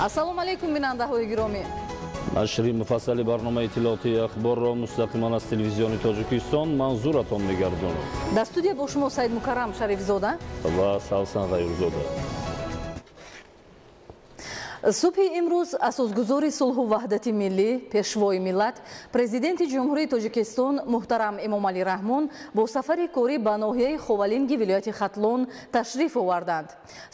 Ассалому алайкум, бинандаҳои гиромӣ. Нашри муфассали барномаи иттилоотии ахборро мустақиман аз телевизиони Тоҷикистон манзуратон мегардонад. Дар студия бо шумо Саидмукаррам Шарифзода ва Савсан Ғайрзода. Субҳи имрӯз асосгузори сулҳу ваҳдати миллӣ, пешвои миллат, президенти Ҷумҳурии Тоҷикистон муҳтарам Эмомалӣ Раҳмон бо сафари корӣ ба ноҳияи Ховалинги вилояти Хатлон ташриф оварданд.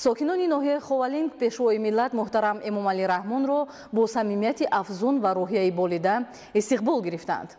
Сокинони ноҳияи Ховалинг пешвои миллат муҳтарам Эмомалӣ Раҳмонро бо самимияти афзун ва рӯҳияи болида истиқбол гирифтанд.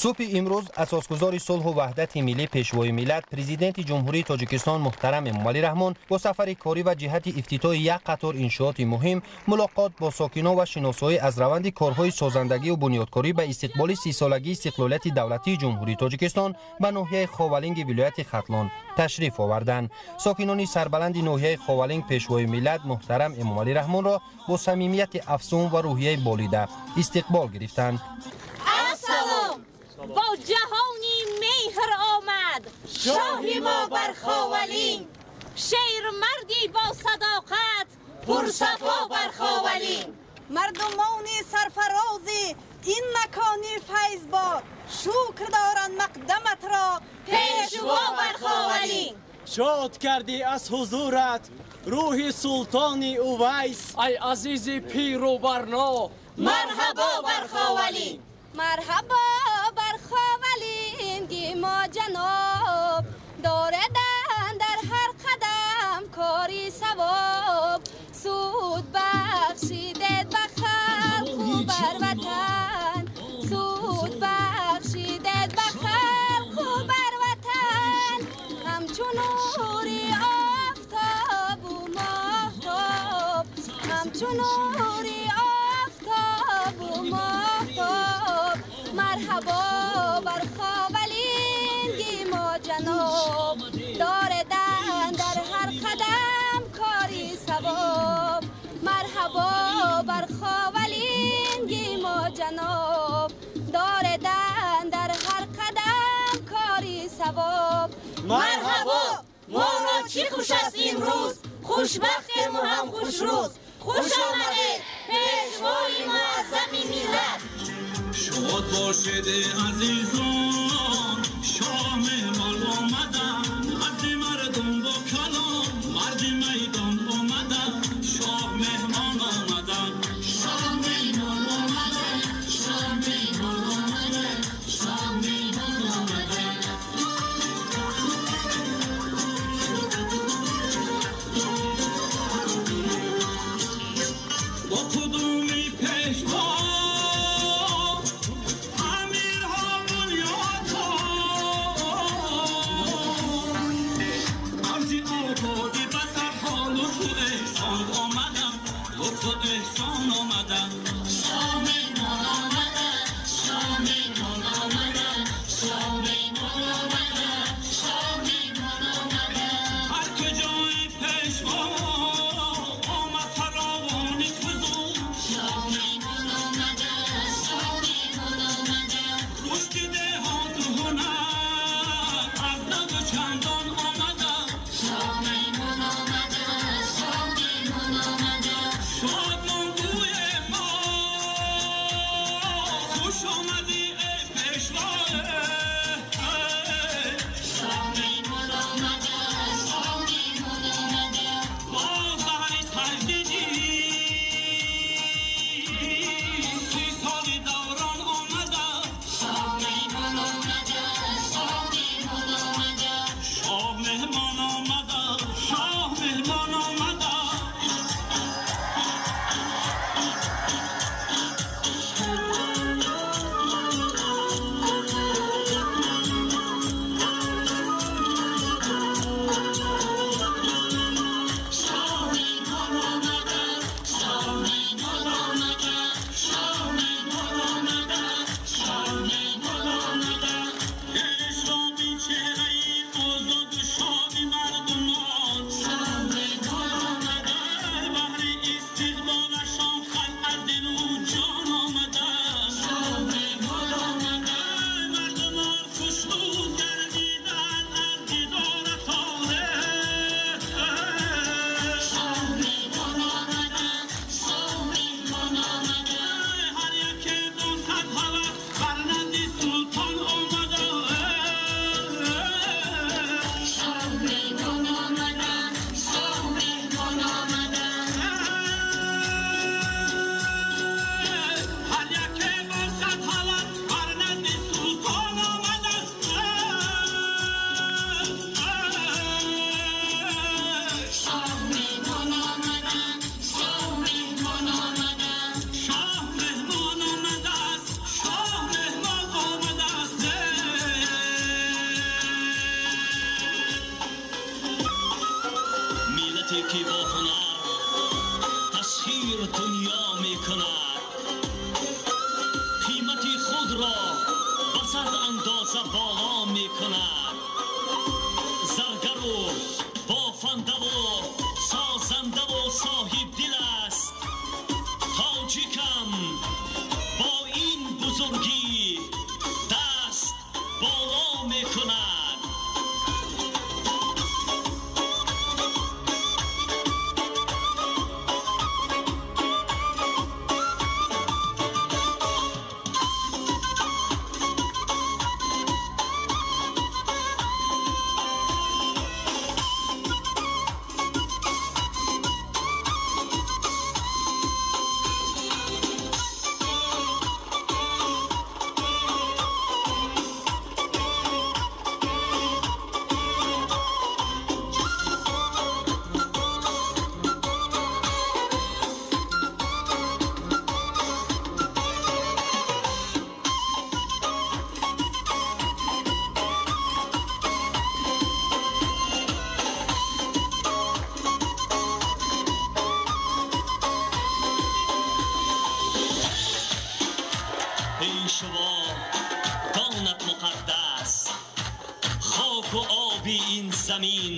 Субҳи имрӯз асосгузори сулҳу ваҳдати миллӣ, пешвои миллат, президенти Ҷумҳурии Тоҷикистон муҳтарам Эмомалӣ Раҳмон бо сафари корӣ ва ҷиҳати ифтитоҳи як қатор иншооти муҳим, мулоқот бо сокинон ва шиносоӣ аз раванди корҳои созандагию бунёдкорӣ ба истиқболи 30-солагии истиқлолияти давлатии Ҷумҳурии Тоҷикистон ба ноҳияи Ховалинги вилояти Хатлон ташриф оварданд. Сокинони сарбаланди ноҳияи Ховалинг пешвои миллат муҳтарам Эмомалӣ Раҳмонро бо самимияти афзун ва рӯҳияи болида истиқбол гирифтанд. Бо ҷаҳони меҳр омад шоҳи мо бар Ховалинг, шермарди бо садоқат пурсафо бар Ховалинг. Мардумони сарфарози ин макони файзбор шукр доранд мақдаматро пешво бар Ховалинг. Шод кардӣ аз ҳузурат рӯҳи султони Увайс, ай азизи пиру барно, марҳабо бар Ховалинг. Марҳабо бар Ховалинги мо ҷаноб, дорадан дар ҳар қадам кори савоб, суд бахшидед ба халқу бар ватан, суд бахшидед ба халқу бар ватан, ҳамчун нури офтобу моҳтоб, ҳамчун нури офтобу моҳтоб. Марҳабо бар Ховалинги мо ҷаноб, дорадан дар ҳар қадам кори савоб. Марҳабо бар Ховалинги мо ҷаноб, дорадан дар ҳар қадам кори савоб. Марҳабо, моро чӣ хуш аст имрӯз, хушбахтему ҳам хушрӯз. Хуш омадед, пешвои муаззами миллат. Шод бошед, азизон, шоҳ меҳмон омада, азди мардум бо калом, марди майдон омада, шоҳ меҳмон омада, шоҳ меҳмон омада, шоҳ меҳмон омада, шоҳ меҳмон омада. Бо қудуми пешво شادمان بوی ما. боло мекунад. Заргару бофандаву созандаву соҳибдил аст. Тоҷикам бо ин бузургӣ даст боло мекунад. Пешво донат муқаддас, хоку оби ин замин,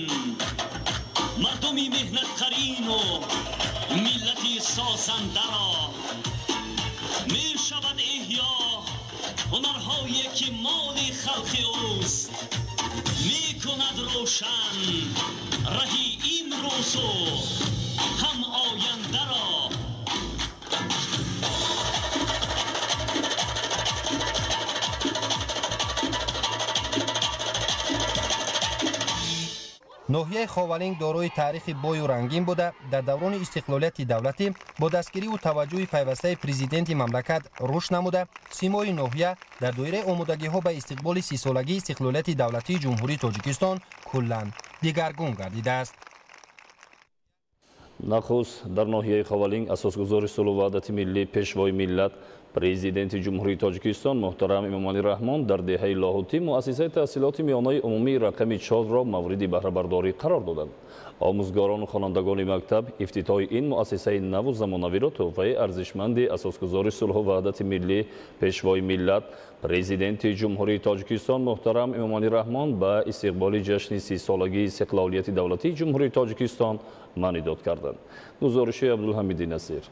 мардуми меҳнатқарину миллати созандаро мешавад эҳё ҳунарҳое ки моли халқи ӯст, мекунад рӯшан раҳи имрӯзу ҳам ояндаро. Ноҳияи Ховалинг дорои таърихи бою рангин буда, дар даврони истиқлолияти давлатӣ бо дастгириву таваҷҷӯҳи пайвастаи президенти мамлакат рушд намуда, симои ноҳия дар доираи омодагиҳо ба истиқболи 30-солагии истиқлолияти давлатии Ҷумҳурии Тоҷикистон куллан дигаргун гардидааст. Нахуст дар ноҳияи Ховалинг асосгузори сулҳу ваҳдати миллӣ, пешвои миллат, президенти Ҷумҳурии Тоҷикистон муҳтарам Эмомалӣ Раҳмон дар деҳаи Лоҳутӣ муассисаи таҳсилоти миёнаи умумии рақами 4-ро мавриди баҳрабардорӣ қарор доданд. Омӯзгорону хонандагони мактаб ифтитоҳи ин муассисаи наву замонавиро тӯҳфаи арзишманди асосгузори сулҳу ваҳдати миллӣ, пешвои миллат, президенти Ҷумҳурии Тоҷикистон муҳтарам Эмомалӣ Раҳмон ба истиқболи ҷашни 30-солагии истиқлолияти давлатии Ҷумҳурии Тоҷикистон маънидод карданд. Гузориши Абдулҳамиди Насир.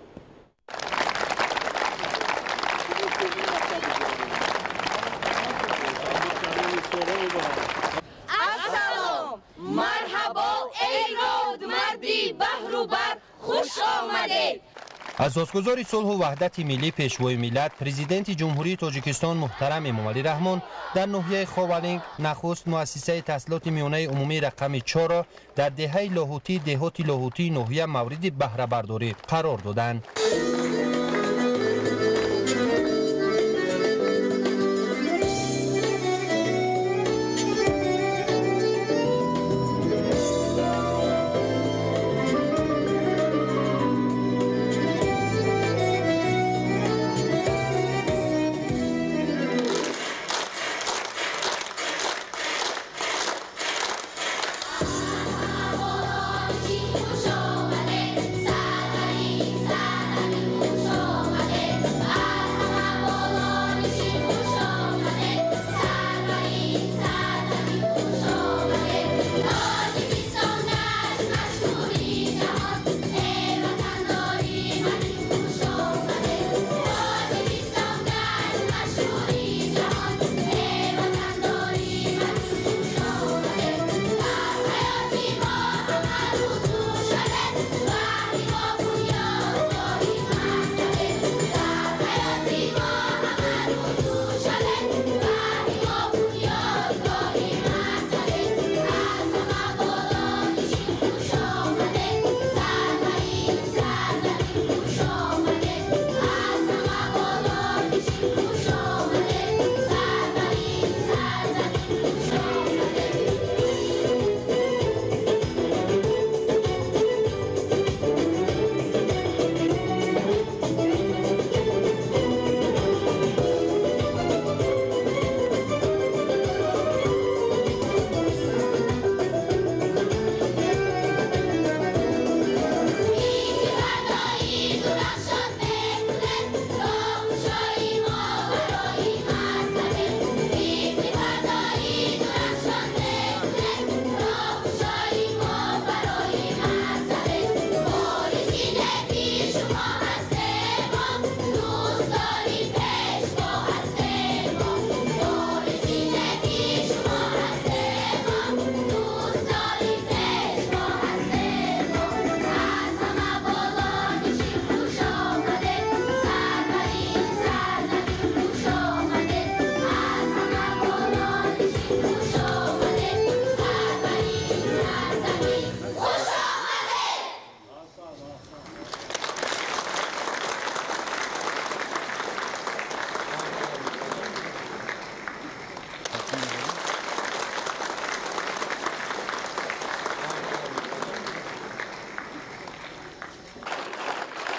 Ассалом, марҳабо, эй родмарди баҳру бар, хуш омадед! Асосгузори сулҳу ваҳдати миллӣ, пешвои миллат, президенти Ҷумҳурии Тоҷикистон муҳтарам Эмомалӣ Раҳмон дар ноҳияи Ховалинг нахуст муассисаи таҳсилоти миёнаи умумии рақами 4-ро дар деҳаи Лоҳутӣ, деҳоти Лоҳутии ноҳия мавриди баҳрабардорӣ қарор доданд.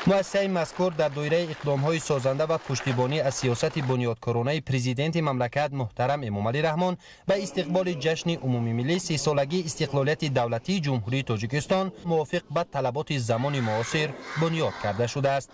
Муассисаи мазкур дар доираи иқдомҳои созанда ва пуштибонӣ аз сиёсати бунёдкоронаи президенти мамлакат муҳтарам Эмомалӣ Раҳмон ба истиқболи ҷашни умумимиллии 30-солагии истиқлолияти давлатии Ҷумҳурии Тоҷикистон мувофиқ ба талаботи замони муосир бунёд карда шудааст.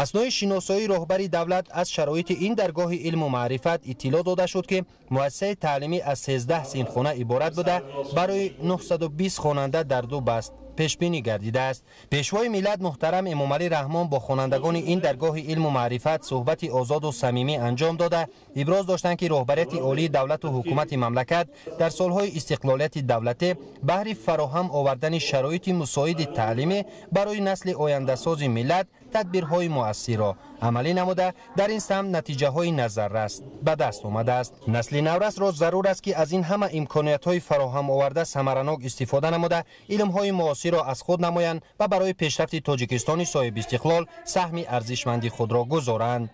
Аснои шиносоии роҳбари давлат аз шароити ин даргоҳи илму маърифат иттилоъ дода шуд, ки муассисаи таълимӣ аз 13 синфхона иборат буда, барои 920 хонанда дар ду баст пешбинӣ гардидааст. Пешвои миллат муҳтарам Эмомалӣ Раҳмон бо хонандагони ин даргоҳи илму маърифат суҳбати озоду самимӣ анҷом дода, иброз доштанд, ки роҳбарияти олии давлату ҳукумати мамлакат дар солҳои истиқлолияти давлатӣ баҳри фароҳам овардани шароити мусоиди таълимӣ барои насли ояндасози миллат тадбирҳои муассирро амалӣ намуда, дар ин самт натиҷаҳои назаррас ба даст омадааст. Насли наврасро зарур аст, ки аз ин ҳама имкониятҳои фароҳам оварда самаранок истифода намуда, илмҳои муосирро аз худ намоянд ва барои пешрафти Тоҷикистони соҳибистиқлол саҳми арзишманди худро гузоранд.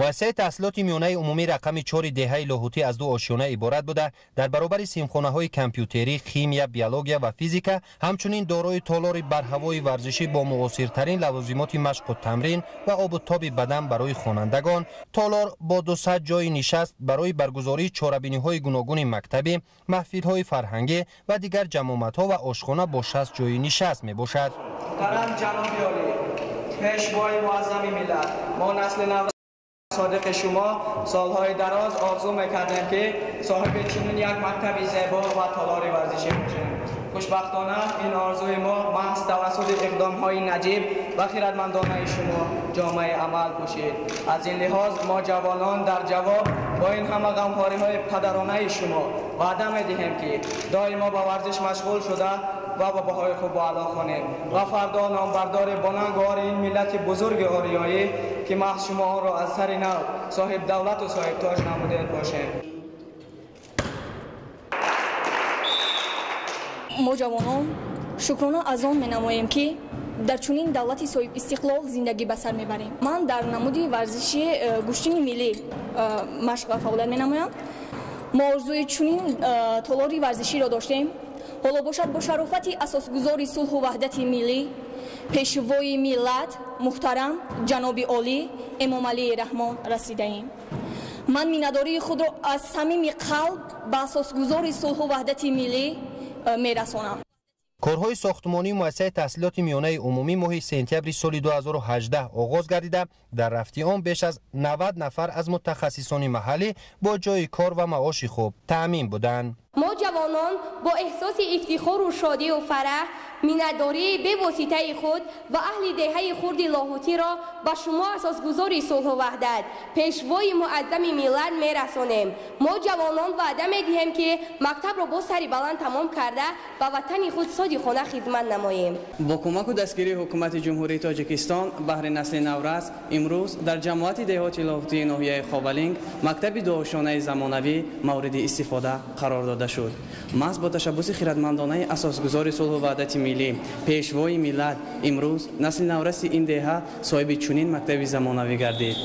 Муассисаи таҳсилоти миёнаи умумӣ рақами 4 деҳаи Лоҳутӣ аз ду ошёна иборат буда, дар баробари синфхонаҳои компютерӣ, химия, биология ва физика ҳамчунин дорои толори барҳавои варзишӣ бо муосиртарин лавозимоти машқу тамрин ва обу тоби бадан барои хонандагон, толор бо 200 ҷойи нишаст барои баргузории чорабиниҳои гуногуни мактабӣ, маҳфилҳои фарҳангӣ ва дигар ҷамъомадҳо ва ошхона бо 60 ҷойи нишаст мебошад. Пешвои муаззами миллат, мо насли нав содиқи шумо солҳои дароз орзу мекардем, ки соҳиби чунин як мактаби зебо ва толори варзишӣ бошем. Хушбахтона ин орзуи мо маҳз тавассути иқдомҳои наҷиб ва хирадмандонаи шумо ҷомаи амал пӯшид. Аз ин лиҳоз мо ҷавонон дар ҷавоб бо ин ҳама ғамхориҳои падаронаи шумо ваъда медиҳем, ки доимо ба варзиш машғул шуда ва ба баҳои хуб аъло хонем ва фардо номбардори бонангори ин миллати бузурги ориёӣ, ки маҳз шумо онро аз сари нав соҳиб давлату соҳиб тоҷ намудед, бошем. Мо ҷавонон шукрона аз он менамоем, ки дар чунин давлати соҳибистиқлол зиндагӣ ба сар мебарем. Ман дар намуди варзиши гӯштини миллӣ машқ ва фаъолият менамоям. Мо орзуи чунин толори варзиширо доштем. Ҳоло бошад бо шарофати асосгузори сулҳу ваҳдати миллӣ, пешвои миллат муҳтарам ҷаноби олӣ Эмомалӣ Раҳмон расидаем. Ман миннатдории худро аз самими қалб ба асосгузори сулҳу ваҳдати миллӣ мерасонам. Корҳои сохтмонии муассисаи таҳсилоти миёнаи умумӣ моҳи сентябри соли 2018 оғоз гардида, дар рафти он беш аз 90 нафар аз мутахассисони маҳаллӣ бо ҷойи кор ва маоши хуб таъмин буданд. Мо ҷавонон бо эҳсоси ифтихору шодию фараҳ миннатдории бевоситаи худ ва аҳли деҳаи хурди Лоҳутиро ба шумо, асосгузори сулҳу ваҳдат, пешвои муаззами миллат мерасонем. Мо ҷавонон ваъда медиҳем, ки мактабро бо сари баланд тамом карда, ба ватани худ содиқона хизмат намоем. Бо кӯмаку дастгирии ҳукумати Ҷумҳурии Тоҷикистон баҳри насли наврас имрӯз дар ҷамоати деҳоти Лоҳутии ноҳияи Ховалинг мактаби дуошонаи замонавӣ мавриди истифода қарор дода шуд. Маҳз бо ташаббуси хиратмандонаи асосгузори сулҳу ваҳдати миллӣ, пешвои миллат, имрӯз насли навраси ин деҳа соҳиби чунин мактаби замонавӣ гардид.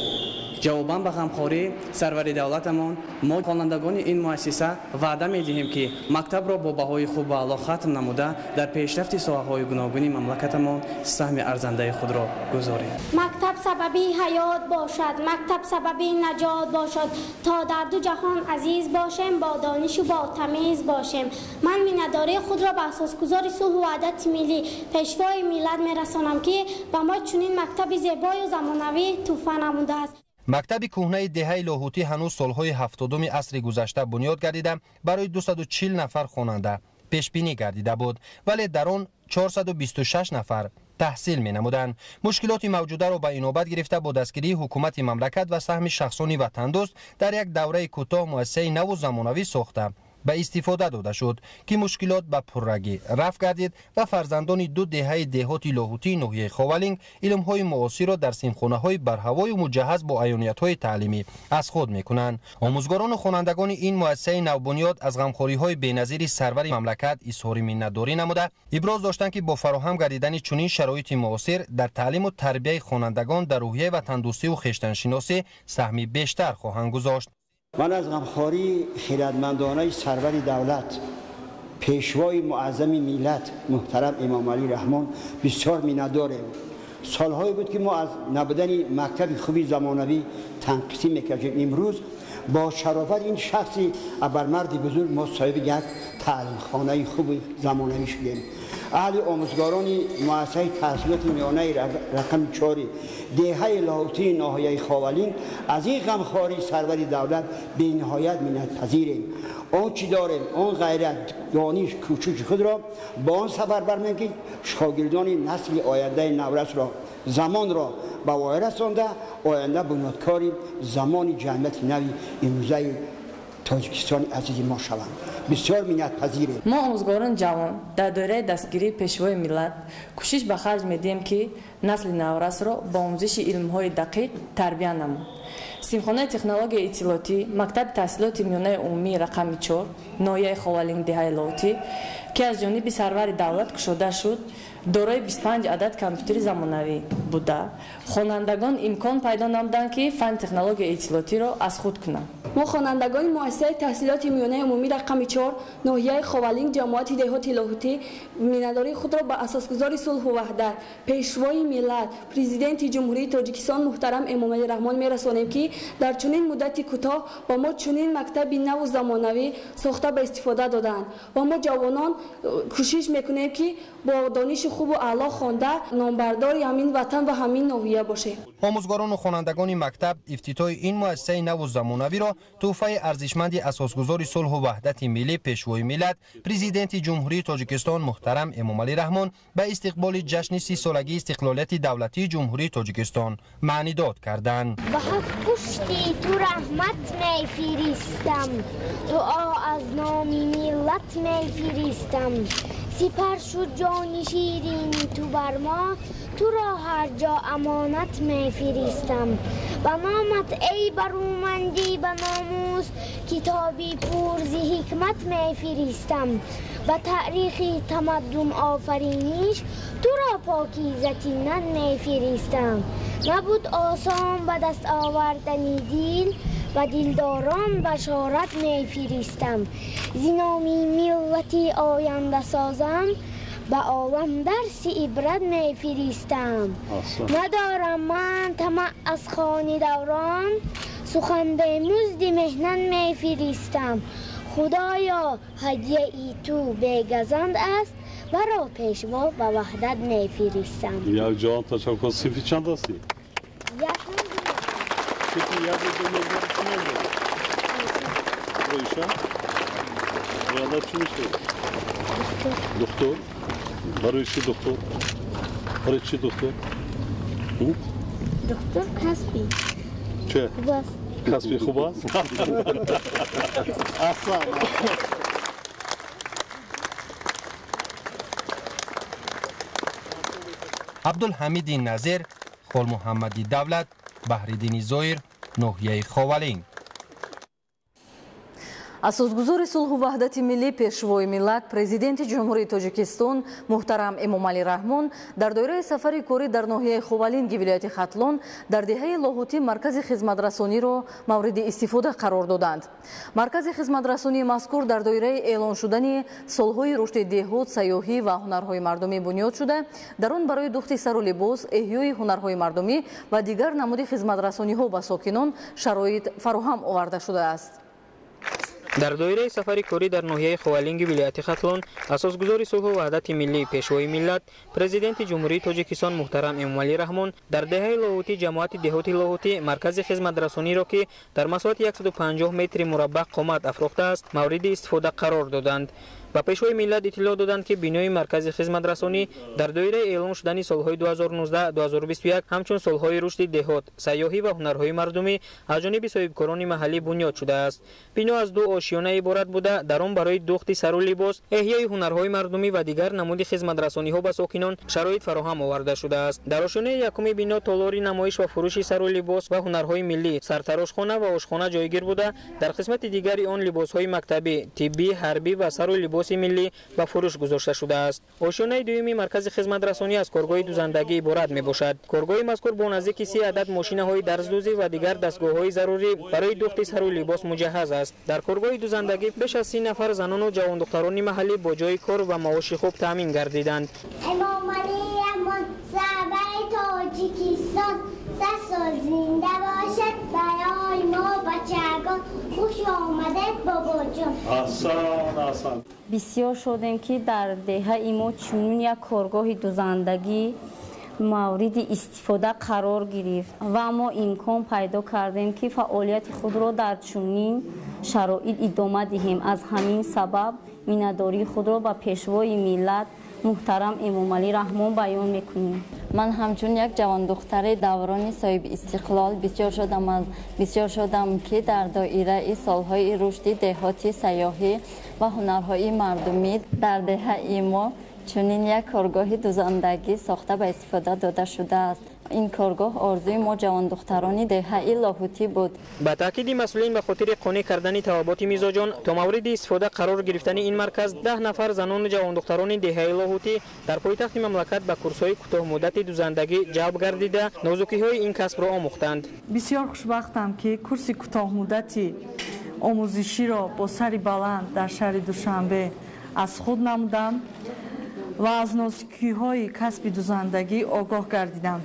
Ҷавобан ба ғамхории сарвари давлатамон мо хонандагони ин муассиса ваъда медиҳем, ки мактабро бо баҳои хуб ва аъло хатм намуда, дар пешрафти соҳаҳои гуногуни мамлакатамон саҳми арзандаи худро гузорем. Мактаб сабаби ҳаёт бошад, мактаб сабаби наҷот бошад, то дар ду ҷаҳон азиз бошем, бо донишу бо тамиз бошем. Ман миннатдории худро ба асосгузори сулҳу ваҳдати миллӣ, пешвои миллат мерасонам, ки ба мо чунин мактаби зебою замонавӣ тӯҳфа намудааст. Мактаби кӯҳнаи деҳаи Лоҳутӣ ҳанӯз солҳои 70-уми асри гузашта бунёд гардида, барои 240 нафар хонанда пешбинӣ гардида буд, вале дар он 426 нафар таҳсил менамуданд. Мушкилоти мавҷударо ба инобат гирифта, бо дастгирии ҳукумати мамлакат ва саҳми шахсони ватандӯст дар як давраи кӯтоҳ муассисаи наву замонавӣ сохта ба истифода дода шуд, ки мушкилот ба пуррагӣ рафъ гардид ва фарзандони ду деҳаи деҳоти Лоҳутии ноҳияи Ховалинг илмҳои муосирро дар синфхонаҳои барҳавою муҷаҳҳаз бо аёниятҳои таълимӣ аз худ мекунанд. Омӯзгорону хонандагони ин муассисаи навбунёд аз ғамхориҳои беназири сарвари мамлакат изҳори миннатдорӣ намуда, иброз доштанд, ки бо фароҳам гардидани чунин шароити муосир дар таълиму тарбияи хонандагон дар рӯҳияи ватандӯстиву хештаншиносӣ саҳми бештар хоҳанд гузошт. Ман аз ғамхории хиратмандонаи сарвари давлат, пешвои муаззами миллат муҳтарам Эмомалӣ Раҳмон бисёр миннатдорем. Солҳое буд, ки мо аз набудани мактаби хуби замонавӣ танқисӣ мекардем. Имрӯз бо шарофати ин шахси абармарди бузург мо соҳиби як таълимхонаи хуби замонавӣ шудем. Аҳли омӯзгорони муассисаи таҳсилоти миёнаи рақами 4 деҳаи Лоҳутии ноҳияи Ховалинг аз ин ғамхории сарвари давлат бениҳоят миннатпазирем. Он чӣ дорем, он ғайрат, дониш, кӯшиши худро бо он сафарбар менем, ки шогирдони насли ояндаи наврасро, замонро ба воя расонда, оянда бунёдкори замони ҷамъияти нави имрӯзаи Тоҷикистони азизи мо шаванд. Бисёр миннатпазирем. Мо, омӯзгорони ҷавон, дар доираи дастгирии пешвои миллат кӯшиш ба харҷ медиҳем, ки насли наврасро бо омӯзиши илмҳои дақиқ тарбия намуд. Синфхонаи технологияи иттилоотӣ мактаби таҳсилоти миёнаи умумии рақами 4 ноҳияи Ховалинг деҳаи Лоҳутӣ, ки аз ҷониби сарвари давлат кушода шуд, дорои 25 адад компютери замонавӣ буда, хонандагон имкон пайдо намуданд, ки фанни технологияи иттилоотиро аз худ кунанд. Мо, хонандагони муассисаи таҳсилоти миёнаи умумӣ рақами 4 ноҳияи Ховалинг ҷамоати деҳоти Лоҳутӣ, миннатдории худро ба асосгузори сулҳу ваҳдат, пешвои миллат, президенти Ҷумҳурии Тоҷикистон муҳтарам Эмомалӣ Раҳмон мерасонем, ки дар чунин муддати кӯтоҳ ба мо чунин мактаби наву замонавӣ сохта ба истифода доданд ва мо ҷавонон кӯшиш мекунем, ки бо дониши хубу аъло хонда, номбардори ҳамин ватан ва ҳамин ноҳия бошем. Омӯзгорону хонандагони мактаб ифтитоҳи ин муассисаи наву замонавиро тӯҳфаи арзишманди асосгузори сулҳу ваҳдати миллӣ, пешвои миллат, президенти Ҷумҳурии Тоҷикистон муҳтарам Эмомалӣ Раҳмон ба истиқболи ҷашни 30-солагии истиқлолияти давлатии Ҷумҳурии Тоҷикистон маънидод карданд. Ба ҳафт пушти ту раҳмат мефиристам, дуо аз номи миллат мефиристам. Сипар шуд ҷони ширини ту бар мо, туро ҳар ҷо амонат мефиристам. Ба номат эй барумандӣ ба номус, китоби пурзи ҳикмат мефиристам. Ба таърихи тамаддун офариниш туро покизатинан мефиристам. Набуд осон ба даст овардани дил, ба дилдорон башорат мефиристам. Зи номи миллати ояндасозам ба олам дарси ибрат мефиристам. Надорам ман тамаъ аз хони даврон, сухан бемузди меҳнат мефиристам. Худоё, ҳадияи ту бегазанд аст, баро пешво ба ваҳдат мефиристам. Як ҷон ташаккур. Синфи чанд ҳастӣ? Якум. Синфи як ду мегӯяд, чӣ ном дорӣ? Оиша? Оянда чӣ мешавӣ? Духтур. Барои чӣ духтур? Барои чӣ духтур? Духтур касби. Чӣ? Касби хуб аст? Аҳсан. Абдулҳамиди Назир, Холмуҳаммади Давлат, Баҳриддини Зоир, ноҳияи Ховалинг. Асосгузори сулҳу ваҳдати миллӣ, Пешвои миллат, Президенти Ҷумҳурии Тоҷикистон муҳтарам Эмомалӣ Раҳмон дар доираи сафари корӣ дар ноҳияи Ховалинги вилояти Хатлон дар деҳаи Лоҳутӣ маркази хизматрасониро мавриди истифода қарор доданд. Маркази хизматрасонии мазкур дар доираи эълон шудани солҳои рушди деҳот, сайёҳӣ ва ҳунарҳои мардумӣ бунёд шуда, дар он барои духти сару либос, эҳёи ҳунарҳои мардумӣ ва дигар намуди хизматрасониҳо ба сокинон шароит фароҳам оварда шудааст. Дар доираи сафари корӣ дар ноҳияи Ховалинги вилояти Хатлон асосгузори сулҳу ваҳдати миллӣ, Пешвои миллат, Президенти Ҷумҳурии Тоҷикистон муҳтарам Эмомалӣ Раҳмон дар деҳаи Лоҳутӣ, ҷамоати деҳоти Лоҳутӣ маркази хизматрасониро, ки дар масоҳати 150 метри мураббаъ қомат афрохтааст, мавриди истифода қарор доданд. Ба Пешвои миллат иттилоъ доданд, ки бинои маркази хизматрасонӣ дар доираи эълон шудани солҳои 2019-2021 ҳамчун солҳои рушди деҳот, сайёҳӣ ва ҳунарҳои мардумӣ аз ҷониби соҳибкорони маҳаллӣ бунёд шудааст. Бино аз ду ошиёна иборат буда, дар он барои духти сару либос, эҳёи ҳунарҳои мардумӣ ва дигар намуди хизматрасониҳо ба сокинон шароит фароҳам оварда шудааст. Дар ошёнаи якуми бино толори намоиш ва фурӯши сару либос ва ҳунарҳои миллӣ, сартарошхона ва ошхона ҷойгир буда, дар қисмати дигари он либосҳои мактабӣ, тиббӣ, ҳарбӣ ва сару либоси миллӣ ба фурӯш гузошта шудааст. Ошёнаи дуюми маркази хизматрасонӣ аз коргоҳи дузандагӣ иборат мебошад. Коргоҳи мазкур бо наздики 30 адад мошинаҳои дарздӯзӣ ва дигар дастгоҳҳои зарурӣ барои духти сару либос муҷаҳҳаз аст. Дар коргоҳи дузандагӣ беш аз 30 нафар занону ҷавондухтарони маҳаллӣ бо ҷои кор ва маоши хуб таъмин гардиданд. Эмомалӣ Раҳмон, сарвари Тоҷикистон, 100 сол зинда бошад барои мо бачагон. Хуш омадед, бобоҷон. Аҳсан, аҳсан. Бисёр шудем, ки дар деҳаи мо чунин як коргоҳи дузандагӣ мавриди истифода қарор гирифт ва мо имкон пайдо кардем, ки фаъолияти худро дар чунин шароит идома диҳем. Аз ҳамин сабаб миннатдории худро ба Пешвои миллат муҳтарам Эмомалӣ Раҳмон баён мекунем. Ман ҳамчун як ҷавондухтари даврони соҳиби истиқлол бисёр шудам, ки дар доираи солҳои рушди деҳоти, сайёҳӣ ва ҳунарҳои мардумӣ дар деҳаи мо чунин як коргоҳи дузандагӣ сохта ба истифода дода шудааст. Ин коргоҳ орзуи мо ҷавондухтарони деҳаи Лоҳутӣ буд. Ба таъкиди масъулин, ба хотири қонеъ кардани талаботи мизоҷон то мавриди истифода қарор гирифтани ин марказ, 10 нафар занону ҷавондухтарони деҳаи Лоҳутӣ дар пойтахти мамлакат ба курсҳои кӯтоҳмуддати дузандагӣ ҷалб гардида, нозукиҳои ин касбро омӯхтанд. Бисёр хушбахтам, ки курси кӯтоҳмуддати омӯзиширо бо сари баланд дар шаҳри Душанбе аз худ намудам ва аз нозукиҳои касби дузандагӣ огоҳ гардидам.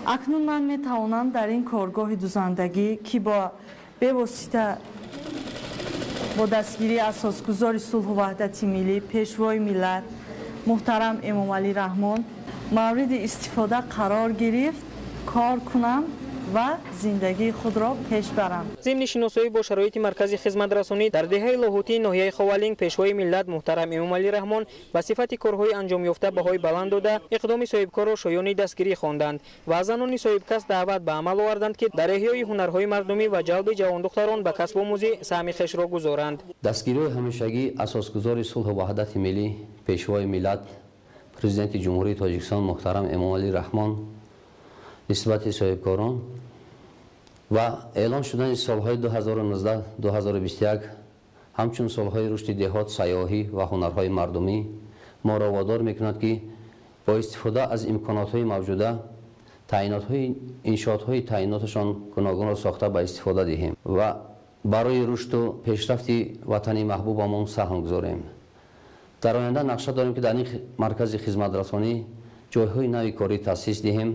Акнун ман метавонам дар ин коргоҳи дузандагӣ, ки бо бевосита бо дастгирии асосгузори сулҳу ваҳдати миллӣ, Пешвои миллат муҳтарам Эмомалӣ Раҳмон мавриди истифода қарор гирифт, кор кунам ва зиндагии худро пеш барам. Зимни шиносоӣ бо шароити маркази хизматрасонӣ дар деҳаи Лоҳутии ноҳияи Ховалинг, Пешвои миллат муҳтарам Эмомалӣ Раҳмон ба сифати корҳои анҷомёфта баҳои баланд дода, иқдоми соҳибкорро шоёни дастгирӣ хонданд ва аз занони соҳибкасб даъват ба амал оварданд, ки дар эҳёи ҳунарҳои мардумӣ ва ҷалби ҷавондухтарон ба касбомӯзӣ саҳми хешро гузоранд. Дастгириҳои ҳамешагӣ асосгузори сулҳу ваҳдати миллӣ, Пешвои миллат, Президенти Ҷумҳурии Тоҷикистон муҳтарам Эмомалӣ Раҳмон нисбати соҳибкорон ва эълон шудани солҳои 2019-2021 ҳамчун солҳои рушди деҳот, сайёҳӣ ва ҳунарҳои мардумӣ моро водор мекунад, ки бо истифода аз имконотҳои мавҷуда иншоотҳои таъиноташон гуногунро сохта ба истифода диҳем ва барои рушду пешрафти ватани маҳбубамон саҳм гузорем. Дар оянда нақша дорем, ки дар ин маркази хизматрасонӣ ҷойҳои нави корӣ таъсис диҳем.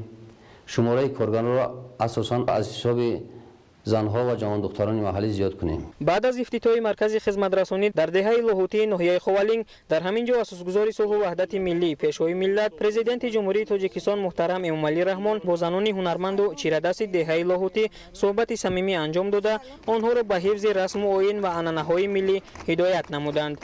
Шумораи коргаронро асосан аз ҳисоби занҳо ва ҷавондухтарони маҳаллӣ зиёд кунем. Баъд аз ифтитоҳи маркази хизматрасонӣ дар деҳаи Лоҳутии ноҳияи Ховалинг, дар ҳамин ҷо асосгузори сулҳу ваҳдати миллӣ, Пешвои миллат, Президенти Ҷумҳурии Тоҷикистон муҳтарам Эмомалӣ Раҳмон бо занони ҳунарманду чирадасти деҳаи Лоҳутӣ суҳбати самимӣ анҷом дода, онҳоро ба ҳифзи расму оин ва анъанаҳои миллӣ ҳидоят намуданд.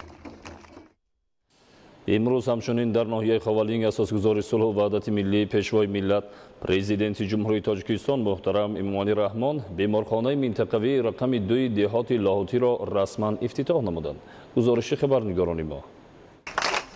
Имрӯз ҳамчунин дар ноҳияи Ховалинг асосгузори сулҳу ваҳдати миллӣ, Пешвои миллат, Президенти Ҷумҳурии Тоҷикистон муҳтарам Эмомалӣ Раҳмон беморхонаи минтақавии рақами 2 деҳоти Лоҳутиро расман ифтитоҳ намуданд. Гузориши хабарнигорони мо.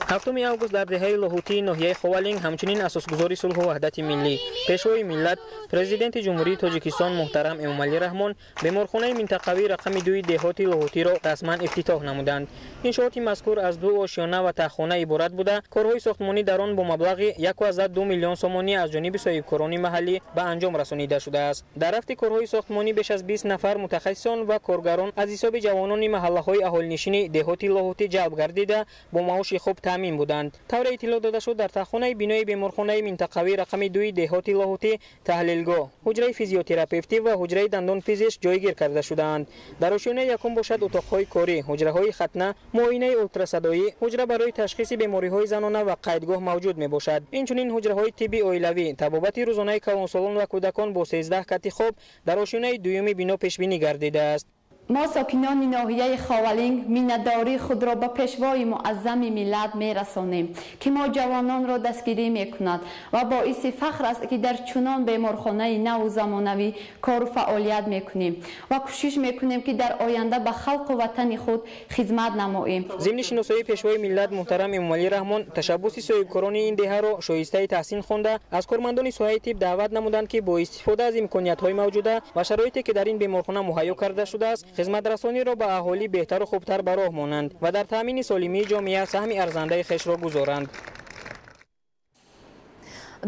7 август дар деҳаи Лоҳутии ноҳияи Ховалинг ҳамчунин асосгузори сулҳу ваҳдати миллӣ, Пешвои миллат, Президенти Ҷумҳурии Тоҷикистон муҳтарам Эмомалӣ Раҳмон беморхонаи минтақавии рақами 2 деҳоти Лоҳутиро расман ифтитоҳ намуданд. Иншооти мазкур аз 2 ошёна ва таххона иборат буда, корҳои сохтмонӣ дар он бо маблағи 1,2 миллион сомонӣ аз ҷониби соҳибкорони маҳаллӣ ба анҷом расонида шудааст. Дар рафти корҳои сохтмонӣ беш аз 20 нафар мутахассисон ва коргарон аз ҳисоби ҷавонони маҳаллаҳои аҳолинишини деҳоти Лоҳутӣ ҷалб гардида, бо маоши хуб таъмин буданд. Тавре иттилоъ дода шуд, дар таххонаи бинои беморхонаи минтақавии рақами 2 деҳоти Лоҳутӣ таҳлилгоҳ, ҳуҷраи физиотерапевтӣ ва ҳуҷраи дандонпизишк ҷойгир карда шудаанд. Дар ошёнаи якум бошад утоқҳои корӣ, ҳуҷраҳои хатна, муоинаи ултрасадоӣ, ҳуҷра барои ташхиси бемориҳои занона ва қайдгоҳ мавҷуд мебошад. Инчунин ҳуҷраҳои тибби оилавӣ, табобати рӯзонаи калонсолон ва кӯдакон бо 13 кати хоб дар ошёнаи дуюми бино пешбинӣ гардидааст. Мо сокинони ноҳияи Ховалинг миннатдории худро ба пешвои муаззами миллат мерасонем, ки мо ҷавононро дастгирӣ мекунад ва боиси фахр аст, ки дар чунон беморхонаи наву замонавӣ кору фаъолият мекунем ва кӯшиш мекунем, ки дар оянда ба халқу ватани худ хизмат намоем. Зимни шиносоии пешвои миллат муҳтарам Эмомалӣ Раҳмон ташаббуси соҳибкорони ин деҳаро шоистаи таҳсин хонда, аз кормандони соҳаи тиб даъват намуданд, ки бо истифода аз имкониятҳои мавҷуда ва шароите, ки дар ин беморхона муҳайё карда шудааст, хизматрасониро ба аҳолӣ беҳтару хубтар ба роҳ монанд ва дар таъмини солимии ҷомеа саҳми арзандаи хешро гузоранд.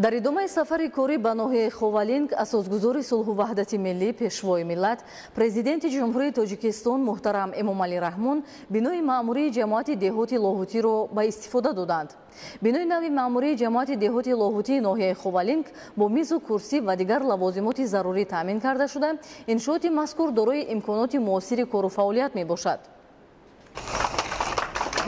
Дар идомаи сафари корӣ ба ноҳияи Ховалинг асосгузори сулҳу ваҳдати миллӣ, Пешвои миллат, Президенти Ҷумҳурии Тоҷикистон муҳтарам Эмомалӣ Раҳмон бинои маъмурии ҷамоати деҳоти Лоҳутиро ба истифода доданд. Бинои нави маъмурии ҷамоати деҳоти Лоҳутии ноҳияи Ховалинг бо мизу курсӣ ва дигар лавозимоти зарурӣ таъмин карда шуда, иншооти мазкур дорои имконоти муосири кору фаъолият мебошад.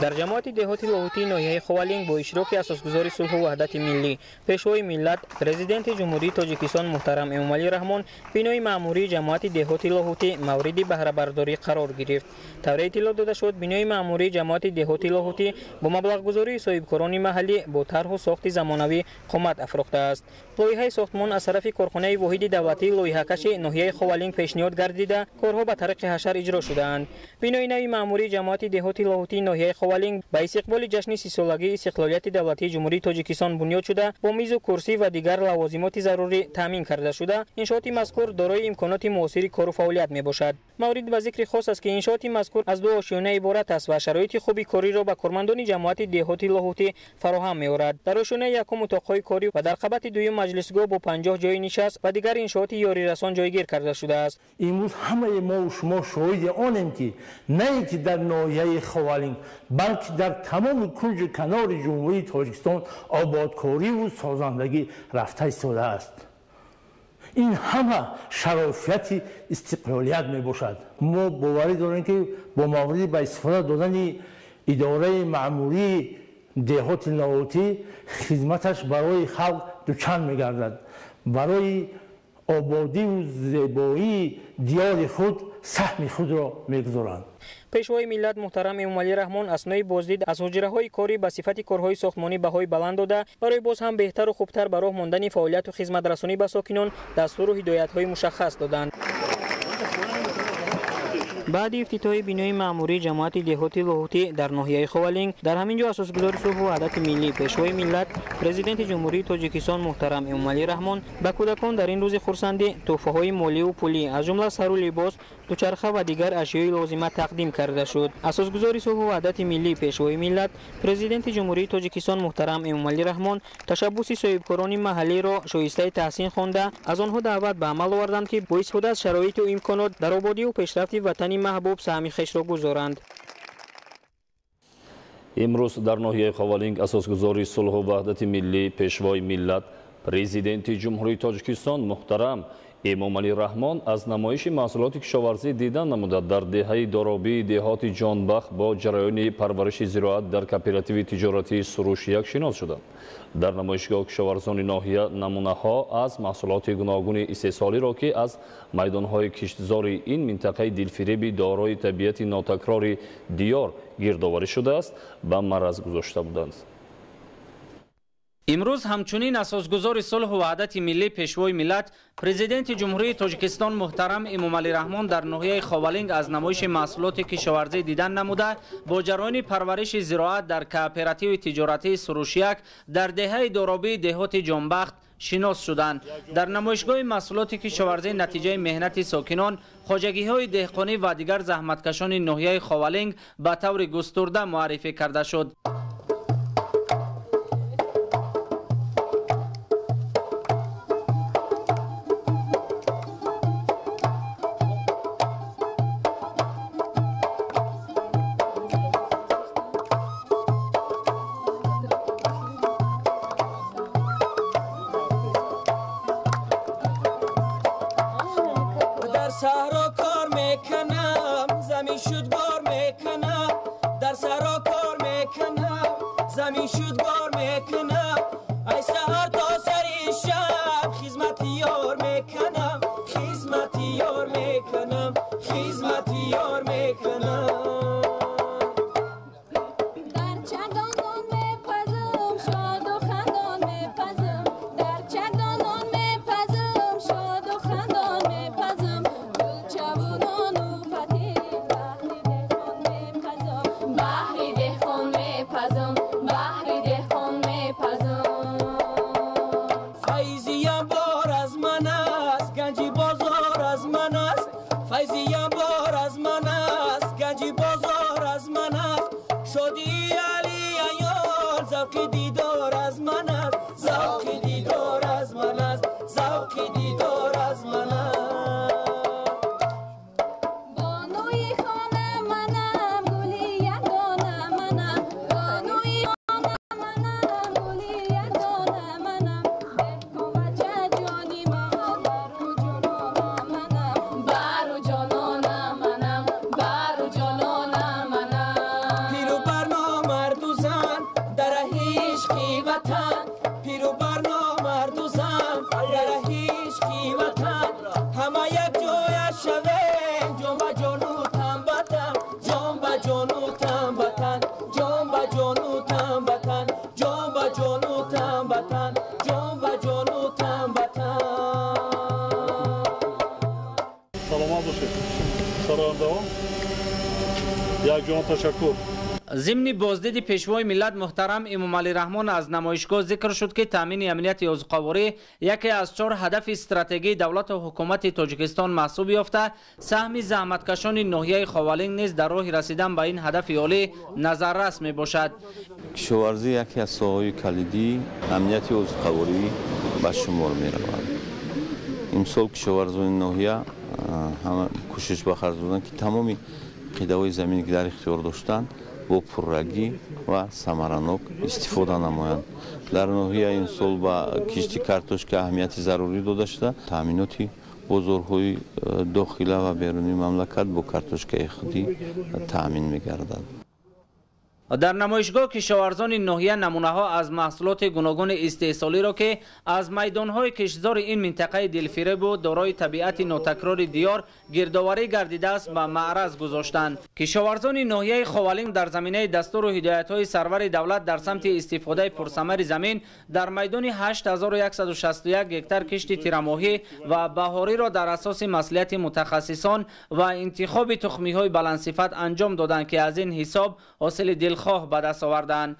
Дар ҷамоати деҳоти Лоҳутии ноҳияи Ховалинг бо иштироки асосгузори сулҳу ваҳдати миллӣ, Пешвои миллат, Президенти Ҷумҳурии Тоҷикистон муҳтарам Эмомалӣ Раҳмон бинои маъмурии ҷамоати деҳоти Лоҳутӣ мавриди баҳрабардорӣ қарор гирифт. Тавре иттилоъ дода шуд, бинои маъмурии ҷамоати деҳоти Лоҳутӣ бо маблағгузории соҳибкорони маҳаллӣ бо тарҳу сохти замонавӣ қомат афрохтааст. Лоиҳаи сохтмон аз тарафи корхонаи воҳиди давлатии лоиҳакаши ноҳияи Ховалинг пешниҳод гардида, корҳо ба тариқи ҳашар иҷро шудаанд. Бинои нави маъмурии ҷамоати деҳоти Лоҳутии ноҳияи Ховалинг ба истиқболи ҷашни 30-солагии истиқлолияти давлатии Ҷумҳурии Тоҷикистон бунёд шуда, бо мизу курсӣ ва дигар лавозимоти зарурӣ таъмин карда шуда, иншооти мазкур дорои имконоти муосири кору фаъолият мебошад. Маврид ба зикри хос аст, ки иншооти мазкур аз 2 ошёна иборат аст ва шароити хуби кориро ба кормандони ҷамоати деҳоти Лоҳутӣ фароҳам меорад. Дар ошёнаи якум утоқҳои корӣ ва дар қабати дуюм маҷлисгоҳ бо 50 ҷои нишаст ва дигар иншооти ёрирасон ҷойгир карда шудааст. Имрӯз ҳамаи мо шумо шоҳиди онем, ки на ин ки дар ноҳияи Ховалинг, балки дар тамоми кунҷу канори Ҷумҳурии Тоҷикистон ободкориву созандагӣ рафта истодааст. Ин ҳама шарофияти истиқлолият мебошад. Мо боварӣ дорем, ки бо мавриди ба истифода додани идораи маъмурии деҳоти Лоҳутӣ хизматаш барои халқ дучанд мегардад, барои ободиву зебоии диёри худ саҳми худро мегузоранд. Пешвои миллат муҳтарам Эмомалӣ Раҳмон аснои боздид аз ҳуҷраҳои корӣ ба сифати корҳои сохтмонӣ баҳои баланд дода, барои боз ҳам беҳтару хубтар ба роҳ мондани фаъолияту хизматрасонӣ ба сокинон дастуру ҳидоятҳои мушаххас доданд. Баъди ифтитоҳи бинои маъмурии ҷамоати деҳоти Лоҳутӣ дар ноҳияи Ховалинг, дар ҳамин ҷо асосгузори сулҳу ваҳдати миллӣ, Пешвои миллат, Президенти Ҷумҳурии Тоҷикистон муҳтарам Эмомалӣ Раҳмон ба кӯдакон дар ин рӯзи хурсандӣ тӯҳфаҳои моливу пулӣ, аз ҷумла сару либос, дучарха ва дигар ашёи лозима тақдим карда шуд. Асосгузори сулҳу ваҳдати миллӣ, Пешвои миллат, Президенти Ҷумҳурии Тоҷикистон муҳтарам Эмомалӣ Раҳмон ташаббуси соҳибкорони маҳаллиро шоистаи таҳсин хонда, аз онҳо даъват ба амал оварданд, ки бо истифода аз шароиту имконот дар ободиву пешрафти ватани маҳбуб саҳми хешро гузоранд. Имрӯз дар ноҳияи Ховалинг асосгузори сулҳу ваҳдати миллӣ, Пешвои миллат, Президенти Ҷумҳурии Тоҷикистон муҳтарам Эмомалӣ Раҳмон аз намоиши маҳсулоти кишоварзӣ дидан намуда, дар деҳаи Доробии деҳоти Ҷонбахт бо ҷараёни парвариши зироат дар кооперативи тиҷоратии Суруш як шинос шуданд. Дар намоишгоҳ кишоварзони ноҳия намунаҳо аз маҳсулоти гуногуни истеҳсолиро, ки аз майдонҳои киштзори ин минтақаи дилфиреби дорои табиати нотакрори диёр гирдоварӣ шудааст, ба мараз гузошта буданд. Имрӯз ҳамчунин асосгузори сулҳу ваҳдати миллӣ, Пешвои миллат, Президенти Ҷумҳурии Тоҷикистон муҳтарам Эмомалӣ Раҳмон дар ноҳияи Ховалинг аз намоиши маҳсулоти кишоварзӣ дидан намуда, бо ҷараёни парвариши зироат дар кооперативи тиҷоратии Сурушяк дар деҳаи Доробии деҳоти Ҷонбахт шинос шуданд. Дар намоишгоҳи маҳсулоти кишоварзӣ натиҷаи меҳнати сокинон, хоҷагиҳои деҳқонӣ ва дигар заҳматкашони ноҳияи Ховалинг ба таври густурда муаррифӣ карда шуд. Ташаккур. Зимни боздиди Пешвои миллат муҳтарам Эмомалӣ Раҳмон аз намоишгоҳ зикр шуд, ки таъмини амнияти озуқаворӣ яке аз чор ҳадафи стратегии давлату ҳукумати Тоҷикистон маҳсуб ёфта, саҳми заҳматкашони ноҳияи Ховалинг низ дар роҳи расидан ба ин ҳадафи олӣ назаррас мебошад. Кишоварзӣ яке аз соҳаҳои калидии амнияти озуқаворӣ ба шумор меравад. Имсол кишоварзони ноҳия ҳама кӯшиш ба харҷ доданд, ки тамоми қидаҳои замине, ки дар ихтиёр доштанд, бо пуррагӣ ва самаранок истифода намоянд. Дар ноҳия имсол ба кишти картошка аҳамияти зарурӣ дода шуда, таъминоти бозорҳои дохила ва берунии мамлакат бо картошкаи худӣ таъмин мегардад. Дар намоишгоҳ кишоварзони ноҳия намунаҳо аз маҳсулоти гуногуни истеҳсолиро, ки аз майдонҳои киштзори ин минтақаи дилфиребу дорои табиати нотакрори диёр гирдоварӣ гардидааст, ба маъраз гузоштанд. Кишоварзони ноҳияи Ховалинг дар заминаи дастуру ҳидоятҳои сарвари давлат дар самти истифодаи пурсамари замин дар майдони 8161 гектар кишти тирамоҳӣ ва баҳориро дар асоси маслиҳати мутахассисон ва интихоби тухмиҳои баландсифат анҷом доданд, ки аз ин ҳисоб ҳосили дилхоҳ ба даст оварданд.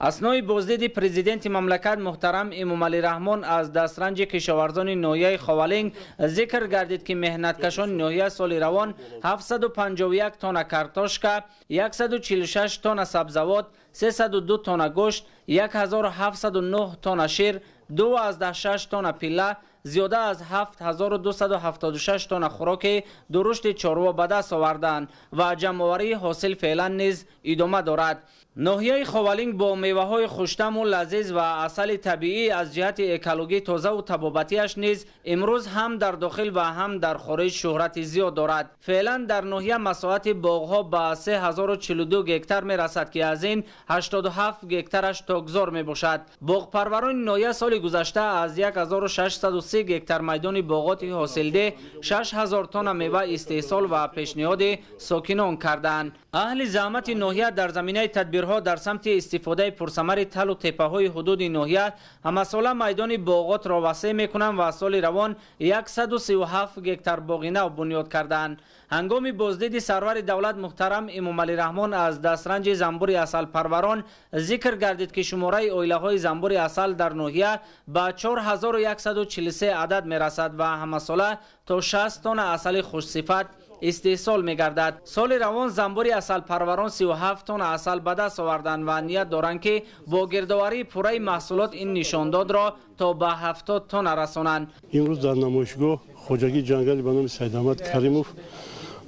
Аснои боздиди президенти мамлакат муҳтарам Эмомалӣ Раҳмон аз дастранҷи кишоварзони ноҳияи Ховалинг зикр гардид, ки меҳнаткашони ноҳия соли равон 751 тонна картошка, 146 тонна сабзавот, 302 тонна гӯшт, 1709 тонна шир, 2,6 тонна пилла, зиёда аз 7276 тонна хӯроки дурушти чорво ба даст оварданд ва ҷамъоварии ҳосил феълан низ идома дорад. Ноҳияи Ховалинг бо меваҳои хуштаму лазиз ва асали табиӣ аз ҷиҳати экологӣ тозаву табобатиаш низ имрӯз ҳам дар дохил ва ҳам дар хориҷ шӯҳрати зиёд дорад. Феълан дар ноҳия масоҳати боғҳо ба 3042 гектар мерасад, ки аз ин 87 гектараш токзор мебошад. Боғпарварони ноҳия соли гузашта аз 1630 гектар майдони боғоти ҳосилдеҳ 6000 тонна мева истеҳсол ва пешниҳоди сокинон карданд. Аҳли заҳмати ноҳия дар заминаи тадбирҳо дар самти истифодаи пурсамари талу теппаҳои ҳудуди ноҳия ҳамасола майдони боғотро васеъ мекунанд ва соли равон 137 гектар боғи нав бунёд карданд. Ҳангоми боздиди сарвари давлат муҳтарам Эмомалӣ Раҳмон аз дастранҷи занбури асалпарварон зикр гардид, ки шумораи оилаҳои занбури асал дар ноҳия ба 4143 адад мерасад ва ҳамасола то 60 тонна асали хушсифат истеҳсол мегардад. Соли равон занбури асалпарварон 37 тонна асал ба даст оварданд ва ният доранд, ки бо гирдоварии пурраи маҳсулот ин нишондодро то ба 70 тонна расонанд. Имрӯз дар намоишгоҳ хоҷагии ҷангали ба номи Саидахмад Каримов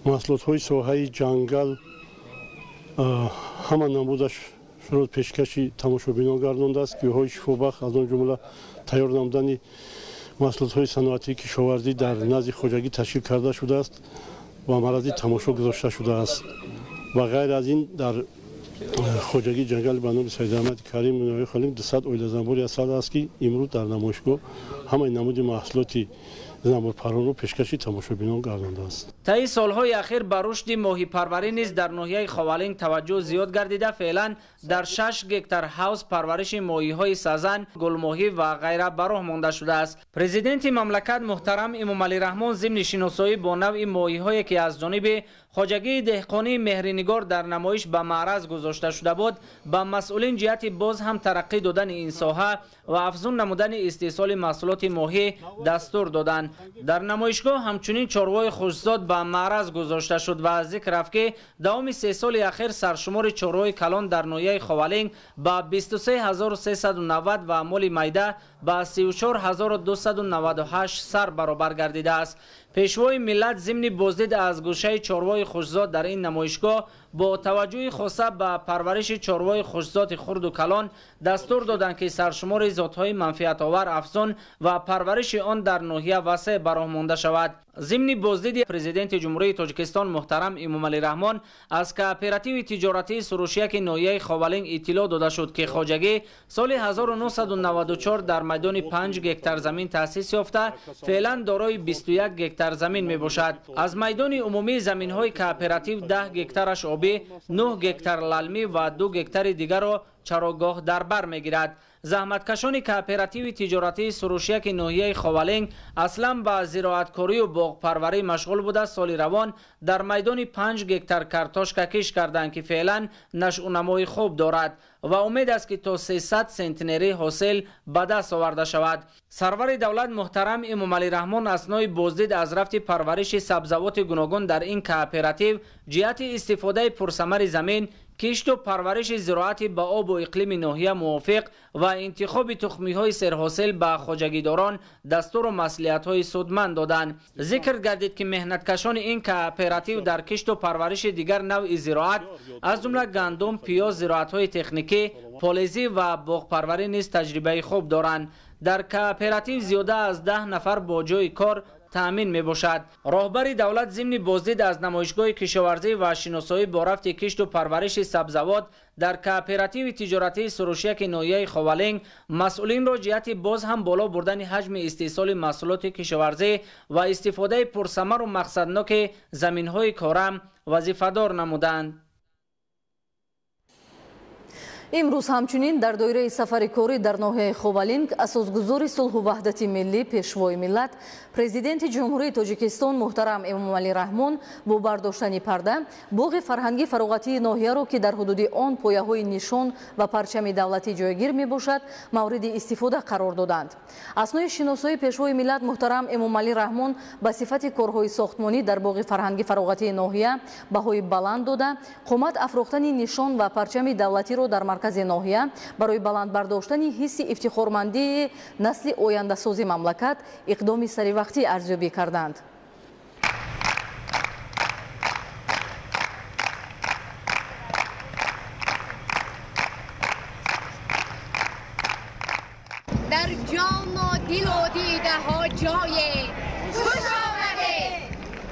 маҳсулотҳои соҳаи ҷангал ҳама намудашро пешкаши тамошобинон гардондааст. Гиёҳҳои шифобахш, аз он ҷумла тайёр намудани маҳсулотҳои саноатии кишоварзӣ дар назди хоҷагӣ ташкил карда шудааст ва марази тамошо гузошта шудааст. Ва ғайр аз ин дар хоҷагии ҷангали ба номи Саидахмад Карим ноҳияи Ховалинг 200 оила занбури асал аст, ки имрӯз дар намоишгоҳ ҳамаи намуди маҳсулоти занбурпарварро пешкаши тамошобинон гардондааст. Таи солҳои ахир ба рушди моҳипарварӣ низ дар ноҳияи Ховалинг таваҷҷӯҳ зиёд гардида, феълан дар 6 гектар ҳавз парвариши моҳиҳои сазан, гулмоҳӣ ва ғайра ба роҳ монда шудааст. Президенти мамлакат муҳтарам Эмомалӣ Раҳмон зимни шиносоӣ бо навъи моҳиҳое, ки аз ҷониби хоҷагии деҳқонии Меҳринигор дар намоиш ба маъраз гузошта шуда буд, ба масъулин ҷиҳати боз ҳам тараққӣ додани ин соҳа ва афзун намудани истеҳсоли маҳсулоти моҳӣ дастур доданд. Дар намоишгоҳ ҳамчунин чорвои хушзод ба маъраз гузошта шуд ва зикр рафт, ки давоми 3 соли ахир саршумори чорвои калон дар ноҳияи Ховалинг ба 23390 ва моли майда ба 34298 сар баробар гардидааст. Пешвои миллат зимни боздид аз гӯшаи чорвои хушзод дар ин намоишгоҳ бо таваҷҷӯҳи хоса ба парвариши чорвои хушзоди хурду калон дастур доданд, ки саршумори зотҳои манфиатовар афзун ва парвариши он дар ноҳия васеъ ба роҳ монда шавад. Зимни боздиди президенти Ҷумҳурии Тоҷикистон муҳтарам Эмомалӣ Раҳмон аз кооперативи тиҷоратии Сурушияки ноҳияи Ховалинг иттилоъ дода шуд, ки хоҷагӣ соли 1994 дар майдони 5 гектар замин таъсис ёфта, феълан дорои 21 гектар замин мебошад. Аз майдони умумии заминҳои кооператив 10 гектараш обӣ, 9 гектар лалмӣ ва 2 гектари дигарро чарогоҳ дар бар мегирад. Заҳматкашони кооперативи тиҷоратии Сурушияки ноҳияи Ховалинг аслан ба зироаткорию боғпарварӣ машғул буда, соли равон дар майдони 5 гектар картошка кишт карданд, ки феълан нашъунамои хуб дорад ва умед аст, ки то 300 сентнери ҳосил ба даст оварда шавад. Сарвари давлат муҳтарам Эмомалӣ Раҳмон аснои боздид аз рафти парвариши сабзавоти гуногун дар ин кооператив ҷиҳати истифодаи пурсамари замин, кишту парвариши зироати ба обу иқлими ноҳия мувофиқ ва интихоби тухмиҳои серҳосил ба хоҷагидорон дастуру маслиҳатҳои судманд доданд. Зикр гардид, ки меҳнаткашони ин кооператив дар кишту парвариши дигар навъи зироат, аз ҷумла гандум, пиёз, зироатҳои техникӣ, полезӣ ва боғпарварӣ низ таҷрибаи хуб доранд. Дар кооператив зиёда аз 10 нафар бо ҷойи кор таъмин мебошад. Роҳбари давлат зимни боздид аз намоишгоҳи кишоварзӣ ва шиносоӣ бо рафти кишту парвариши сабзавот дар кооперативи тиҷоратии Сурушияки ноҳияи Ховалинг масъулинро ҷиҳати боз ҳам боло бурдани ҳаҷми истеҳсоли маҳсулоти кишоварзӣ ва истифодаи пурсамару мақсадноки заминҳои корам вазифадор намуданд. Имрӯз ҳамчунин дар доираи сафари корӣ дар ноҳияи Ховалинг асосгузори сулҳу ваҳдати миллӣ, пешвои миллат, президенти Ҷумҳурии Тоҷикистон муҳтарам Эмомалӣ Раҳмон бо бардоштани парда боғи фарҳангӣ фароғатии ноҳияро, ки дар ҳудуди он пояҳои нишон ва парчами давлатӣ ҷойгир мебошад, мавриди истифода қарор доданд. Аснои шиносоии пешвои миллат муҳтарам Эмомалӣ Раҳмон ба сифати корҳои сохтмонӣ дар боғи фарҳангӣ фароғатии ноҳия баҳои баланд дода, қомат афрохтани нишон ва парчами давлатиро дар маркази ноҳия барои баланд бардоштани ҳисси ифтихормандии насли ояндасози мамлакат иқдоми саривақтӣ арзёбӣ карданд. Дар ҷону дилу дидаҳо ҷое хуш омадед,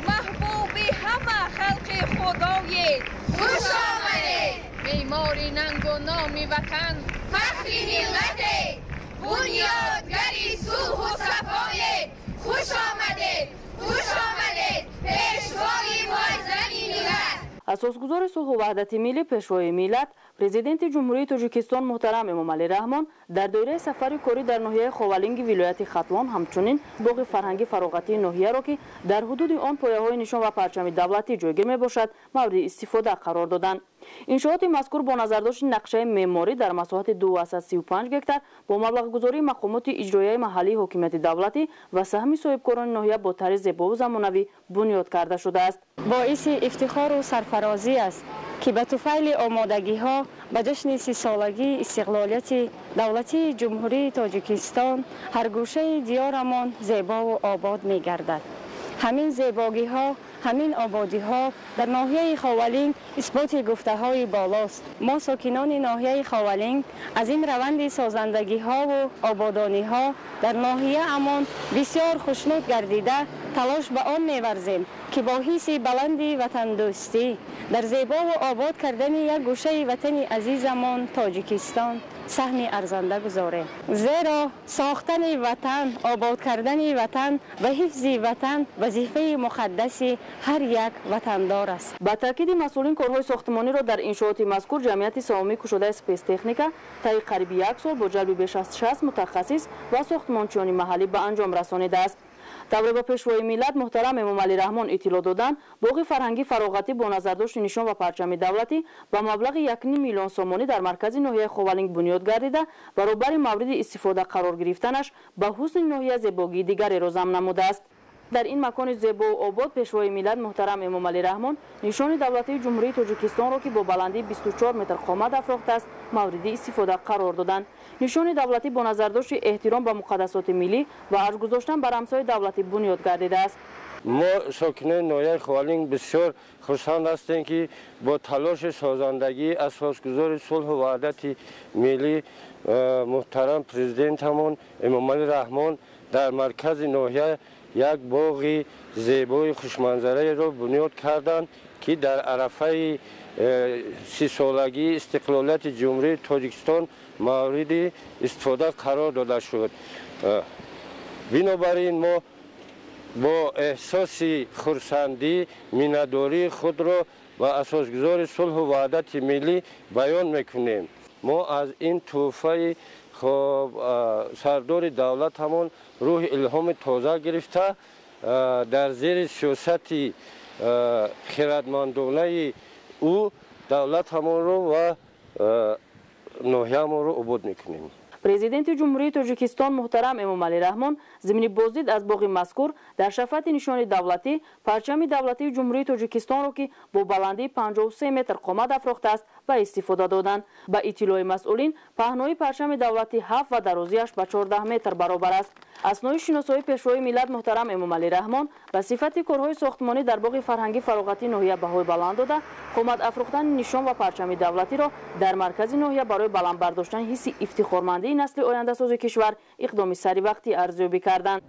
маҳбуби ҳама халқи худоед, хуш омадед, меъмори нангу номи ватан, фахри миллатед, бунёдгари сулҳу сафоед, хуш омадед, хуш омадед, пешвои муаззами миллат. Асосгузори сулҳу ваҳдати миллӣ, Пешвои миллат, Президенти Ҷумҳурии Тоҷикистон муҳтарам Эмомалӣ Раҳмон дар доираи сафари корӣ дар ноҳияи Ховалинги вилояти Хатлон ҳамчунин боғи фарҳанги фароғатии ноҳияро, ки дар ҳудуди он пояҳои нишон ва парчами давлатӣ ҷойгир мебошад, мавриди истифода қарор доданд. Иншооти мазкур бо назардошти нақшаи меъморӣ дар масоҳати 235 гектар бо маблағгузории мақомоти иҷроияи маҳаллии ҳокимияти давлатӣ ва саҳми соҳибкорони ноҳия бо тарзи зебову замонавӣ бунёд карда шудааст. Боиси ифтихору сарфарозӣ аст, ки ба туфайли омодагиҳо ба ҷашни 30-солагии истиқлолияти давлатии Ҷумҳурии Тоҷикистон ҳар гӯшаи диёрамон зебову обод мегардад. Ҳамин зебогиҳо, ҳамин ободиҳо дар ноҳияи Ховалинг исботи гуфтаҳои болост. Мо сокинони ноҳияи Ховалинг аз ин раванди созандагиҳову ободониҳо дар ноҳияамон бисёр хушнуд гардида, талош ба он меварзем, ки бо ҳисси баланди ватандӯстӣ дар зебову обод кардани як гӯшаи ватани азизамон Тоҷикистон саҳми арзанда гузорем. Зеро сохтани ватан, обод кардани ватан ва ҳифзи ватан вазифаи муқаддаси ҳар як ватандор аст. Ба таъкиди масъулин, корҳои сохтмониро дар иншооти мазкур ҷамъияти саҳомии кушодаи Спецтехника таи қариби як сол бо ҷалби беш аз 60 мутахассис ва сохтмончиёни маҳаллӣ ба анҷом расонидааст. Тавре ба Пешвои миллат муҳтарам Эмомалӣ Раҳмон иттилоъ доданд, боғи фарҳангӣ фароғатӣ бо назардошти нишон ва парчами давлатӣ ба маблағи 1,5 миллион сомонӣ дар маркази ноҳияи Ховалинг бунёд гардида, баробари мавриди истифода қарор гирифтанаш ба ҳусни ноҳия зебогии дигареро зам намудааст. Дар ин макони зебову обод Пешвои миллат муҳтарам Эмомалӣ Раҳмон нишони давлатии Ҷумҳурии Тоҷикистонро, ки бо баландии 24 метр қомат афрохтааст, мавриди истифода қарор доданд. Нишони давлатӣ бо назардошти эҳтиром ба муқаддасоти миллӣ ва арҷ гузоштан ба рамзҳои давлатӣ бунёд гардидааст. Мо сокинони ноҳияи Ховалинг бисёр хурсанд ҳастем, ки бо талоши созандагии асосгузори сулҳу ваҳдати миллӣ муҳтарам президентамон Эмомалӣ Раҳмон дар маркази ноҳия як боғи зебои хушманзараеро бунёд карданд, ки дар арафаи 30-солагии истиқлолияти Ҷумҳурии Тоҷикистон мавриди истифода қарор дода шуд. Бинобар ин мо бо эҳсоси хурсандӣ миннатдории худро ба асосгузори сулҳу ваҳдати миллӣ баён мекунем. Мо аз ин тӯҳфаи сардори давлатамон рӯҳи илҳоми тоза гирифта, дар зери сиёсати хирадмандонаи ӯ давлатамонро ва ноҳиямонро обод мекунем. Президенти Ҷумҳурии Тоҷикистон муҳтарам Эмомалӣ Раҳмон зимни боздид аз боғи мазкур дар шафати нишони давлатӣ парчами давлатии Ҷумҳурии Тоҷикистонро, ки бо баландии 53 метр қомат афрохтааст, ба истифода доданд. Ба иттилои масъулин, паҳнои парчами давлатӣ 7 ва дарозиаш ба 14 метр баробар аст. Аснои шиносоии Пешвои миллат муҳтарам Эмомалӣ Раҳмон ба сифати корҳои сохтмонӣ дар боғи фарҳангӣ фароғатии ноҳия баҳои баланд дода, қомат афрохтани нишон ва парчами давлатиро дар маркази ноҳия барои баланд бардоштани ҳисси ифтихормандии насли ояндасози кишвар иқдоми саривақтӣ арзёбӣ карданд.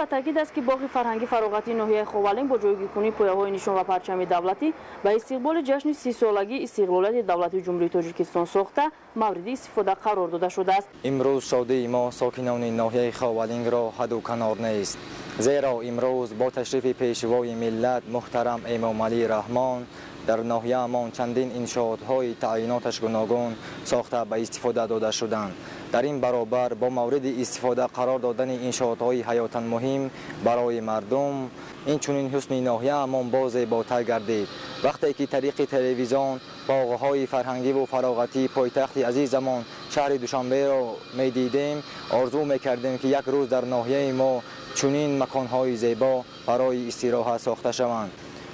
ба таъкид аст, ки боғи фарҳанги фароғатии ноҳияи Ховалинг бо ҷойгиркунии пояҳои нишон ва парчами давлатӣ ба истиқболи ҷашни 30-солагии истиқлолияти давлатии Ҷумҳурии Тоҷикистон сохта мавриди истифода қарор дода шудааст. Имрӯз шодии мо сокинони ноҳияи Ховалингро ҳаду канор нест, зеро имрӯз бо ташрифи пешвои миллат муҳтарам Эмомалӣ Раҳмон дар ноҳияамон чандин иншоотҳои таъйиноташ гуногун сохта ба истифода дода шуданд. Дар ин баробар бо мавриди истифода қарор додани иншоотҳои ҳаётан муҳим барои мардум, инчунин ҳусни ноҳияамон боз зеботар гардид. Вақте ки тариқи телевизион боғҳои фарҳангиву фароғатии пойтахти азизамон шаҳри Душанберо медидем, орзу мекардем, ки як рӯз дар ноҳияи мо чунин маконҳои зебо барои истироҳат сохта шаванд.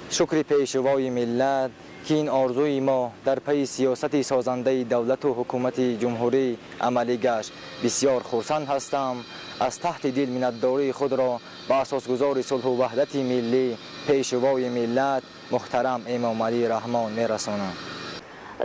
Шукри пешвои миллат, ки ин орзуи мо дар пайи сиёсати созандаи давлату ҳукумати ҷумҳурӣ амалӣ гашт. Бисёр хурсанд ҳастам. Аз таҳти дил миннатдории худро ба асосгузори сулҳу ваҳдати миллӣ, пешвои миллат муҳтарам Эмомалӣ Раҳмон мерасонам.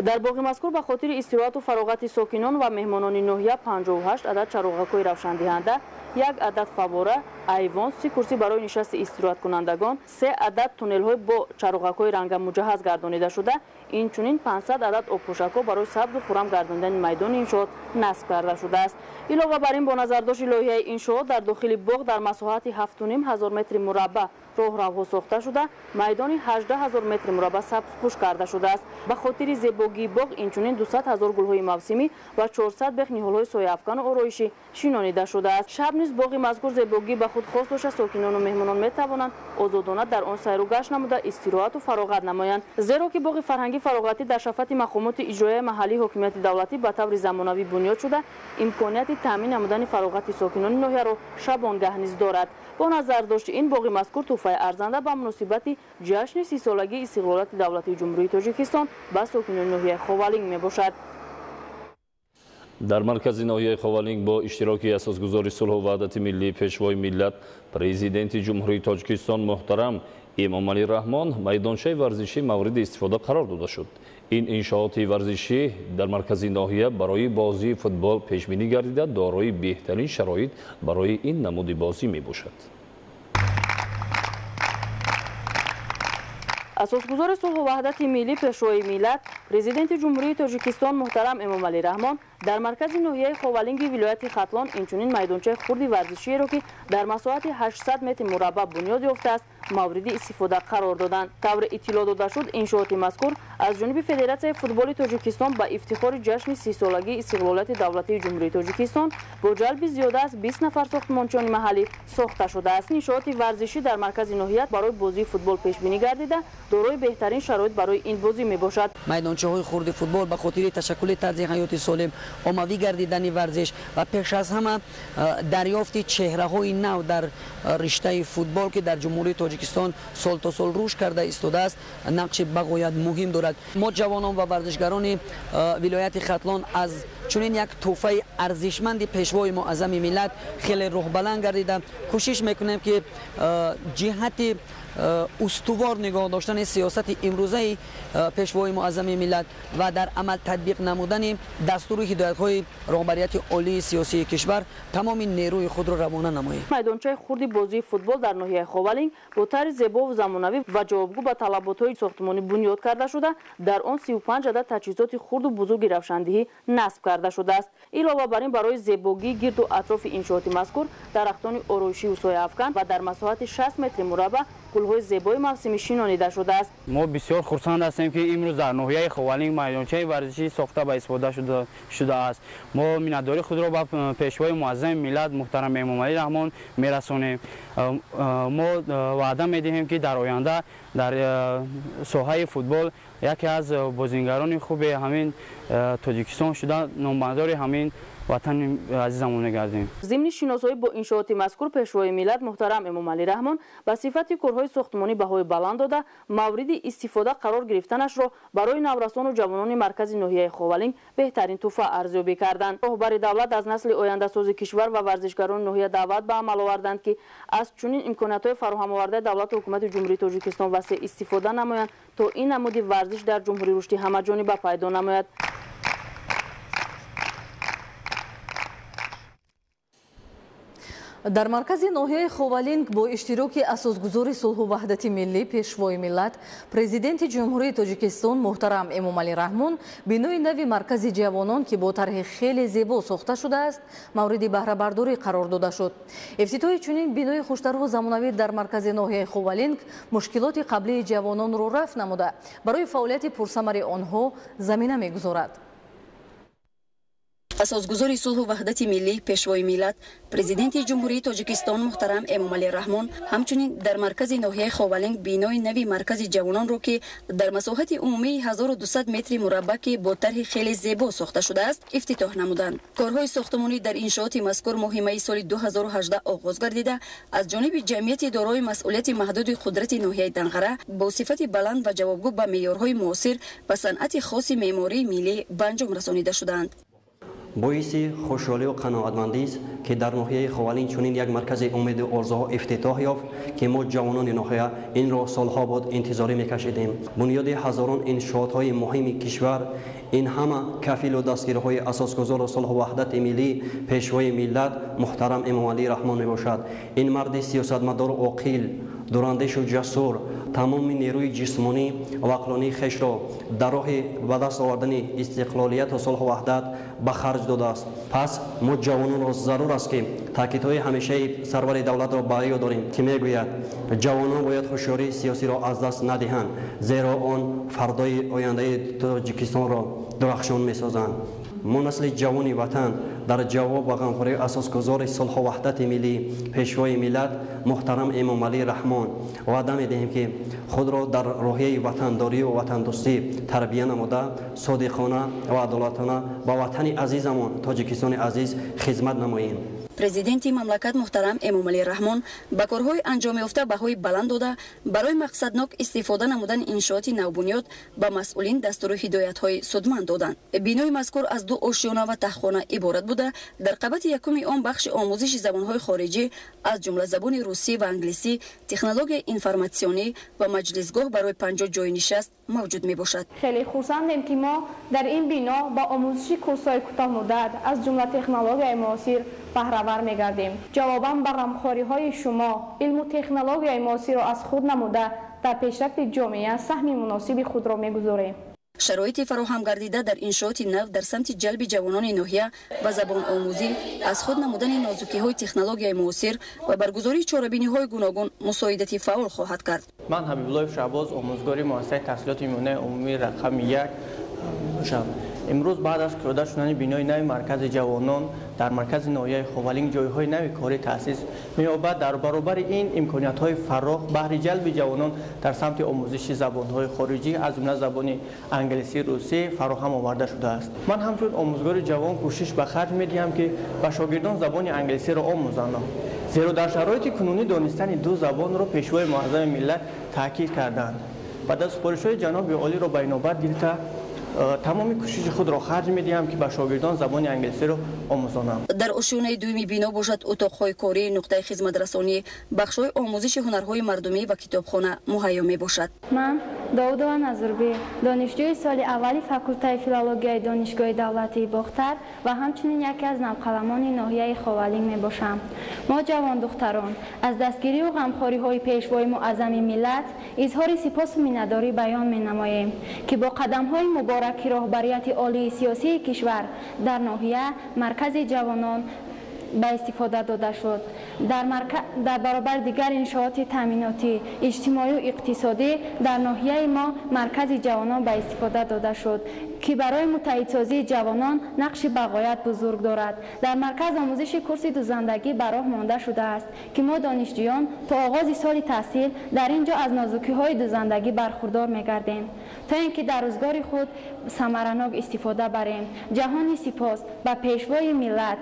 Дар боғи мазкур ба хотири истироҳату фароғати сокинон ва меҳмонони ноҳия 58 адад чароғакҳои равшандиҳанда, як адад фаввора, айвон, 30 курсӣ барои нишасти истироҳаткунандагон, 3 адад туннелҳои бо чароғакҳои ранга муҷаҳҳаз гардонида шуда, инчунин 500 адад обпӯшакҳо барои сабзу хуррам гардонидани майдони иншоот насб карда шудааст. Илова бар ин, бо назардошти лоиҳаи иншоот дар дохили боғ дар масоҳати 7,5 ҳазор метри мураббаъ роҳравҳо сохта шуда, майдони 18 ҳазор метри мураббаъ сабзпӯш карда шудааст. Ба хотири зебогии боғ инчунин 200 ҳазор гулҳои мавсимӣ ва 400 бех ниҳолҳои сояафкану ороишӣ шинонида шудааст. Шаб низ боғи мазкур зебогӣ ба худ хос дошта, сокинону меҳмонон метавонанд озодона дар он сайру гашт намуда истироҳату фароғат намоянд. Зеро ки боғи фарҳанги фароғатӣ дар шафати мақомоти иҷроияи маҳаллии ҳокимияти давлатӣ ба таври замонавӣ бунёд шуда, имконияти таъмин намудани фароғати сокинони ноҳияро шабонгаҳ низ дорад. Бо назардошти ин боғи мазкур тӯҳфаи арзанда ба муносибати ҷашни 30-солагии истиқлолияти давлатии Ҷумҳурии Тоҷикистон ба сокинони ноҳияи Ховалинг мебошад. Дар маркази ноҳияи Ховалинг бо иштироки асосгузори сулҳу ваҳдати миллӣ, пешвои миллат, президенти Ҷумҳурии Тоҷикистон муҳтарам Эмомалӣ Раҳмон майдончаи варзишӣ мавриди истифода қарор дода шуд. Ин иншооти варзишӣ дар маркази ноҳия барои бозии футбол пешбинӣ гардида, дорои беҳтарин шароит барои ин намуди бозӣ мебошад. Асосгузори сулҳу ваҳдати миллӣ, пешвои миллат, президенти Ҷумҳурии Тоҷикистон муҳтарам Эмомалӣ Раҳмон дар маркази ноҳияи Ховалинги вилояти Хатлон инчунин майдончаи хурди варзишиеро, ки дар масоҳати 800 метри мураббаъ бунёд ёфтааст, мавриди истифода қарор доданд. Тавре иттилоъ дода шуд, иншооти мазкур аз ҷониби Федератсияи футболи Тоҷикистон ба ифтихори ҷашни 30-солагии истиқлолияти давлатии Ҷумҳурии Тоҷикистон бо ҷалби зиёда аз 20 нафар сохтмончиёни маҳаллӣ сохта шудааст. Иншооти варзишӣ дар маркази ноҳия барои бозии футбол пешбинӣ гардида, дорои беҳтарин шароит барои ин бозӣ мебошад. Майдончаҳои хурди футбол ба хотири ташаккули тарзи ҳаёти солим, оммавӣ гардидани варзиш ва пеш аз ҳама дарёфти чеҳраҳои нав дар риштаи футбол, ки дар Ҷумҳурии Тоҷикистон сол то сол рушд карда истодааст, нақши бағоят муҳим дорад. Мо ҷавонон ва варзишгарони вилояти Хатлон аз чунин як тӯҳфаи арзишманди пешвои муаззами миллат хеле рӯҳбаланд гардида, кӯшиш мекунем, ки ҷиҳати устувор нигоҳ доштани сиёсати имрӯзаи пешвои муаззами миллат ва дар амал татбиқ намудани дастуру ҳидоятҳои роҳбарияти олии сиёсии кишвар тамоми нерӯи худро равона намоем. Майдончаи хурди бозии футбол дар ноҳияи Ховалинг бо тарзи зебову замонавӣ ва ҷавобгӯ ба талаботҳои сохтмонӣ бунёд карда шуда, дар он 35 адад таҷҳизоти хурду бузурги равшандиҳӣ насб карда шудааст. Илова бар ин, барои зебогии гирду атрофи иншооти мазкур дарахтони ороишию сояафкан ва дар масоҳати 60 метри мураббаъ гулҳои зебои мавсимӣ шинонида шудааст. Мо бисёр хурсанд ҳастем, ки имрӯз дар ноҳияи Ховалинг майдончаи варзишӣ сохта ба истифода шудааст. Мо миннатдории худро ба пешвои муаззами миллат муҳтарам Эмомалӣ Раҳмон мерасонем. Мо ваъда медиҳем, ки дар оянда дар соҳаи футбол яке аз бозингарони хуби ҳамин Тоҷикистон шуда, номбардори ҳамин ватани азизамон мегардем. Зимни шиносоӣ бо иншооти мазкур пешвои миллат муҳтарам Эмомалӣ Раҳмон ба сифати корҳои сохтмонӣ баҳои баланд дода, мавриди истифода қарор гирифтанашро барои наврасону ҷавонони маркази ноҳияи Ховалинг беҳтарин тӯҳфа арзёбӣ карданд. Роҳбари давлат аз насли ояндасози кишвар ва варзишгарони ноҳия даъват ба амал оварданд, ки аз чунин имкониятҳои фароҳамовардаи давлату ҳукумати Ҷумҳурии Тоҷикистон васеъ истифода намоянд, то ин намуди варзиш дар ҷумҳурӣ рушди ҳамаҷониба пайдо намояд. Дар маркази ноҳияи Ховалинг бо иштироки асосгузори сулҳу ваҳдати миллӣ, Пешвои миллат, Президенти Ҷумҳурии Тоҷикистон муҳтарам Эмомалӣ Раҳмон бинои нави маркази ҷавонон, ки бо тарҳи хеле зебо сохта шудааст, мавриди баҳрабардорӣ қарор дода шуд. Ифтитоҳи чунин бинои хуштарҳу замонавӣ дар маркази ноҳияи Ховалинг мушкилоти қаблии ҷавононро рафъ намуда, барои фаъолияти пурсамари онҳо замина мегузорад. Асосгузори сулҳу ваҳдати миллӣ, Пешвои миллат, Президенти Ҷумҳурии Тоҷикистон муҳтарам Эмомалӣ Раҳмон ҳамчунин дар маркази ноҳияи Ховалинг бинои нави маркази ҷавононро, ки дар масоҳати умумии 1200 метри мураббаъ, ки бо тарҳи хеле зебо сохта шудааст, ифтитоҳ намуданд. Корҳои сохтмонӣ дар иншооти мазкур моҳи майи соли 2018 оғоз гардида, аз ҷониби ҷамъияти дорои масъулияти маҳдуди қудрати ноҳияи Данғара бо сифати баланд ва ҷавобгӯ ба меъёрҳои муосир ва санъати хоси меъмории миллӣ ба анҷом расонида шуданд. Боиси хушҳолию қаноатмандист, ки дар ноҳияи Ховалинг чунин як маркази умеду орзуҳо ифтитоҳ ёфт, ки мо ҷавонони ноҳия инро солҳо буд интизорӣ мекашидем. Бунёди ҳазорон иншоотҳои муҳими кишвар ин ҳама кафилу дастгириҳои асосгузору сулҳу ваҳдати миллӣ, Пешвои миллат муҳтарам Эмомалӣ Раҳмон мебошад. Ин марди сиёсатмадору оқил, дурандешу ҷасур тамоми нерӯи ҷисмонӣ ва ақлонии хешро дар роҳи ба даст овардани истиқлолияту сулҳу ваҳдат ба харҷ додааст. Пас мо ҷавононро зарур аст, ки таъкидҳои ҳамешаи сарвари давлатро ба ёд дорем, ки мегӯяд: ҷавонон бояд ҳушёрии сиёсиро аз даст надиҳанд, зеро он фардои ояндаи Тоҷикистонро дурахшон месозанд. Мо насли ҷавони ватан дар ҷавоб ба ғамхории асосгузори сулҳу ваҳдати миллӣ, Пешвои миллат муҳтарам Эмомалӣ Раҳмон ваъда медиҳем, ки худро дар рӯҳияи ватандорию ватандӯстӣ тарбия намуда, содиқона ва адолатона ба ватани азизамон Тоҷикистони азиз хизмат намоем. Президенти мамлакат муҳтарам Эмомалӣ Раҳмон ба корҳои анҷомёфта баҳои баланд дода, барои мақсаднок истифода намудани иншооти навбунёд ба масъулин дастуру ҳидоятҳои судманд доданд. Бинои мазкур аз ду ошёна ва таҳхона иборат буда, дар қабати якуми он бахши омӯзиши забонҳои хориҷӣ, аз ҷумла забони русӣ ва англисӣ, технологияи информатсионӣ ва маҷлисгоҳ барои 50 ҷойи нишаст мавҷуд мебошад. Хеле хурсандем, ки мо дар ин бино ба омӯзиши курсҳои кӯтоҳмуддат, аз ҷумла технологияи муосир баҳравар мегардем. Ҷавобан ба ғамхориҳои шумо илму технологияи муосирро аз худ намуда, дар пешрафти ҷомеа саҳми муносиби худро мегузорем. Шароити фароҳам гардида дар иншооти нав дар самти ҷалби ҷавонони ноҳия ба забономӯзӣ, аз худ намудани нозукиҳои технологияи муосир ва баргузории чорабиниҳои гуногун мусоидати фаъол хоҳад кард. Ман Ҳабибуллоев Шаҳбоз, омӯзгори муассисаи таҳсилоти миёнаи умумии рақами 1 мебошам. Имрӯз баъд аз кушода шудани бинои нави маркази ҷавонон дар маркази ноҳияи Ховалинг ҷойҳои нави корӣ таъсис меёбад. Дар баробари ин имкониятҳои фарох баҳри ҷалби ҷавонон дар самти омӯзиши забонҳои хориҷӣ, аз ҷумла забони англисӣ, русӣ фароҳам оварда шудааст. Ман ҳамчун омӯзгори ҷавон кӯшиш ба харҷ медиҳам, ки ба шогирдон забони англисиро омӯзанам, зеро дар шароити кунунӣ донистани ду забонро Пешвои муаззами миллат таъкид карданд. Баъд аз супоришҳои ҷаноби олиро ба инобат гирифта, тамоми кӯшиши худро харҷ медиҳам, ки ба шогирдон забони англисиро омӯзонам. Дар ошёнаи дуюми бино бошад утоқҳои корӣ, нуқтаи хизматрасонӣ, бахшҳои омӯзиши ҳунарҳои мардумӣ ва китобхона муҳайё мебошад. Ман Довудова Назурбӣ, донишҷӯи соли аввали факултаи филологияи Донишгоҳи давлатии Бохтар ва ҳамчунин яке аз навқаламони ноҳияи Ховалинг мебошам. Мо ҷавондухтарон аз дастгирию ғамхориҳои Пешвои муаззами миллат изҳори сипосу миннатдорӣ баён менамоем, ки бо қадамҳои мубораки роҳбарияти олии сиёсии кишвар дар ноҳия маркази ҷавонон ба истифода дода шуд. Дар баробари дигар иншооти таъминотӣ, иҷтимоию иқтисодӣ дар ноҳияи мо маркази ҷавонон ба истифода дода шуд, ки барои муттаҳидсозии ҷавонон нақши бағоят бузург дорад. Дар марказ омӯзиши курси дузандагӣ ба роҳ монда шудааст, ки мо донишҷӯён то оғози соли таҳсил дар ин ҷо аз нозукиҳои дузандагӣ бархурдор мегардем, то ин ки дар рӯзгори худ самаранок истифода барем. Ҷаҳони сипос ба Пешвои миллат,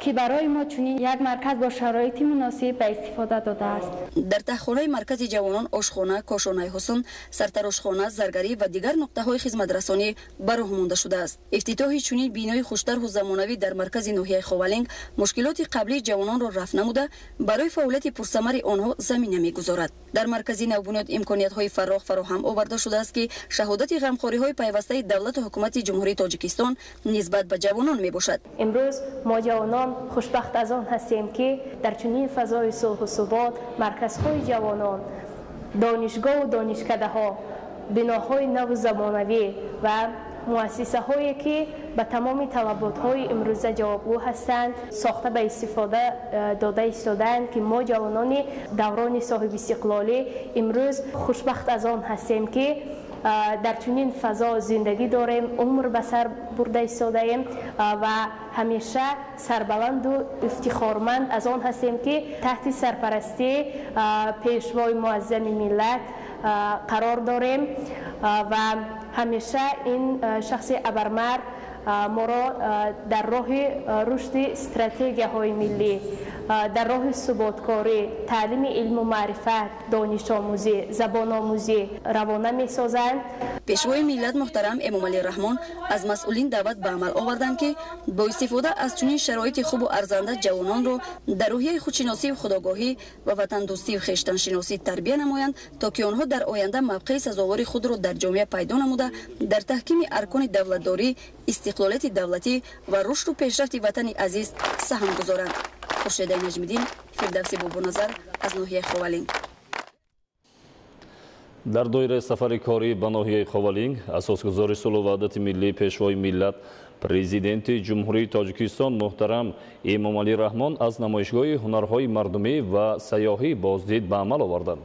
ки барои мо чунин як марказ бо шароити муносиб ба истифода додааст. Дар таҳхонаи маркази ҷавонон ошхона, кошонаи ҳусн, сартарошхона, заргарӣ ва дигар нуқтаҳои хизматрасонӣ ба роҳ монда шудааст. Ифтитоҳи чунин бинои хуштарҳу замонавӣ дар маркази ноҳияи Ховалинг мушкилоти қаблии ҷавононро рафъ намуда, барои фаъолияти пурсамари онҳо замина мегузорад. Дар маркази навбунёд имкониятҳои фарох фароҳам оварда шудааст, ки шаҳодати ғамхориҳои пайвастаи давлату ҳукумати Ҷумҳурии Тоҷикистон нисбат ба ҷавонон мебошад. Имрӯз мо ҷавонон хушбахт аз он ҳастем, ки дар чунин фазои сулҳу субот марказҳои ҷавонон, донишгоҳу донишкадаҳо, биноҳои наву замонавӣ ва муассисаҳое, ки ба тамоми талаботҳои имрӯза ҷавобгӯ ҳастанд, сохта ба истифода дода истодаанд, ки мо ҷавонони даврони соҳибистиқлолӣ имрӯз хушбахт аз он ҳастем, ки дар чунин фазо зиндагӣ дорем, умр ба сар бурда истодаем ва ҳамеша сарбаланду ифтихорманд аз он ҳастем, ки таҳти сарпарастии Пешвои Муаззами миллат қарор дорем ва ҳамеша ин шахси абармард моро дар роҳи рушди стратегияҳои миллӣ, дар роҳи суботкорӣ, таълими илму маърифат, донишомӯзӣ, забономӯзӣ равона месозанд. Пешвои миллат муҳтарам Эмомалӣ Раҳмон аз масъулин даъват ба амал оварданд, ки бо истифода аз чунин шароити хубу арзанда ҷавононро дар рӯҳияи худшиносию худогоҳӣ ва ватандӯстию хештаншиносӣ тарбия намоянд, то ки онҳо дар оянда мавқеи сазовори худро дар ҷомеа пайдо намуда, дар таҳкими аркони давлатдорӣ, истиқлолияти давлатӣ ва рушду пешрафти ватани азиз саҳм гузоранд. Хуршедаи Наҷмиддин, Фирдавси Бобоназар аз ноҳияи Ховалинг. Дар доираи сафари корӣ ба ноҳияи Ховалинг асосгузори сулҳу ваҳдати миллӣ, Пешвои миллат, Президенти Ҷумҳурии Тоҷикистон муҳтарам Эмомалӣ Раҳмон аз намоишгоҳи ҳунарҳои мардумӣ ва сайёҳӣ боздид ба амал оварданд.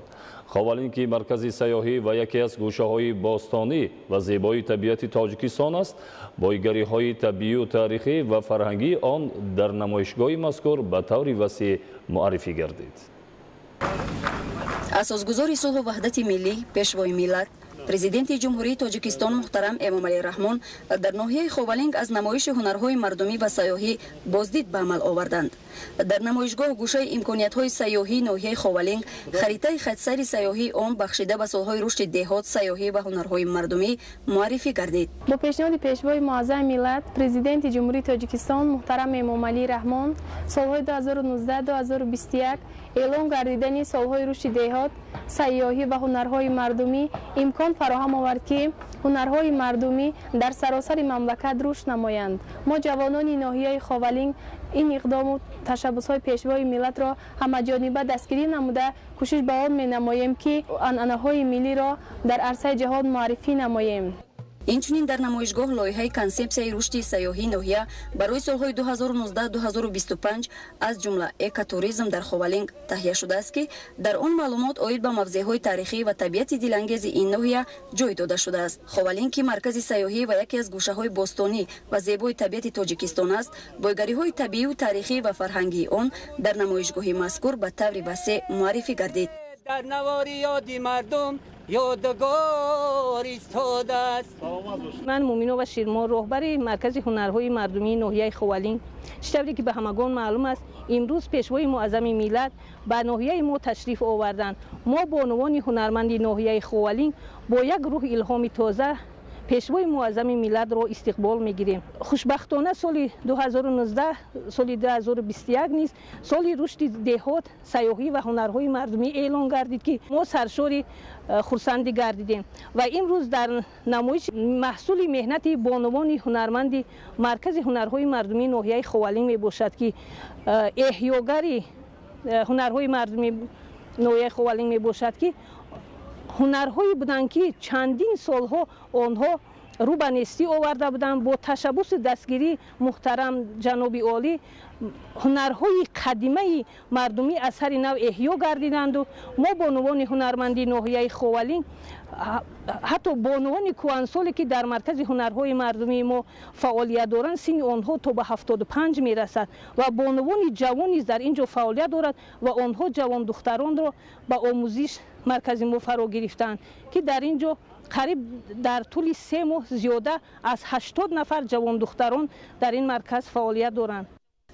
Ховалинг, ки маркази сайёҳӣ ва яке аз гӯшаҳои бостонӣ ва зебои табиати Тоҷикистон аст, бойгариҳои табиию таърихӣ ва фарҳангии он дар намоишгоҳи мазкур ба таври васеъ муаррифӣ гардид. Асосгузори сулҳу ваҳдати миллӣ, Пешвои миллат, Президенти Ҷумҳурии Тоҷикистон муҳтарам Эмомалӣ Раҳмон дар ноҳияи Ховалинг аз намоиши ҳунарҳои мардумӣ ва сайёҳӣ боздид ба амал оварданд. Дар намоишгоҳ гӯшаи имкониятҳои сайёҳии ноҳияи Ховалинг, харитаи хатсайри сайёҳии он бахшида ба солҳои рушди деҳот, сайёҳӣ ва ҳунарҳои мардумӣ муаррифӣ гардид. Бо пешниҳоди Пешвои Муаззами миллат, Президенти Ҷумҳурии Тоҷикистон муҳтарам Эмомалӣ Раҳмон солҳои 2019-2021 эълон гардидани солҳои рушди деҳот, сайёҳӣ ва ҳунарҳои мардумӣ имкон фароҳам овард, ки ҳунарҳои мардумӣ дар саросари мамлакат рушд намоянд. Мо ҷавонони ноҳияи Ховалинг ин иқдому ташаббусҳои Пешвои миллатро ҳамаҷониба дастгирӣ намуда, кӯшиш ба он менамоем, ки анъанаҳои миллиро дар арсаи ҷаҳон муаррифӣ намоем. Инчунин дар намоишгоҳ лоиҳаи консепсияи рушди сайёҳии ноҳия барои солҳои 2019-2025, аз ҷумла экотуризм дар Ховалинг таҳия шудааст, ки дар он маълумот оид ба мавзеъҳои таърихӣ ва табиати дилангези ин ноҳия ҷой дода шудааст. Ховалинг, ки маркази сайёҳӣ ва яке аз гӯшаҳои бостонӣ ва зебои табиати Тоҷикистон аст, бойгариҳои табиию таърихӣ ва фарҳангии он дар намоишгоҳи мазкур ба таври васеъ муаррифӣ гардид. Дар навори ёди мардум ёдгор истодааст. Ман Муминова Ширмо, роҳбари маркази ҳунарҳои мардумии ноҳияи Ховалинг. Чӣ тавре ки ба ҳамагон маълум аст, имрӯз Пешвои Муаззами миллат ба ноҳияи мо ташриф оварданд. Мо бонувони ҳунарманди ноҳияи Ховалинг бо як рӯҳ илҳоми тоза Пешвои Муаззами миллатро истиқбол мегирем. Хушбахтона, соли 2019, соли 2021 низ соли рушди деҳот, сайёҳӣ ва ҳунарҳои мардумӣ эълон гардид, ки мо саршори хурсандӣ гардидем ва имрӯз дар намоиши маҳсули меҳнати бонувони ҳунарманди маркази ҳунарҳои мардумии ноҳияи Ховалинг мебошад, ки эҳёгари ҳунарҳои мардумии ноҳияи Ховалинг мебошад, ки ҳунарҳое буданд, ки чандин солҳо онҳо рӯ ба нестӣ оварда буданд. Бо ташаббуси дастгирии муҳтарам ҷаноби олӣ ҳунарҳои қадимаи мардумӣ аз сари нав эҳё гардиданду мо бонувони ҳунарманди ноҳияи Ховалинг, ҳатто бонувони кӯҳансоле, ки дар маркази ҳунарҳои мардумии мо фаъолият доранд, синни онҳо то ба 75 мерасад ва бонувони ҷавон низ дар ин ҷо фаъолият дорад ва онҳо ҷавондухтаронро ба омӯзиш маркази мо фаро гирифтаанд, ки дар ин ҷо қариб дар тӯли 3 моҳ зиёда аз 80 нафар ҷавондухтарон дар ин марказ фаъолият доранд.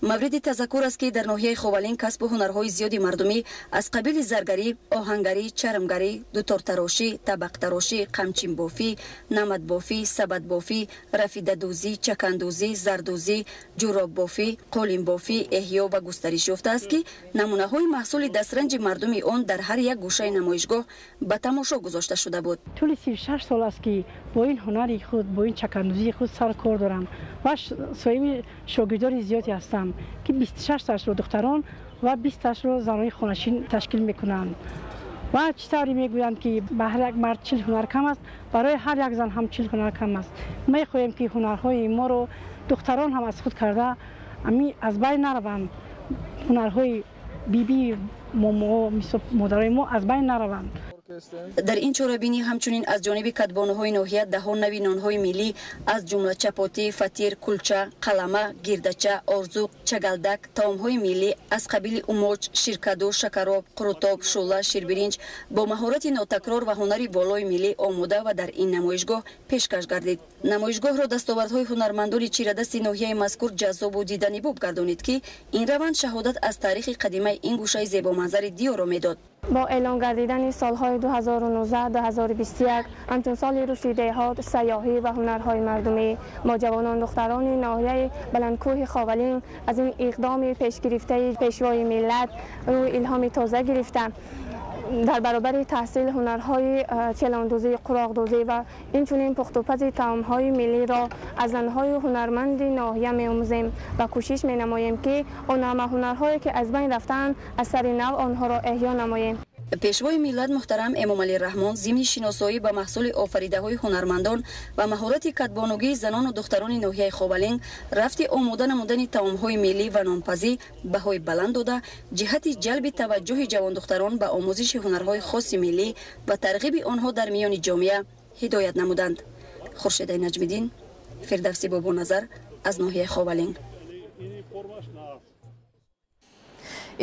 Мавриди тазаккур аст, ки дар ноҳияи Ховалинг касбу ҳунарҳои зиёди мардумӣ аз қабили заргарӣ, оҳангарӣ, чармгарӣ, дутортарошӣ, табақтарошӣ, қамчинбофӣ, намадбофӣ, сабадбофӣ, рафидадӯзӣ, чакандӯзӣ, зардӯзӣ, ҷуроббофӣ, қолинбофӣ эҳё ва густариш ёфтааст, ки намунаҳои маҳсули дастранҷи мардуми он дар ҳар як гӯшаи намоишгоҳ ба тамошо гузошта шуда буд. Тӯли 36 сол аст, ки бо ин ҳунари худ, бо ин чакандӯзии худ сар кор дорам ва соҳиби шогирдони зиёде ҳастам, ки 26 ташро духтарон ва 20 ташро занони хонашин ташкил мекунанд. Ва чӣ тавре мегӯянд, ки ба ҳар як мард 40 ҳунар кам аст, барои ҳар як зан ҳам 40 ҳунар кам аст. Мехоҳем, ки ҳунарҳои моро духтарон ҳам аз худ карда аз байн нараванд, ҳунарҳои биби момоҳо, модарои мо аз байн нараванд. Дар ин чорабинӣ ҳамчунин аз ҷониби кадбонуҳои ноҳия даҳо нави нонҳои миллӣ, аз ҷумла чапотӣ, фатир, кулча, қалама, гирдача, орзуқ, чагалдак, таомҳои миллӣ аз қабили умоч, ширкаду, шакароб, қурутоб, шӯла, ширбиринҷ бо маҳорати нотакрор ва ҳунари волои миллӣ омода ва дар ин намоишгоҳ пешкаш гардид. Намоишгоҳро дастовардҳои ҳунармандони чирадасти ноҳияи мазкур ҷаззобу диданибоб гардонид, ки ин раванд шаҳодат аз таърихи қадимаи ин гӯшаи зебоманзари диёрро медод. Бо эълон гардидани солҳои 2019-2021 ҳамчун соли рушди деҳот, сайёҳӣ ва ҳунарҳои мардумӣ, мо ҷавонон духтарони ноҳияи баландкӯҳи Ховалинг аз ин иқдоми пешгирифтаи пешвои миллат рӯи илҳоми тоза гирифта, дар баробари таҳсил ҳунарҳои челондӯзӣ, қуроқдӯзӣ ва инчунин пухтупази таомҳои миллиро аз занҳои ҳунарманди ноҳия меомӯзем ва кӯшиш менамоем, ки он ҳама ҳунарҳое ки аз байн рафтаанд, аз сари нав онҳоро эҳё намоем. Пешвои миллат муҳтарам Эмомалӣ Раҳмон зимни шиносоӣ ба маҳсули офаридаҳои ҳунармандон ва маҳорати кадбонугии занону духтарони ноҳияи Ховалинг, рафти омода намудани таомҳои миллӣ ва нонпазӣ баҳои баланд дода, ҷиҳати ҷалби таваҷҷӯҳи ҷавондухтарон ба омӯзиши ҳунарҳои хоси миллӣ ва тарғиби онҳо дар миёни ҷомеа ҳидоят намуданд. Хуршедаи Наҷмиддин, Фирдавси Бобоназар аз ноҳияи Ховалинг.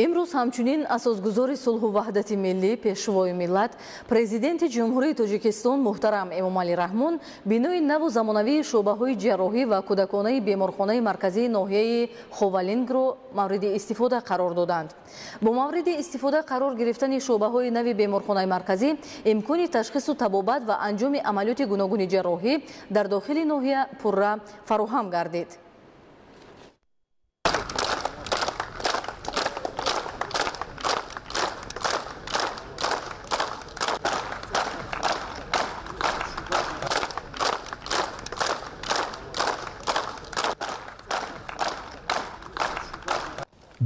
Имрӯз ҳамчунин асосгузори сулҳу ваҳдати миллӣ, пешвои миллат, президенти Ҷумҳурии Тоҷикистон муҳтарам Эмомалӣ Раҳмон бинои наву замонавии шӯъбаҳои ҷарроҳӣ ва кӯдаконаи беморхонаи марказии ноҳияи Ховалингро мавриди истифода қарор доданд. Бо мавриди истифода қарор гирифтани шӯъбаҳои нави беморхонаи марказӣ имкони ташхису табобат ва анҷоми амалиёти гуногуни ҷарроҳӣ дар дохили ноҳия пурра фароҳам гардид.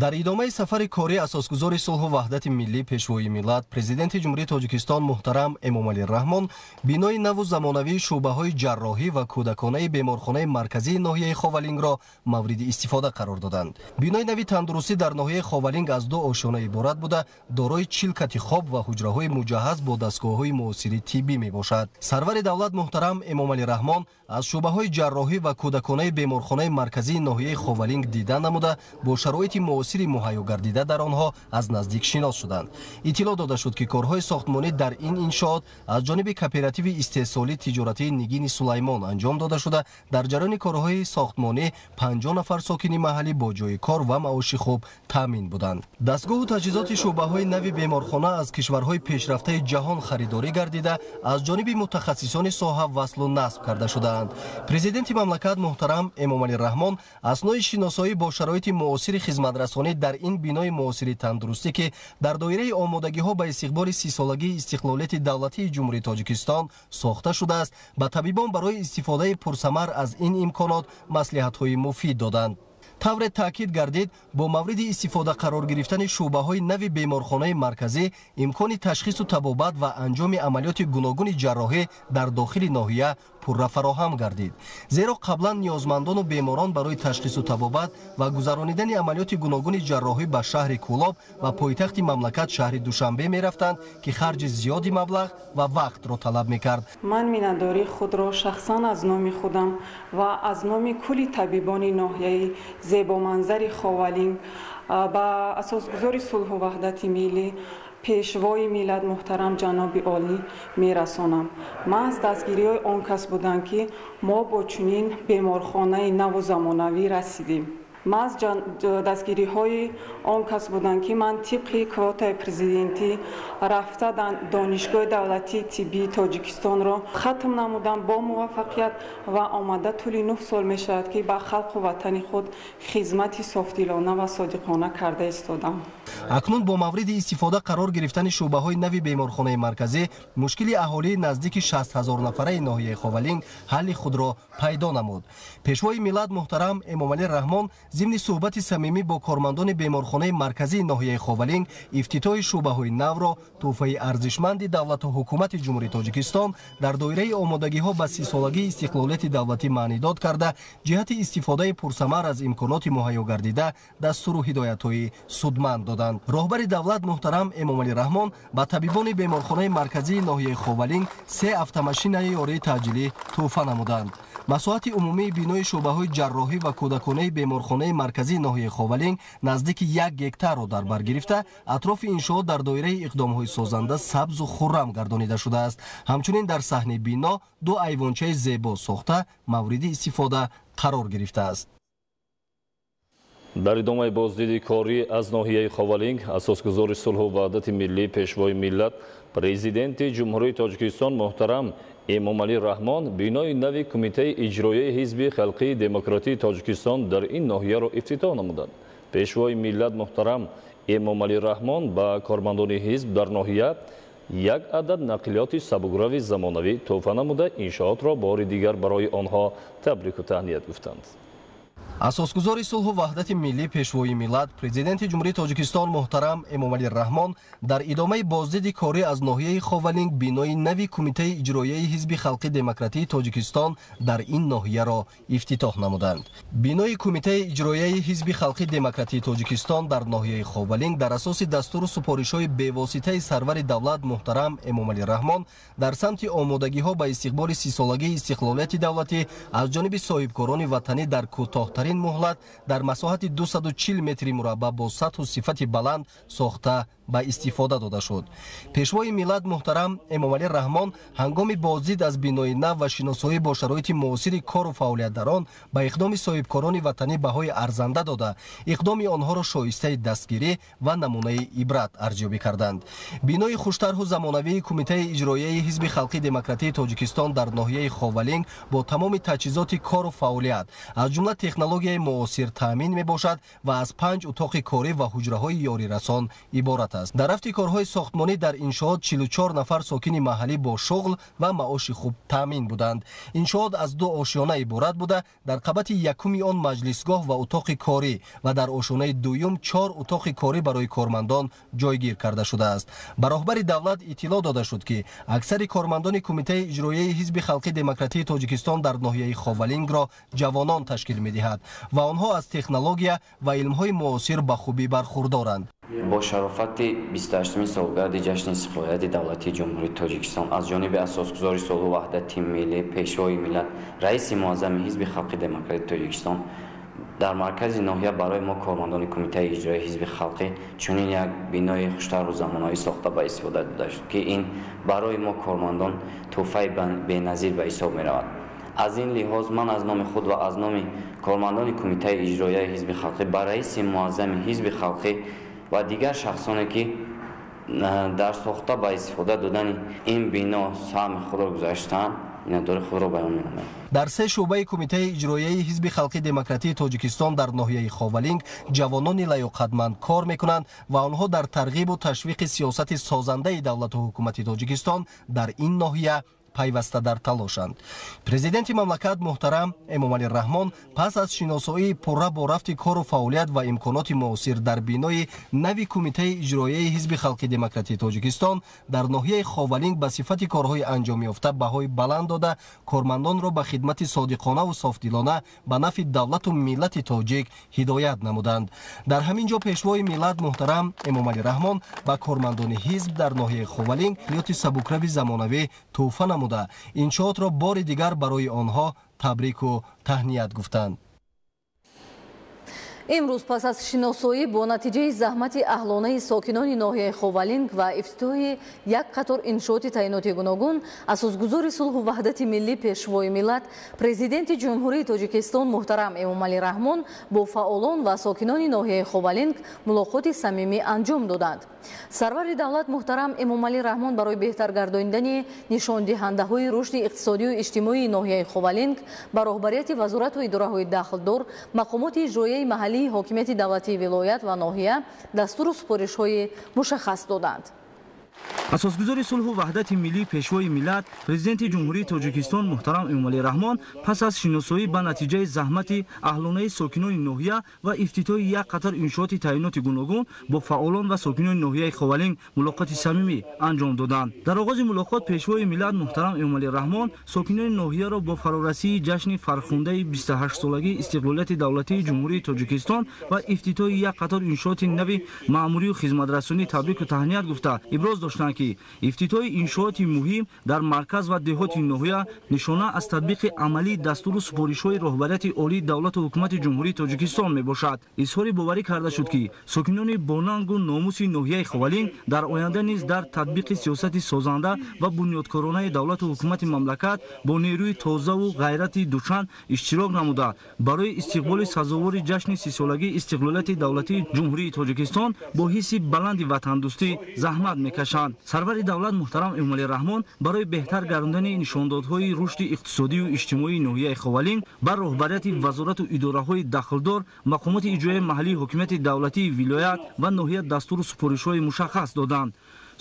Дар идомаи сафари корӣ асосгузори сулҳу ваҳдати миллӣ, пешвои миллат, президенти Ҷумҳурии Тоҷикистон муҳтарам Эмомалӣ Раҳмон бинои наву замонавии шӯъбаҳои ҷарроҳӣ ва кӯдаконаи беморхонаи марказии ноҳияи Ховалингро мавриди истифода қарор доданд. Бинои нави тандурустӣ дар ноҳияи Ховалинг аз ду ошёна иборат буда, дорои 40 кати хоб ва ҳуҷраҳои муҷаҳҳаз бо дастгоҳҳои муосири тиббӣ мебошад. Сарвари давлат муҳтарам Эмомалӣ Раҳмон аз шӯъбаҳои ҷарроҳӣ ва кӯдаконаи беморхонаи марказии ноҳияи Ховалинг дида намуда, бо шароити муосири муҳайё гардида дар онҳо аз наздик шинос шуданд. Иттилоъ дода шуд, ки корҳои сохтмонӣ дар ин иншоот аз ҷониби кооперативи истеҳсолӣ тиҷоратии Нигини Сулаймон анҷом дода шуда, дар ҷараёни корҳои сохтмонӣ 50 нафар сокини маҳаллӣ бо ҷои кор ва маоши хуб таъмин буданд. Дастгоҳу таҷҳизоти шӯъбаҳои нави беморхона аз кишварҳои пешрафтаи ҷаҳон харидорӣ гардида, аз ҷониби мутахассисони соҳа васлу насб карда шудаанд. Президенти мамлакат муҳтарам Эмомалӣ Раҳмон аснои шиносоӣ бо шароити муосири хизматрасонӣ дар ин бинои муосири тандурустӣ, ки дар доираи омодагиҳо ба истиқболи 30-солагии истиқлолияти давлатии Ҷумҳурии Тоҷикистон сохта шудааст, ба табибон барои истифодаи пурсамар аз ин имконот маслиҳатҳои муфид доданд. Тавре таъкид гардид, бо мавриди истифода қарор гирифтани шӯъбаҳои нави беморхонаи марказӣ имкони ташхису табобат ва анҷоми амалиёти гуногуни ҷарроҳӣ дар дохили ноҳия пурра фароҳам гардид. Зеро қаблан ниёзмандону беморон барои ташхису табобат ва гузаронидани амалиёти гуногуни ҷарроҳӣ ба шаҳри Кӯлоб ва пойтахти мамлакат шаҳри Душанбе мерафтанд, ки харҷи зиёди маблағ ва вақтро талаб мекард. Ман миннатдории худро шахсан аз номи худам ва аз номи кулли табибони ноҳияи зебоманзари Ховалинг ба асосгузори сулҳу ваҳдати миллӣ, пешвои миллат муҳтарам ҷаноби олӣ мерасонам. Ман аз дастгириҳои он кас будам, ки мо бо чунин беморхонаи наву замонавӣ расидем. Маҳз дастгириҳои он кас буданд, ки ман тибқи квотаи президентӣ рафта Донишгоҳи давлатии тиббии Тоҷикистонро хатм намудам бо муваффақият ва омада тӯли 9 сол мешавад, ки ба халқу ватани худ хизмати софдилона ва содиқона карда истодам. Акнун бо мавриди истифода қарор гирифтани шӯъбаҳои нави беморхонаи марказӣ, мушкили аҳолии наздики 60 ҳазор нафараи ноҳияи Ховалинг ҳалли худро пайдо намуд. Пешвои миллат муҳтарам Эмомалӣ Раҳмон зимни суҳбати самимӣ бо кормандони беморхонаи марказии ноҳияи Ховалинг ифтитоҳи шӯъбаҳои навро тӯҳфаи арзишманди давлату ҳукумати Ҷумҳурии Тоҷикистон дар доираи омодагиҳо ба 30-солагии истиқлолияти давлатӣ маънидод карда, ҷиҳати истифодаи пурсамар аз имконоти муҳайё гардида дастуру ҳидоятҳои судманд доданд. Роҳбари давлат муҳтарам Эмомалӣ Раҳмон ба табибони беморхонаи марказии ноҳияи Ховалинг 3 автомашинаи ёрии таъҷилӣ тӯҳфа намуданд. Масоҳати умумии бинои шӯъбаҳои ҷарроҳӣ ва кӯдаконаи беморхонаи марказии ноҳияи Ховалинг наздики 1 гектарро дар бар гирифта, атрофи иншоот дар доираи иқдомҳои созанда сабзу хуррам гардонида шудааст. Ҳамчунин дар саҳни бино 2 айвончаи зебо сохта мавриди истифода қарор гирифтааст. Дар идомаи боздиди корӣ аз ноҳияи Ховалинг асосгузори сулҳу ваҳдати миллӣ, пешвои миллат, президенти Ҷумҳурии Тоҷикистон муҳтарам Эмомалӣ Раҳмон бинои нави Кумитаи иҷроияи Ҳизби Халқии Демократии Тоҷикистон дар ин ноҳияро ифтитоҳ намуданд. Пешвои миллат муҳтарам Эмомалӣ Раҳмон ба кормандони ҳизб дар ноҳия як адад нақлиёти сабукрави замонавӣ тӯҳфа намуда, иншоотро бори дигар барои онҳо табрику таҳният гуфтанд. Асосгузори сулҳу ваҳдати миллӣ, пешвои миллат, президенти Ҷумҳурии Тоҷикистон муҳтарам Эмомалӣ Раҳмон дар идомаи боздиди корӣ аз ноҳияи Ховалинг бинои нави Кумитаи иҷроияи Ҳизби Халқи Демократии Тоҷикистон дар ин ноҳияро ифтитоҳ намуданд. Бинои Кумитаи иҷроияи Ҳизби Халқи Демократии Тоҷикистон дар ноҳияи Ховалинг дар асоси дастуру супоришҳои бевоситаи сарвари давлат муҳтарам Эмомалӣ Раҳмон дар самти омодагиҳо ба истиқболи 30-солагии истиқлолияти давлатӣ аз ҷониби соҳибкорони ватанӣ дар кӯтоҳтарин муҳлат дар масоҳати 240 метри мураббаъ бо сатҳу сифати баланд сохта ба истифода дода шуд. Пешвои миллат муҳтарам Эмомалӣ Раҳмон ҳангоми боздид аз бинои нав ва шиносоӣ бо шароити муосири кору фаъолият дар он ба иқдоми соҳибкорони ватанӣ баҳои арзанда дода, иқдоми онҳоро шоистаи дастгирӣ ва намунаи ибрат арзёбӣ карданд. Бинои хуштарҳу замонавии Кумитаи иҷроияи Ҳизби Халқи Демократии Тоҷикистон дар ноҳияи Ховалинг бо тамоми таҷҳизоти кору фаъолият, аз ҷумла технологияи муосир таъмин мебошад ва аз 5 утоқи корӣ ва ҳуҷраҳои ёрирасон иборат аст. Дар рафти корҳои сохтмонӣ дар иншоот 44 нафар сокини маҳаллӣ бо шуғл ва маоши хуб таъмин буданд. Иншоот аз 2 ошёна иборат буда, дар қабати якуми он маҷлисгоҳ ва утоқи корӣ ва дар ошёнаи дуюм 4 утоқи корӣ барои кормандон ҷойгир карда шудааст. Ба роҳбари давлат иттилоъ дода шуд, ки аксари кормандони Кумитаи иҷроияи Ҳизби Халқи Демократии Тоҷикистон дар ноҳияи Ховалингро ҷавонон ташкил медиҳад ва онҳо аз технология ва илмҳои муосир ба хубӣ бархурдоранд. Бо шарофати 28-ми солгарди ҷашни истиқлолияти давлатии Ҷумҳурии Тоҷикистон аз ҷониби асосгузори сулҳу ваҳдати миллӣ, пешвои миллат, раиси муаззами Ҳизби Халқи Демократии Тоҷикистон дар маркази ноҳия барои мо кормандони Кумитаи иҷроияи Ҳизби Халқӣ чунин як бинои хуштару замонавӣ сохта ба истифода дода шуд, ки ин барои мо кормандон тӯҳфаи беназир ба ҳисоб меравад. Аз ин лиҳоз ман аз номи худ ва аз номи кормандони Кумитаи иҷроияи Ҳизби Халқӣ ба раиси муаззами Ҳизби Халқӣ ва дигар шахсоне, ки дар сохта ба истифода додани ин бино саҳми худро гузаштаанд, миннатдории худро баён менамоям. Дар 3 шӯъбаи Кумитаи иҷроияи Ҳизби Халқи Демократии Тоҷикистон дар ноҳияи Ховалинг ҷавонони лаёқатманд кор мекунанд ва онҳо дар тарғибу ташвиқи сиёсати созандаи давлату ҳукумати Тоҷикистон дар ин ноҳия пайваста дар талошанд. Президенти мамлакат муҳтарам Эмомалӣ Раҳмон пас аз шиносоии пурра бо рафти кору фаъолият ва имконоти муосир дар бинои нави Кумитаи иҷроияи Ҳизби Халқи Демократии Тоҷикистон дар ноҳияи Ховалинг ба сифати корҳои анҷомёфта баҳои баланд дода, кормандонро ба хидмати содиқонаву софдилона ба нафъи давлату миллати тоҷик ҳидоят намуданд. Дар ҳамин ҷо пешвои миллат муҳтарам Эмомалӣ Раҳмон ба кормандони ҳизб дар ноҳияи Ховалинг нақлиёти сабукрави замонавӣ тӯҳфа намуданд, иншоотро бори дигар барои онҳо табрику таҳният гуфтанд. Имрӯз пас аз шиносоӣ бо натиҷаи заҳмати аҳлонаи сокинони ноҳияи Ховалинг ва ифтитоҳи як қатор иншооти таъиноти гуногун, асосгузори сулҳу ваҳдати миллӣ, Пешвои миллат, Президенти Ҷумҳурии Тоҷикистон муҳтарам Эмомалӣ Раҳмон бо фаъолон ва сокинони ноҳияи Ховалинг мулоқоти самимӣ анҷом доданд. Сарвари давлат муҳтарам Эмомалӣ Раҳмон барои беҳтар гардонидани нишондиҳандаҳои рушди иқтисодию иҷтимоии ноҳияи Ховалинг ба роҳбарияти вазорату идораҳои дахлдор, мақомоти иҷроияи маҳаллии ҳокимияти давлатии вилоят ва ноҳия дастуру супоришҳои мушаххас доданд. Асосгузори сулҳу ваҳдати миллӣ, Пешвои миллат, Президенти Ҷумҳурии Тоҷикистон муҳтарам Эмомалӣ Раҳмон пас аз шиносоӣ ба натиҷаи заҳмати аҳлонаи сокинони ноҳия ва ифтитоҳи як қатор иншооти таъиноти гуногун бо фаъолон ва сокинони ноҳияи Ховалинг мулоқоти самимӣ анҷом доданд. Дар оғози мулоқот Пешвои миллат муҳтарам Эмомалӣ Раҳмон сокинони ноҳияро бо фарорасии ҷашни фархундаи 28-солагии истиқлолияти давлатии Ҷумҳурии Тоҷикистон ва ифтитоҳи як қатор иншооти нави маъмурию хизматрасонӣ табрику таҳният гуфта, иброз доштанд, ки ифтитоҳи иншооти муҳим дар марказ ва деҳоти ноҳия нишона аз татбиқи амалии дастуру супоришҳои роҳбарияти олии давлату ҳукумати Ҷумҳурии Тоҷикистон мебошад. Изҳори боварӣ карда шуд, ки сокинони бонангу номуси ноҳияи Ховалинг дар оянда низ дар татбиқи сиёсати созанда ва бунёдкоронаи давлату ҳукумати мамлакат бо нерӯи тозаву ғайрати дучанд иштирок намуда, барои истиқболи сазовори ҷашни 30-солагии истиқлолияти давлатии Ҷумҳурии Тоҷикистон бо ҳисси баланди ватандӯстӣ заҳмат мекашанд. Сарвари давлат муҳтарам Эмомалӣ Раҳмон барои беҳтар гардондани нишондодҳои рушди иқтисодию иҷтимоии ноҳияи Ховалинг ба роҳбарияти вазорату идораҳои дахлдор, мақомоти иҷроияи маҳаллии ҳокимияти давлатии вилоят ва ноҳия дастуру супоришҳои мушаххас доданд.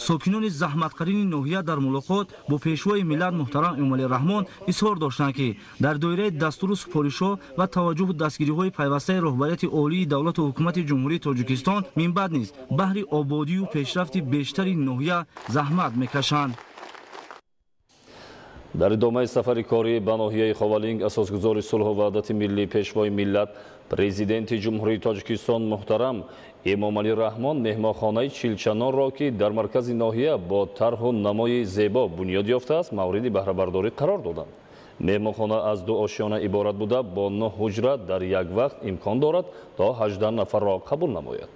Сокинони заҳматқарини ноҳия дар мулоқот бо Пешвои миллат муҳтарам Эмомалӣ Раҳмон изҳор доштанд, ки дар доираи дастуру супоришҳо ва таваҷҷӯҳу дастгириҳои пайвастаи роҳбарияти олии давлату ҳукумати Ҷумҳурии Тоҷикистон минбаъд низ баҳри ободию пешрафти бештари ноҳия заҳмат мекашанд. Дар идомаи сафари корӣ ба ноҳияи Ховалинг асосгузори сулҳу ваҳдати миллӣ, Пешвои миллат, Президенти Ҷумҳурии Тоҷикистон муҳтарам Эмомалӣ Раҳмон меҳмонхонаи Чилчанорро, ки дар маркази ноҳия бо тарҳу намои зебо бунёд ёфтааст, мавриди баҳрабардорӣ қарор доданд. Меҳмонхона аз ду ошёна иборат буда, бо 9 ҳуҷра дар як вақт имкон дорад то 18 нафарро қабул намояд.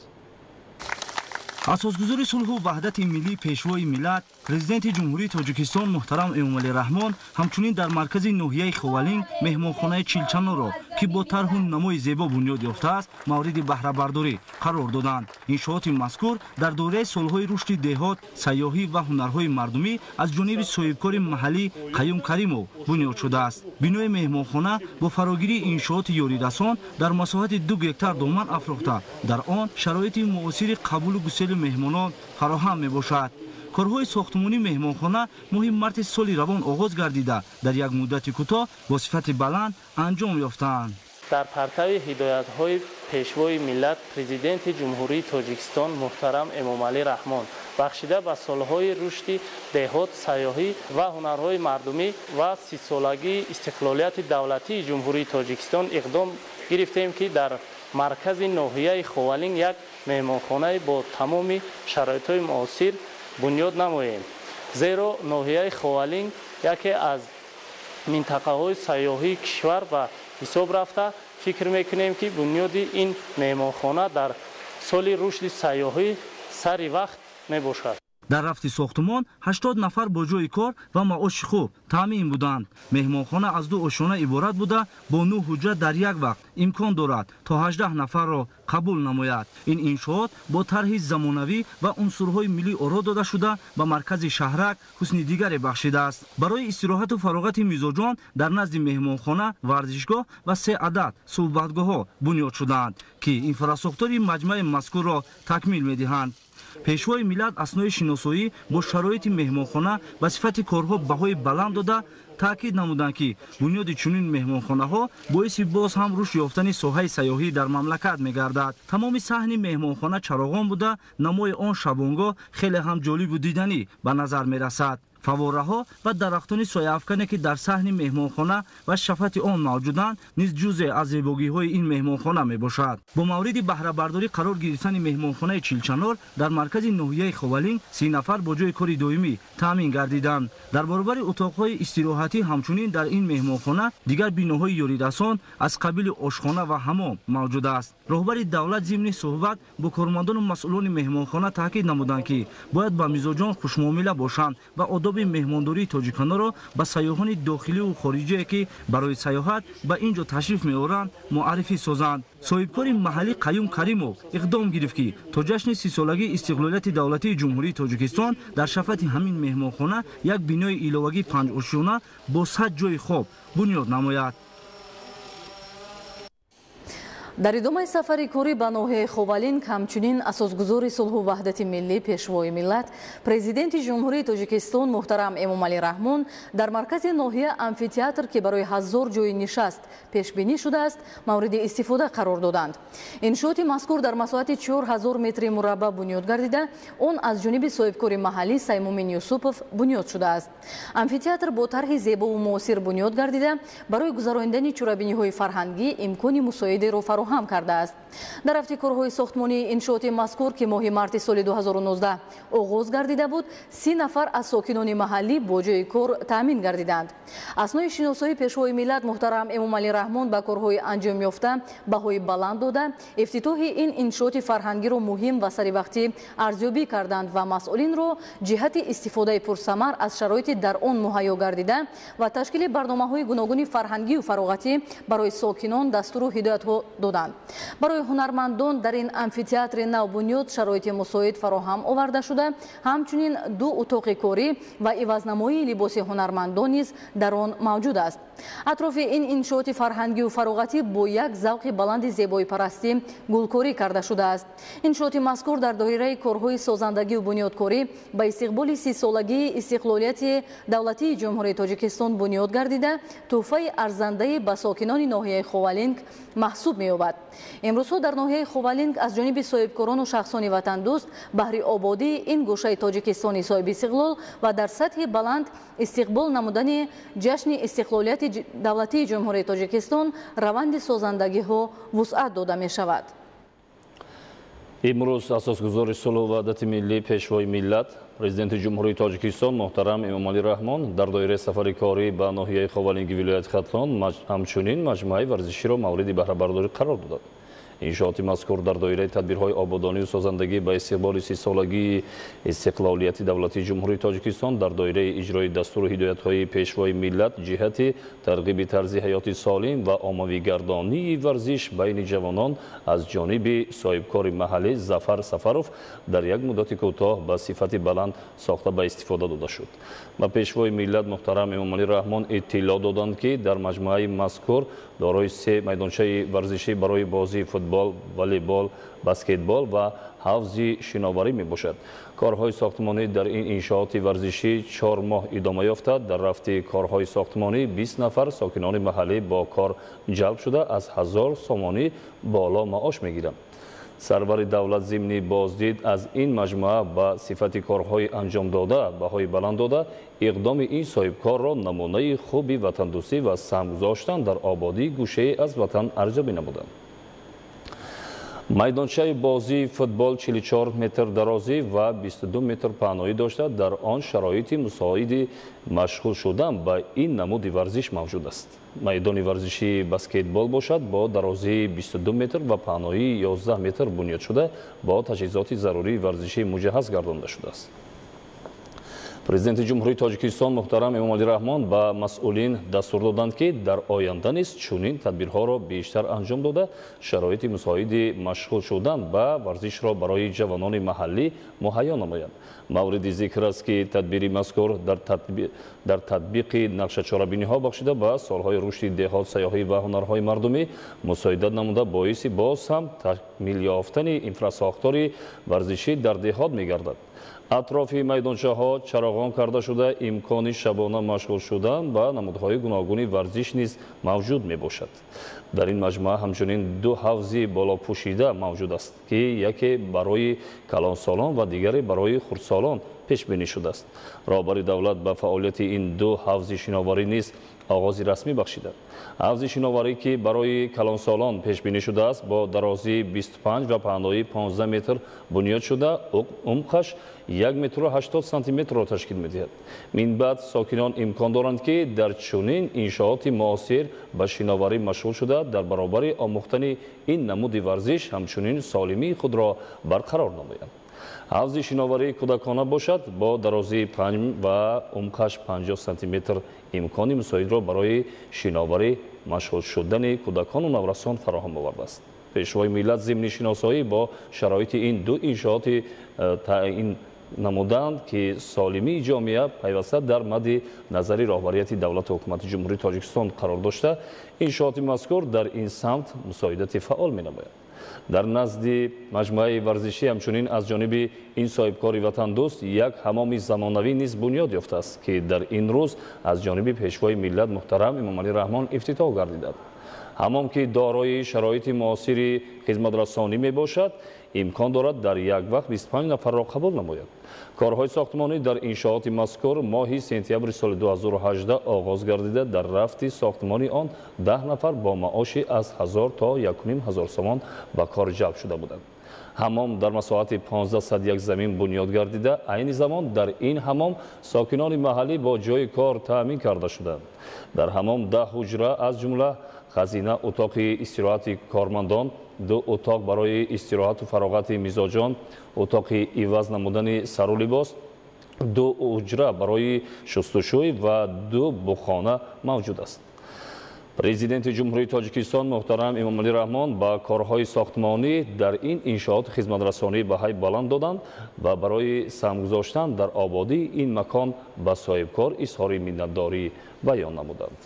Асосгузори сулҳу ваҳдати миллӣ, Пешвои миллат, Президенти Ҷумҳурии Тоҷикистон муҳтарам Эмомалӣ Раҳмон ҳамчунин дар маркази ноҳияи Ховалинг меҳмонхонаи Чилчанорро, ки бо тарҳу намои зебо бунёд ёфтааст, мавриди баҳрабардорӣ қарор доданд. Иншооти мазкур дар доираи солҳои рушди деҳот, сайёҳӣ ва ҳунарҳои мардумӣ аз ҷониби соҳибкори маҳаллӣ Қаюм Каримов бунёд шудааст. Бинои меҳмонхона бо фарогирии иншооти ёрирасон дар масоҳати 2 гектар доман афрохта, дар он шароити муосири қабулу гусели меҳмонон фароҳам мебошад. Корҳои сохтмонии меҳмонхона моҳи марти соли равон оғоз гардида, дар як муддати кӯтоҳ бо сифати баланд анҷом ёфтаанд. Дар партави ҳидоятҳои Пешвои миллат, Президенти Ҷумҳурии Тоҷикистон муҳтарам Эмомалӣ Раҳмон бахшида ба солҳои рушди деҳот, сайёҳӣ ва ҳунарҳои мардумӣ ва 30-солагии истиқлолияти давлатии Ҷумҳурии Тоҷикистон иқдом гирифтем, ки дар маркази ноҳияи Ховалинг як меҳмонхонаи бо тамоми шароитҳои муосир бунёд намоем. Зеро ноҳияи Ховалинг яке аз минтақаҳои сайёҳии кишвар ба ҳисоб рафта, фикр мекунем, ки бунёди ин меҳмонхона дар соли рушди сайёҳӣ сари вақт мебошад. Дар рафти сохтмон 80 нафар бо ҷои кор ва маоши хуб таъмин буданд. Меҳмонхона аз ду ошёна иборат буда, бо 9 ҳуҷра дар як вақт имкон дорад то 18 нафарро қабул намояд. Ин иншоот бо тарҳи замонавӣ ва унсурҳои миллӣ оро дода шуда, ба маркази шаҳрак ҳусни дигаре бахшидааст. Барои истироҳату фароғати мизоҷон дар назди меҳмонхона варзишгоҳ ва 3 адад суҳбатгоҳҳо бунёд шудаанд, ки инфрасохтори маҷмӯаи мазкурро такмил медиҳанд. Пешвои миллат аснои шиносоӣ бо шароити меҳмонхона ба сифати корҳо баҳои баланд дода, таъкид намуданд, ки бунёди чунин меҳмонхонаҳо боиси боз ҳам рушд ёфтани соҳаи сайёҳӣ дар мамлакат мегардад. Тамоми саҳни меҳмонхона чароғон буда, намои он шабонгоҳ хеле ҳам ҷолибу диданӣ ба назар мерасад. Фаввораҳо ва дарахтони сояафкане, ки дар саҳни меҳмонхона ва шафати он мавҷуданд, низ ҷузъе аз зебогиҳои ин меҳмонхона мебошад. Бо мавриди баҳрабардорӣ қарор гирифтани меҳмонхонаи Чилчанор дар маркази ноҳияи Ховалинг 30 нафар бо ҷои кори доимӣ таъмин гардиданд. Дар баробари утоқҳои истироҳатӣ ҳамчунин дар ин меҳмонхона дигар биноҳои ёрирасон аз қабили ошхона ва ҳамом мавҷуд аст. Роҳбари давлат зимни суҳбат бо кормандону масъулони меҳмонхона таъкид намуданд, ки бояд ба мизоҷон хушмуомила бошанд ва одоби меҳмондории тоҷиконаро ба сайёҳони дохиливу хориҷие, ки барои сайёҳат ба ин ҷо ташриф меоранд, муаррифӣ созанд. Соҳибкори маҳаллӣ Қаюм Каримов иқдом гирифт, ки то ҷашни 30-солагии истиқлолияти давлатии Ҷумҳурии Тоҷикистон дар шафати ҳамин меҳмонхона як бинои иловагии панҷошёна бо 100 ҷои хоб бунёд намояд. Дар идомаи сафари корӣ ба ноҳияи Ховалинг ҳамчунин асосгузори сулҳу ваҳдати миллӣ, Пешвои миллат, Президенти Ҷумҳурии Тоҷикистон муҳтарам Эмомалӣ Раҳмон дар маркази ноҳия амфитеатр, ки барои 1000 ҷои нишаст пешбинӣ шудааст, мавриди истифода қарор доданд. Иншооти мазкур дар масоҳати 4000 метри мураббаъ бунёд гардида, он аз ҷониби соҳибкори маҳаллӣ Саймумин Юсупов бунёд шудааст. Амфитеатр бо тарҳи зебову муосир бунёд гардида, барои гузаронидани чорабиниҳои фарҳангӣ имкони мусоидеро фароҳам кардааст. Дар рафти корҳои сохтмонии иншооти мазкур, ки моҳи марти соли 2019 оғоз гардида буд, 30 нафар аз сокинони маҳаллӣ бо ҷои кор таъмин гардиданд. Аснои шиносоии Пешвои миллат муҳтарам Эмомалӣ Раҳмон ба корҳои анҷомёфта баҳои баланд дода, ифтитоҳи ин иншооти фарҳангиро муҳим ва саривақтӣ арзёбӣ карданд ва масъулинро ҷиҳати истифодаи пурсамар аз шароити дар он муҳайё гардида ва ташкили барномаҳои гуногуни фарҳангию фароғатӣ барои сокинон дастуру ҳидоятҳо доданд. Барои ҳунармандон дар ин амфитеатри навбунёд шароити мусоид фароҳам оварда шуда, ҳамчунин 2 утоқи корӣ ва ивазнамоии либоси ҳунармандон низ дар он мавҷуд аст. Атрофи ин иншооти фарҳангию фароғатӣ бо як завқи баланди зебоипарастӣ гулкорӣ карда шудааст. Иншооти мазкур дар доираи корҳои созандагию бунёдкорӣ ба истиқболи 30-солагии истиқлолияти давлатии Ҷумҳурии Тоҷикистон бунёд гардида, тӯҳфаи арзандае ба сокинони ноҳияи Ховалинг маҳсуб меёбад. Имрӯзҳо дар ноҳияи Ховалинг аз ҷониби соҳибкорону шахсони ватандӯст баҳри ободии ин гӯшаи Тоҷикистони соҳибистиқлол ва дар сатҳи баланд истиқбол намудани ҷашни истиқлолияти давлатии Ҷумҳурии Тоҷикистон раванди созандагиҳо вусъат дода мешавад. Имрӯз асосгузори сулҳу ваҳдати миллӣ, Пешвои миллат, Президенти Ҷумҳурии Тоҷикистон муҳтарам Эмомалӣ Раҳмон дар доираи сафари корӣ ба ноҳияи Ховалинги вилояти Хатлон ҳамчунин маҷмӯаи варзиширо мавриди баҳрабардорӣ қарор доданд. Иншооти мазкур дар доираи тадбирҳои ободонию созандагӣ ба истиқболи 30-солагии истиқлолияти давлатии Ҷумҳурии Тоҷикистон дар доираи иҷрои дастуру ҳидоятҳои Пешвои миллат ҷиҳати тарғиби тарзи ҳаёти солим ва оммавигардонии варзиш байни ҷавонон аз ҷониби соҳибкори маҳаллӣ Зафар Сафаров дар як муддати кӯтоҳ ба сифати баланд сохта ба истифода дода шуд. Ба Пешвои миллат муҳтарам Эмомалӣ Раҳмон иттилоъ доданд, ки дар маҷмӯаи мазкур дорои 3 майдончаи варзишӣ барои бозии футбол, волейбол, баскетбол ва ҳавзи шиноварӣ мебошад. Корҳои сохтмонӣ дар ин иншооти варзишӣ 4 моҳ идома ёфта, дар рафти корҳои сохтмонӣ 20 нафар сокинони маҳаллӣ бо кор ҷалб шуда, аз 1000 сомонӣ боло маош мегиранд. Сарвари давлат зимни боздид аз ин маҷмӯа ба сифати корҳои анҷомдода баҳои баланд дода, иқдоми ин соҳибкорро намунаи хуби ватандӯстӣ ва саҳм гузоштан дар ободии гӯшае аз ватан арзёбӣ намуданд. Майдончаи бозии футбол 44 метр дарозӣ ва 22 метр паҳноӣ дошта, дар он шароити мусоиди машғул шудан ба ин намуди варзиш мавҷуд аст. Майдони варзишии баскетбол бошад бо дарозии 22 метр ва паҳноии 11 метр бунёд шуда, бо таҷҳизоти зарурии варзишӣ муҷаҳҳаз гардонда шудааст. Президенти Ҷумҳурии Тоҷикистон муҳтарам Эмомалӣ Раҳмон ба масъулин дастур доданд, ки дар оянда низ чунин тадбирҳоро бештар анҷом дода, шароити мусоиди машғул шудан ба варзишро барои ҷавонони маҳаллӣ муҳайё намоянд. Мавриди зикр аст, ки тадбири мазкур дар татбиқи нақшачорабиниҳо бахшида ба солҳои рушди деҳот, сайёҳӣ ва ҳунарҳои мардумӣ мусоидат намуда, боиси боз ҳам такмил ёфтани инфрасохтори варзишӣ дар деҳот мегардад. Атрофи майдончаҳо чароғон карда шуда, имкони шабона машғул шудан ба намудҳои гуногуни варзиш низ мавҷуд мебошад. Дар ин маҷмӯа ҳамчунин 2 ҳавзи болопӯшида мавҷуд аст, ки яке барои калонсолон ва дигаре барои хурдсолон пешбинӣ шудааст. Роҳбари давлат ба фаъолияти ин ду ҳавзи шиноварӣ низ оғози расмӣ бахшиданд. Ҳавзи шиноварӣ, ки барои калонсолон пешбинӣ шудааст, бо дарозии 25 ва паҳноии 15 метр бунёд шуда, умқаш 1 метру 80 сантиметрро ташкил медиҳад. Минбаъд сокинон имкон доранд, ки дар чунин иншооти муосир ба шиноварӣ машғул шуда, дар баробари омӯхтани ин намуди варзиш ҳамчунин солимии худро барқарор намоянд. Ҳавзи шиноварии кӯдакона бошад, бо дарозии 5 ва умқаш 50 сантиметр имкони мусоидро барои шиноварӣ машғул шудани кӯдакону наврасон фароҳам овардааст. Пешвои миллат зимни шиносоӣ бо шароити ин ду иншооти таъин намуданд, ки солимии ҷомеа пайваста дар мадди назари роҳбарияти давлату ҳукумати Ҷумҳурии Тоҷикистон қарор дошта, иншооти мазкур дар ин самт мусоидати фаъол менамояд. Дар назди маҷмӯаи варзишӣ ҳамчунин аз ҷониби ин соҳибкори ватандӯст як ҳамоми замонавӣ низ бунёд ёфтааст, ки дар ин рӯз аз ҷониби пешвои миллат муҳтарам Эмомалӣ Раҳмон ифтитоҳ гардидад. Ҳамом, ки дорои шароити муосири хизматрасонӣ мебошад, имкон дорад дар як вақт 25 нафарро қабул намояд. Корҳои сохтмонӣ дар иншооти мазкур моҳи сентябри соли 2018 оғоз гардида, дар рафти сохтмони он 10 нафар бо маоши аз 1000 то 1500 сомон ба кор ҷалб шуда буданд. Ҳамом дар масоҳати 1501 замин бунёд гардида, айни замон дар ин ҳамом сокинони маҳаллӣ бо ҷойи кор таъмин карда шуданд. Дар ҳамом 10 ҳуҷра, аз ҷумла хазина, утоқи истироҳати кормандон, 2 утоқ барои истироҳату фароғати мизоҷон, утоқи иваз намудани сару либос, 2 ҳуҷра барои шустушӯй ва 2 буғхона мавҷуд аст. Президенти Ҷумҳурии Тоҷикистон муҳтарам Эмомалӣ Раҳмон ба корҳои сохтмонӣ дар ин иншооти хизматрасонӣ баҳои баланд доданд ва барои саҳм гузоштан дар ободии ин макон ба соҳибкор изҳори миннатдорӣ баён намуданд.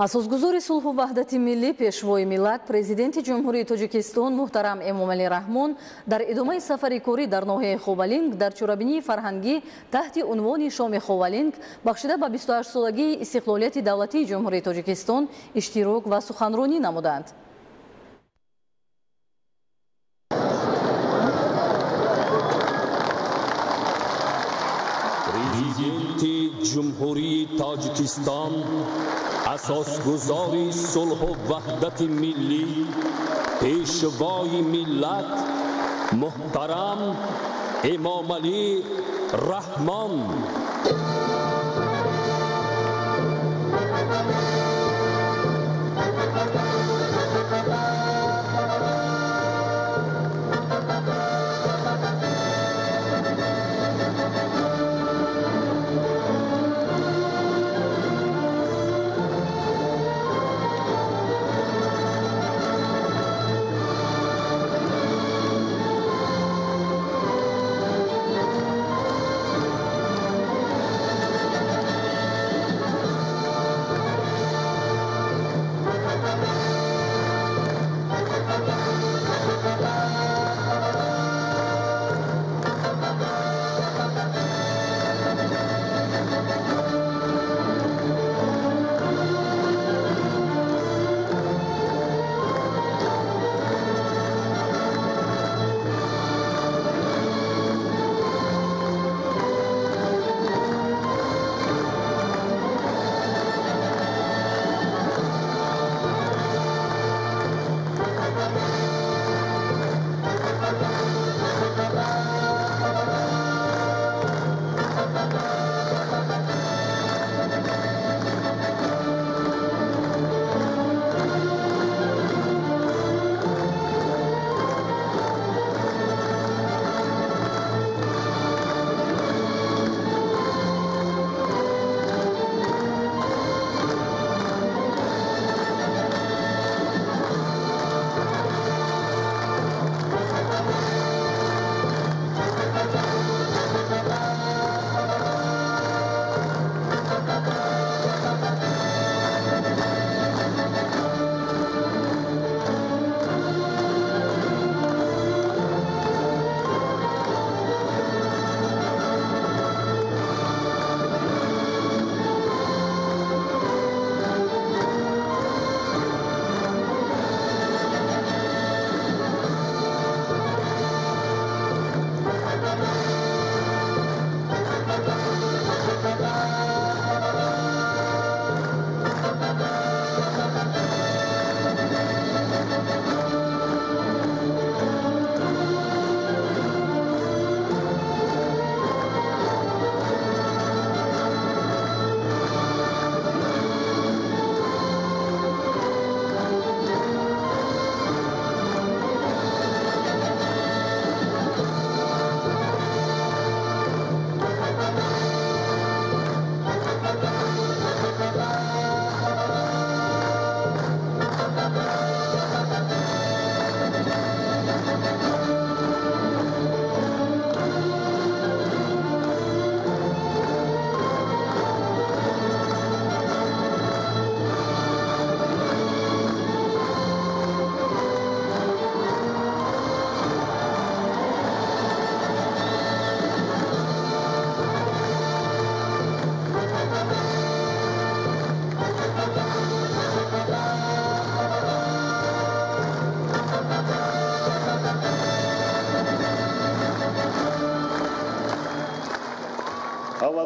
Асосгузори сулҳу ваҳдати миллӣ, пешвои миллат, Президенти Ҷумҳурии Тоҷикистон муҳтарам Эмомалӣ Раҳмон дар идомаи сафари корӣ дар ноҳияи Ховалинг дар чорабинии фарҳангӣ таҳти унвони Шоми Ховалинг бахшида ба 28-солагии истиқлолияти давлатии Ҷумҳурии Тоҷикистон иштирок ва суханронӣ намуданд. Президенти Ҷумҳурии Тоҷикистон, асосгузори сулҳу ваҳдати миллӣ, пешвои миллат муҳтарам Эмомалӣ Раҳмон.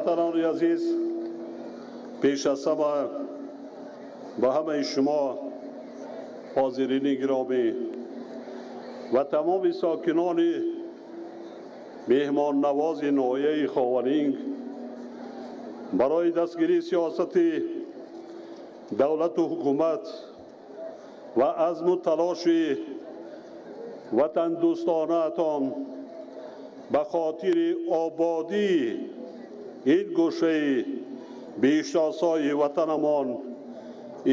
Ҳамватанони азиз, пеш аз ҳама ба ҳамаи шумо ҳозирини гиромӣ ва тамоми сокинони меҳмоннавози ноҳияи Ховалинг барои дастгирии сиёсати давлату ҳукумат ва азму талоши ватандӯстонаатон ба хотири ободии ин гӯшаи биҳиштосои ватанамон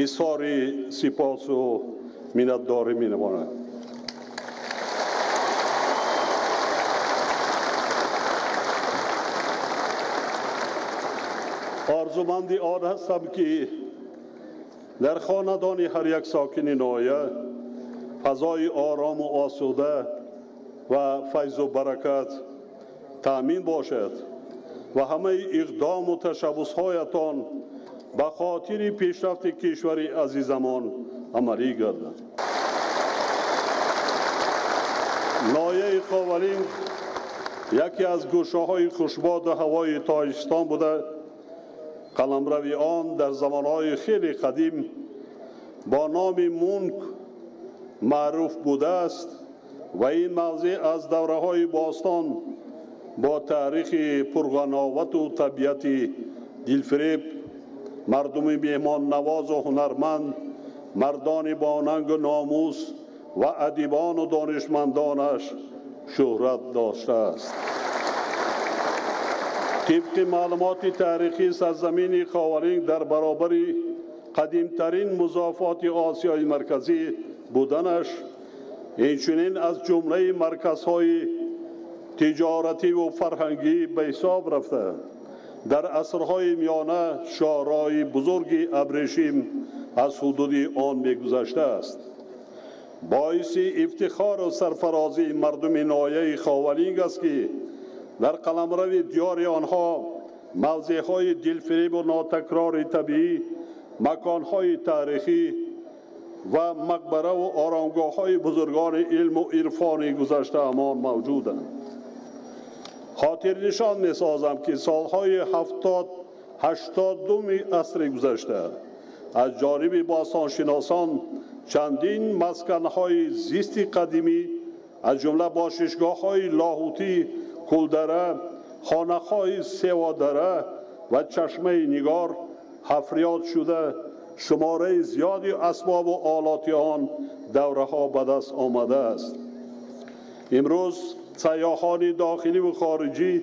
изҳори сипосу миннатдорӣ менамояд. Орзуманди он ҳастам, ки дар хонадони ҳар як сокини ноҳия фазои орому осуда ва файзу баракат таъмин бошад ва ҳамаи иқдому ташаббусҳоятон ба хотири пешрафти кишвари азизамон амалӣ гардад. Ноҳияи Ховалинг яке аз гӯшаҳои хушбоду ҳавои Тоҷикистон буда, қаламрави он дар замонҳои хеле қадим бо номи Мунк маъруф будааст ва ин мавзеъ аз давраҳои бостон бо таърихи пурғановату табиати дилфиреб, мардуми меҳмоннавозу ҳунарманд, мардони бонангу номус ва адибону донишмандонаш шӯҳрат доштааст. Тибқи маълумоти таърихӣ, сарзамини Ховалинг дар баробари қадимтарин музофоти Осиёи Марказӣ буданаш, инчунин аз ҷумлаи марказҳои тиҷоративу фарҳангӣ ба ҳисоб рафта, дар асрҳои миёна шоҳроҳи бузурги абрешим аз ҳудуди он мегузаштааст. Боиси ифтихору сарфарозии мардуми ноҳияи Ховалинг аст, ки дар қаламрави диёри онҳо мавзеъҳои дилфиребу нотакрори табиӣ, маконҳои таърихӣ ва мақбараву оромгоҳҳои бузургони илму ирфони гузаштаамон мавҷуданд. Хотирнишон месозам, ки солҳои 70-82-ми асри гузашта аз ҷониби бостоншиносон чандин масканҳои зисти қадимӣ, аз ҷумла бошишгоҳҳои Лоҳутӣ, Кулдара, хонаҳои Севодара ва Чашмаи Нигор ҳафриёт шуда, шумораи зиёди асбобу олоти он давраҳо ба даст омадааст. Имрӯз сайёҳони дохиливу хориҷӣ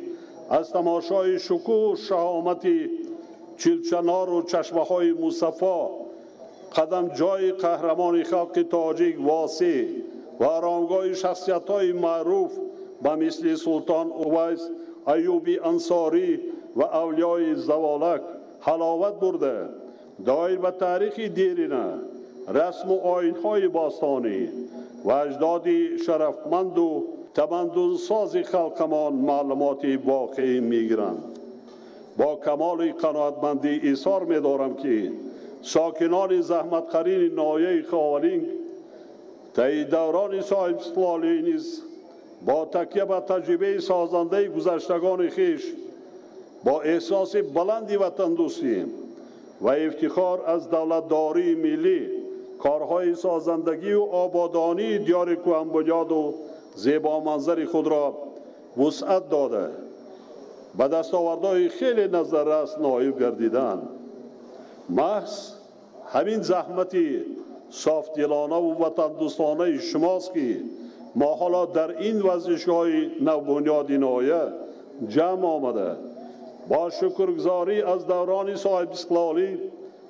аз тамошои шукӯҳу шаҳомати Чилчанору чашмаҳои мусаффо, қадамҷои қаҳрамони халқи тоҷик Восеъ ва оромгоҳи шахсиятҳои маъруф ба мисли Султон Увайс, Аюби Ансорӣ ва авлиёи Заволак ҳаловат бурда, доир ба таърихи дерина, расму оинҳои бостонӣ ва аҷдоди шарафманду тамаддунсози халқамон маълумоти воқеӣ мегиранд. Бо камоли қаноатмандӣ изҳор медорам, ки сокинони заҳматқарини ноҳияи Ховалинг таи даврони соҳибистиқлолӣ низ бо такя ба таҷрибаи созандаи гузаштагони хеш, бо эҳсоси баланди ватандӯстӣ ва ифтихор аз давлатдории миллӣ, корҳои созандагию ободонии диёри кӯҳанбунёду зебоманзари худро вусъат дода, ба дастовардҳои хеле назаррас ноил гардиданд. Маҳз ҳамин заҳмати софдилонаву ватандӯстонаи шумост, ки мо ҳоло дар ин варзишгоҳи навбунёди ноҳия ҷамъ омада, бо шукргузорӣ аз даврони соҳибистиқлолӣ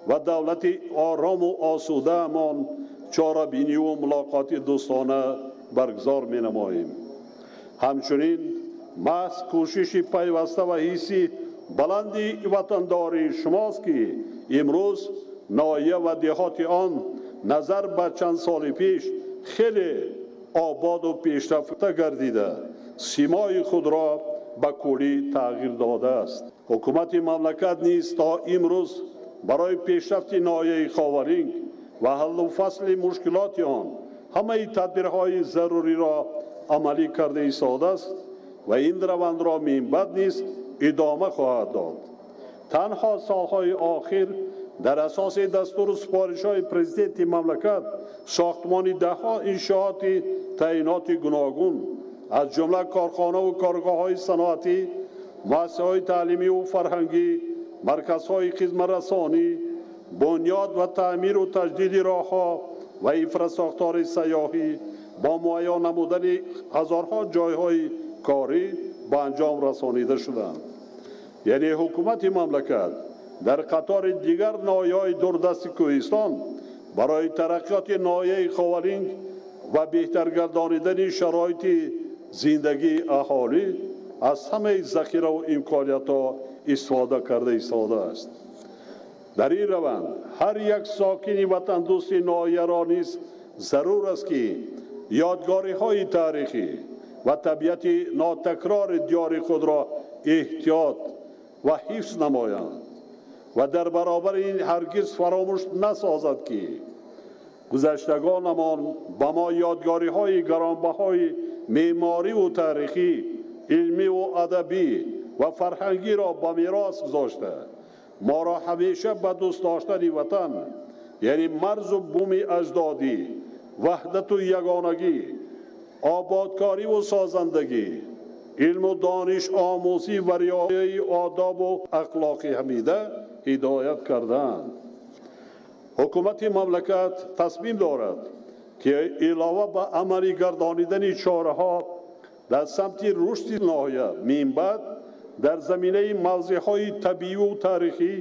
ва давлати орому осудаамон чорабиниву мулоқоти дӯстона баргузор менамоем. Ҳамчунин маҳз кӯшиши пайваста ва ҳисси баланди ватандории шумост, ки имрӯз ноҳия ва деҳоти он назар ба чанд соли пеш хеле ободу пешрафта гардида, симои худро ба куллӣ тағйир додааст. Ҳукумати мамлакат низ то имрӯз барои пешрафти ноҳияи Ховалинг ва ҳаллу фасли мушкилоти он ҳамаи тадбирҳои заруриро амалӣ карда истодааст ва ин равандро минбаъд низ идома хоҳад дод. Танҳо солҳои охир дар асоси дастуру супоришҳои президенти мамлакат сохтмони даҳҳо иншооти таъиноти гуногун, аз ҷумла корхонаву коргоҳҳои саноатӣ, муассисаҳои таълимиву фарҳангӣ, марказҳои хизматрасонӣ, бунёд ва таъмиру таҷдиди роҳҳо ва инфрасохтори сайёҳӣ бо муайян намудани ҳазорҳо ҷойҳои корӣ ба анҷом расонида шуданд. Яъне ҳукумати мамлакат дар қатори дигар ноҳияҳои дурдасти кӯҳистон барои тараққиёти ноҳияи Ховалинг ва беҳтар гардонидани шароити зиндагии аҳолӣ аз ҳамаи захираву имкониятҳо истифода карда истодааст. Дар ин раванд ҳар як сокини ватандӯсти ноҳияро низ зарур аст, ки ёдгориҳои таърихӣ ва табиати нотакрори диёри худро эҳтиёт ва ҳифз намоянд ва дар баробари ин ҳаргиз фаромӯш насозад, ки гузаштагонамон ба мо ёдгориҳои гаронбаҳои меъмориву таърихӣ, илмиву адабӣ ва фарҳангиро ба мерос гузошта, моро ҳамеша ба дӯст доштани ватан, яъне марзу буми аҷдодӣ, ваҳдату ягонагӣ, ободкориву созандагӣ, илму дониш омӯзӣ ва риояи одобу ахлоқи ҳамида ҳидоят кардаанд. Ҳукумати мамлакат тасмим дорад, ки илова ба амалӣ гардонидани чораҳо дар самти рушди ноҳия, минбаъд дар заминаи мавзеъҳои табииву таърихӣ,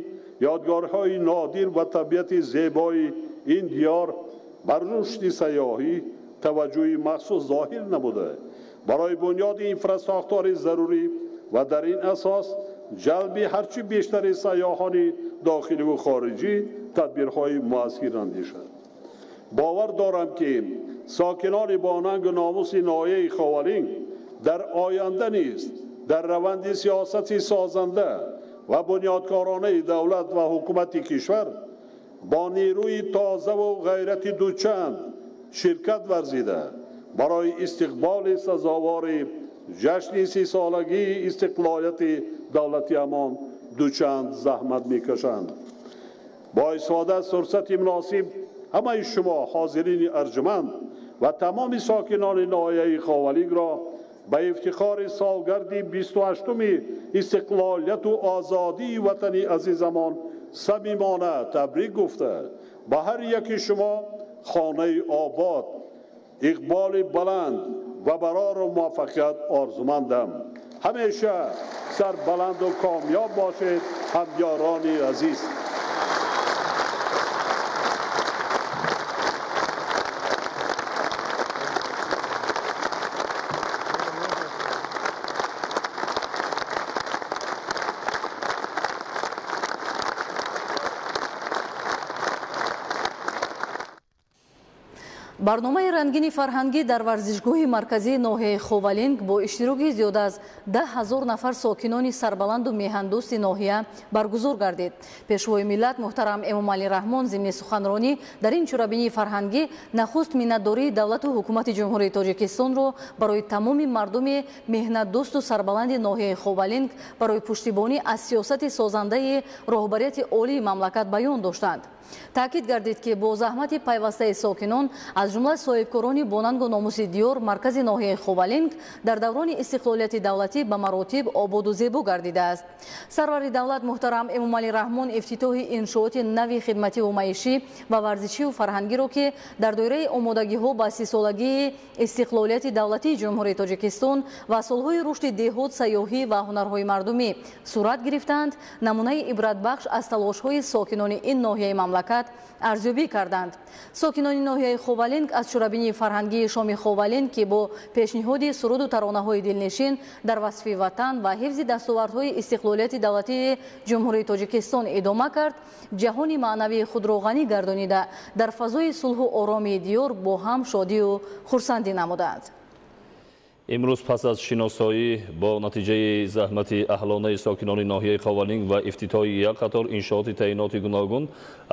ёдгориҳои нодир ва табиати зебои ин диёр бар рушди сайёҳӣ таваҷҷӯҳи махсус зоҳир намуда, барои бунёди инфрасохтори зарурӣ ва дар ин асос ҷалби ҳарчи бештари сайёҳони дохиливу хориҷӣ тадбирҳои муассир андешад. Бовар дорам, ки сокинони бонангу номуси ноҳияи Ховалинг дар оянда низ дар раванди сиёсати созанда ва бунёдкоронаи давлат ва ҳукумати кишвар бо нерӯи тозаву ғайрати дучанд ширкат варзида, барои истиқболи сазовори ҷашни 30-солагии истиқлолияти давлатиамон дучанд заҳмат мекашанд. Бо истифода аз фурсати муносиб ҳамаи шумо ҳозирини арҷуманд ва тамоми сокинони ноҳияи Ховалингро ба ифтихори солгарди 28-уми истиқлолияту озодии ватани азизамон самимона табрик гуфта, ба ҳар яки шумо хонаи обод, иқболи баланд ва барору муваффақият орзумандам. Ҳамеша сарбаланду комёб бошед, ҳамёрони азиз. Барномаи рангини фарҳангӣ дар варзишгоҳи марказии ноҳияи Ховалинг бо иштироки зиёда аз 10 000 нафар сокинони сарбаланду меҳандӯсти ноҳия баргузор гардид. Пешвои миллат муҳтарам Эмомалӣ Раҳмон зимни суханронӣ дар ин чорабинии фарҳангӣ нахуст миннатдории давлату ҳукумати Ҷумҳурии Тоҷикистонро барои тамоми мардуми меҳнатдӯсту сарбаланди ноҳияи Ховалинг барои пуштибонӣ аз сиёсати созандаи роҳбарияти олии мамлакат баён доштанд. Таъкид гардид, ки бо заҳмати пайвастаи сокинон, аз ҷумла соҳибкорони бонангу номуси диёр, маркази ноҳияи Ховалинг дар даврони истиқлолияти давлатӣ ба маротиб ободу зебо гардидааст. Сарвари давлат муҳтарам Эмомалӣ Раҳмон ифтитоҳи иншооти нави хидмативу маишӣ ва варзишиву фарҳангиро, ки дар доираи омодагиҳо ба 30-солагии истиқлолияти давлатии Ҷумҳурии Тоҷикистон ва солҳои рушди деҳот, сайёҳӣ ва ҳунарҳои мардумӣ сурат гирифтаанд, намунаи ибратбахш аз талошҳои сокинони ин ноҳияи мамлакат арзёбӣ карданд. Сокинони ноҳияи Ховалинг аз чорабинии фарҳангии шоми Ховалинг, ки бо пешниҳоди суруду таронаҳои дилнишин дар васфи ватан ва ҳифзи дастовардҳои истиқлолияти давлатии Ҷумҳурии Тоҷикистон идома кард, ҷаҳони маънавии худро ғанӣ гардонида, дар фазои сулҳу оромии диёр бо ҳам шодию хурсандӣ намуданд. Имрӯз пас аз шиносоӣ бо натиҷаи заҳмати аҳлонаи сокинони ноҳияи Ховалинг ва ифтитоҳи як қатор иншооти таъиноти гуногун,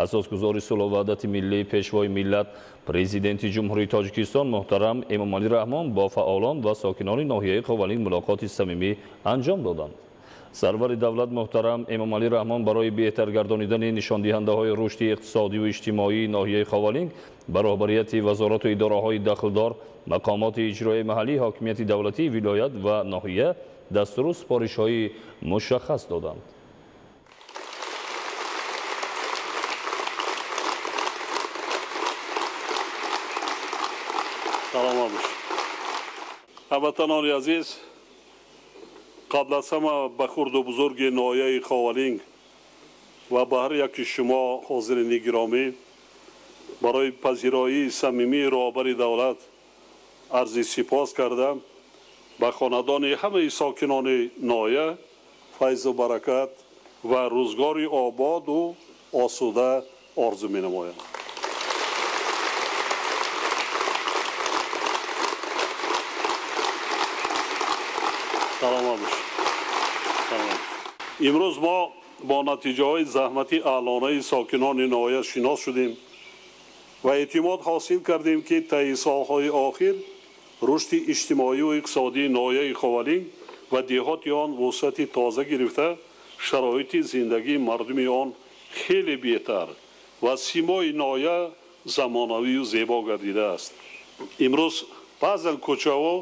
асосгузори сулҳу ваҳдати миллӣ, пешвои миллат, президенти Ҷумҳурии Тоҷикистон муҳтарам Эмомалӣ Раҳмон бо фаъолон ва сокинони ноҳияи Ховалинг мулоқоти самимӣ анҷом доданд. Сарвари давлат муҳтарам Эмомалӣ Раҳмон барои беҳтар гардонидани нишондиҳандаҳои рушди иқтисодиву иҷтимоии ноҳияи Ховалинг ба роҳбарияти вазорату идораҳои дахлдор, мақомоти иҷроияи маҳаллӣ, ҳокимияти давлатии вилоят ва ноҳия дастуру супоришҳои мушаххас доданд. Саломат бошед. Ҳамватанони азиз, қабл аз ҳама ба хурду бузурги ноҳияи Ховалинг ва ба ҳар яки шумо ҳозирини гиромӣ барои пазироии самимии роҳбари давлат арзи сипос кардам, ба хонадони ҳамаи сокинони ноҳия файзу баракат ва рӯзгори ободу осуда орзу менамоям. Саломат бошед. Имрӯз мо бо натиҷаҳои заҳмати аълонаи сокинони ноҳия шинос шудем ва эътимод ҳосил кардем, ки таи солҳои охир рушди иҷтимоию иқтисодии ноҳияи Ховалинг ва деҳоти он вусъати тоза гирифта, шароити зиндагии мардуми он хеле беҳтар ва симои ноҳия замонавию зебо гардидааст. Имрӯз баъзан кӯчаҳо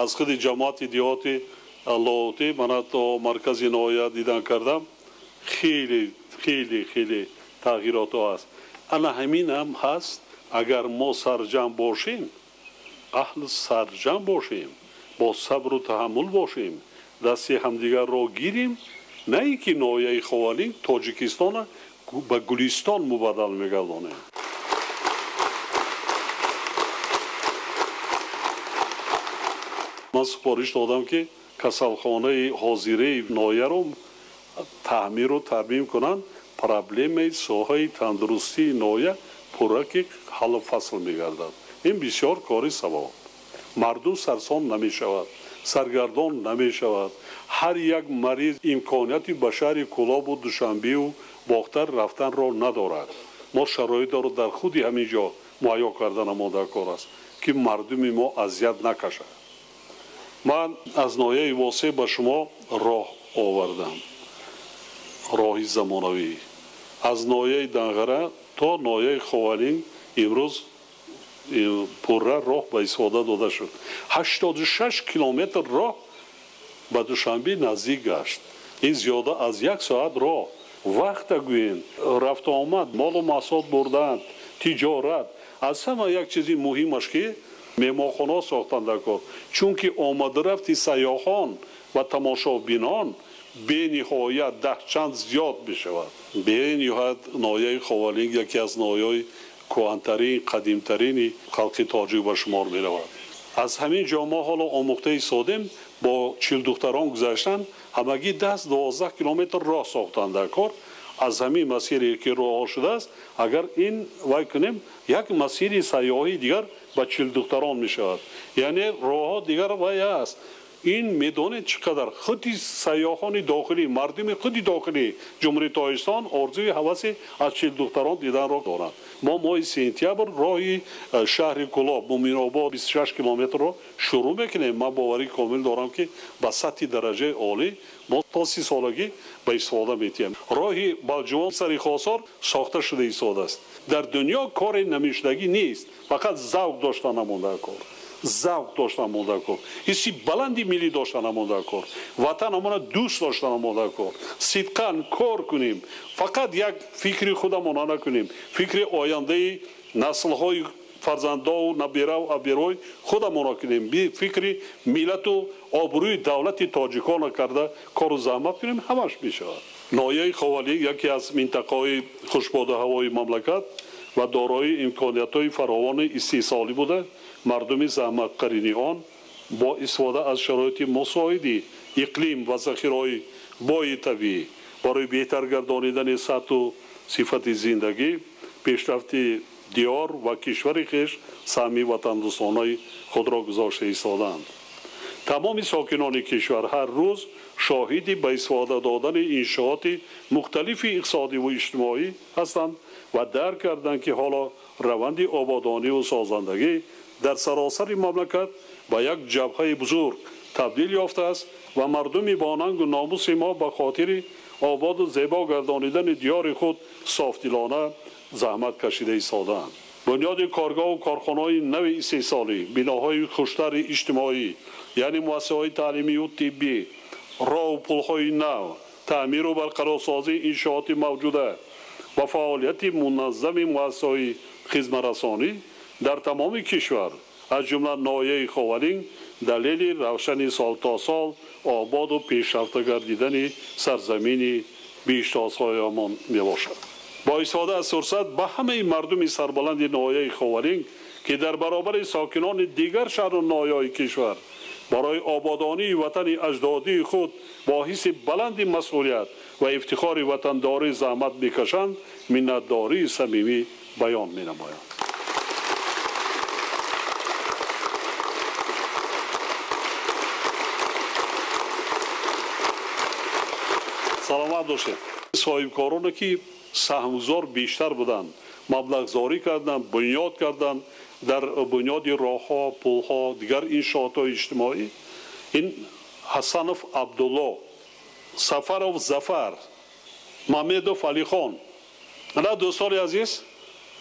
аз худи ҷамоати деҳоти Лоҳутӣ мана то маркази ноҳия дидан кардам, хеле хеле хеле тағйиротҳо аст. Ана ҳамин ҳам ҳаст. Агар мо сарҷамъ бошем, аҳли сарҷамъ бошем, бо сабру таҳаммул бошем, дасти ҳамдигарро гирем, на ин ки ноҳияи Ховалинг Тоҷикистона ба Гулистон мубаддал мегардонем. Ман супориш додам, ки касалхонаи ҳозираи ноҳияро таъмиру тармим кунанд. Проблемаи соҳаи тандурустии ноҳия пурра ки ҳаллу фасл мегардад. Ин бисёр кори савоб. Мардум сарсон намешавад, саргардон намешавад. Ҳар як мариз имконияти ба шаҳри Кӯлобу Душанбеу Бохтар рафтанро надорад. Мо шароитро дар худи ҳамин ҷо муҳайё кардан омода кор аст, ки мардуми мо азият накашад. Ман аз ноҳияи Восеъ ба шумо роҳ овардам, роҳи замонавӣ. Аз ноҳияи Данғара то ноҳияи Ховалинг имрӯз пурра роҳ ба истифода дода шуд. 86 километр роҳ ба Душанбе наздик гашт. Ин зиёда аз як соат роҳ. Вақта гӯем, рафтуомад, молу маҳсулот бурдан, тиҷорат. Аз ҳама як чизи муҳимаш ки меҳмонхонаҳо сохтанд дар кор, чунки омадарафти сайёҳон ва тамошобинон бениҳоят даҳчанд зиёд мешавад. Бениҳоят ноҳияи Ховалинг яке аз ноҳияҳои кӯҳантарин, қадимтарини халқи тоҷик ба шумор меравад. Аз ҳамин ҷо мо ҳоло омӯхта истодем, бо чилдухтарон гузаштан, ҳамагӣ 10-12 километр роҳ сохтанд дар кор. Аз ҳамин масире ки роҳҳо шудааст, агар ин вай кунем, як масири сайёҳии дигар ба чилдухтарон мешавад. Яъне роҳҳо дигар вай аст. Ин медонед чӣ қадар худи сайёҳони дохилӣ, мардуми худи дохилии Ҷумҳурии Тоҷикистон орзуи ҳаваси аз чилдухтарон диданро доранд. Мо моҳи сентябр роҳи шаҳри Кӯлоб Муминобод 26 километрро шурӯъ мекунем. Ман боварии комил дорам, ки ба сатҳи дараҷаи олӣ мо то 30 солагӣ ба истифода метиҳем. Роҳи Балҷувон сари Хосор сохта шуда истодааст. Дар дунё кори намешудагӣ нест, фақат завқ дошта намонда кор. Завқ дошта намонда кор, ҳисси баланди миллӣ дошта намонда кор, ватанамона дӯст дошта намонда кор. Сидқан кор кунем, фақат як фикри худамона накунем, фикри ояндаи наслҳои фарзандову набираву аберои худамона кунем, фикри миллату обрӯи давлати тоҷикона карда кору заҳмат кунем, ҳамаш мешавад. Ноҳияи Ховалинг яке аз минтақаҳои хушбоду ҳавои мамлакат ва дорои имкониятҳои фаровони истеҳсолӣ буда, мардуми заҳматқарини он бо истифода аз шароити мусоиди иқлим ва захираҳои бои табиӣ барои беҳтар гардонидани сатҳу сифати зиндагӣ, пешрафти диёр ва кишвари хеш саҳми ватандӯстонаи худро гузошта истодаанд. Тамоми сокинони кишвар ҳар рӯз шоҳиди ба истифода додани иншооти мухталифи иқтисодиву иҷтимоӣ ҳастанд ва дарк карданд, ки ҳоло раванди ободониву созандагӣ дар саросари мамлакат ба як ҷабҳаи бузург табдил ёфтааст ва мардуми бонангу номуси мо ба хотири ободу зебо гардонидани диёри худ софдилона заҳмат кашида истодаанд. Бунёди коргоҳу корхонаҳои нави истеҳсолӣ, биноҳои хуштари иҷтимоӣ, яъне муассисаҳои таълимию тиббӣ, роҳу пулҳои нав, таъмиру барқарорсозии иншооти мавҷуда ва фаъолияти муназзами муассисаҳои хизматрасонӣ дар тамоми кишвар, аз ҷумла ноҳияи Ховалинг, далели равшани сол то сол ободу пешрафта гардидани сарзамини биҳиштосоямон мебошад. Бо истифода аз фурсат ба ҳамаи мардуми сарбаланди ноҳияи Ховалинг, ки дар баробари сокинони дигар шаҳру ноҳияҳои кишвар барои ободонии ватани аҷдодии худ бо ҳисси баланди масъулият ва ифтихори ватандорӣ заҳмат мекашанд, миннатдории самимӣ баён менамоянд. Саломат бошед. Соҳибкороне ки саҳмгузор бештар буданд, маблағгузорӣ карданд, бунёд карданд дар бунёди роҳҳо, пулҳо, дигар иншоотҳои иҷтимоӣ, ин Ҳасанов Абдулло, Сафаров Зафар, Мамедов Алихон. Ана дӯстони азиз,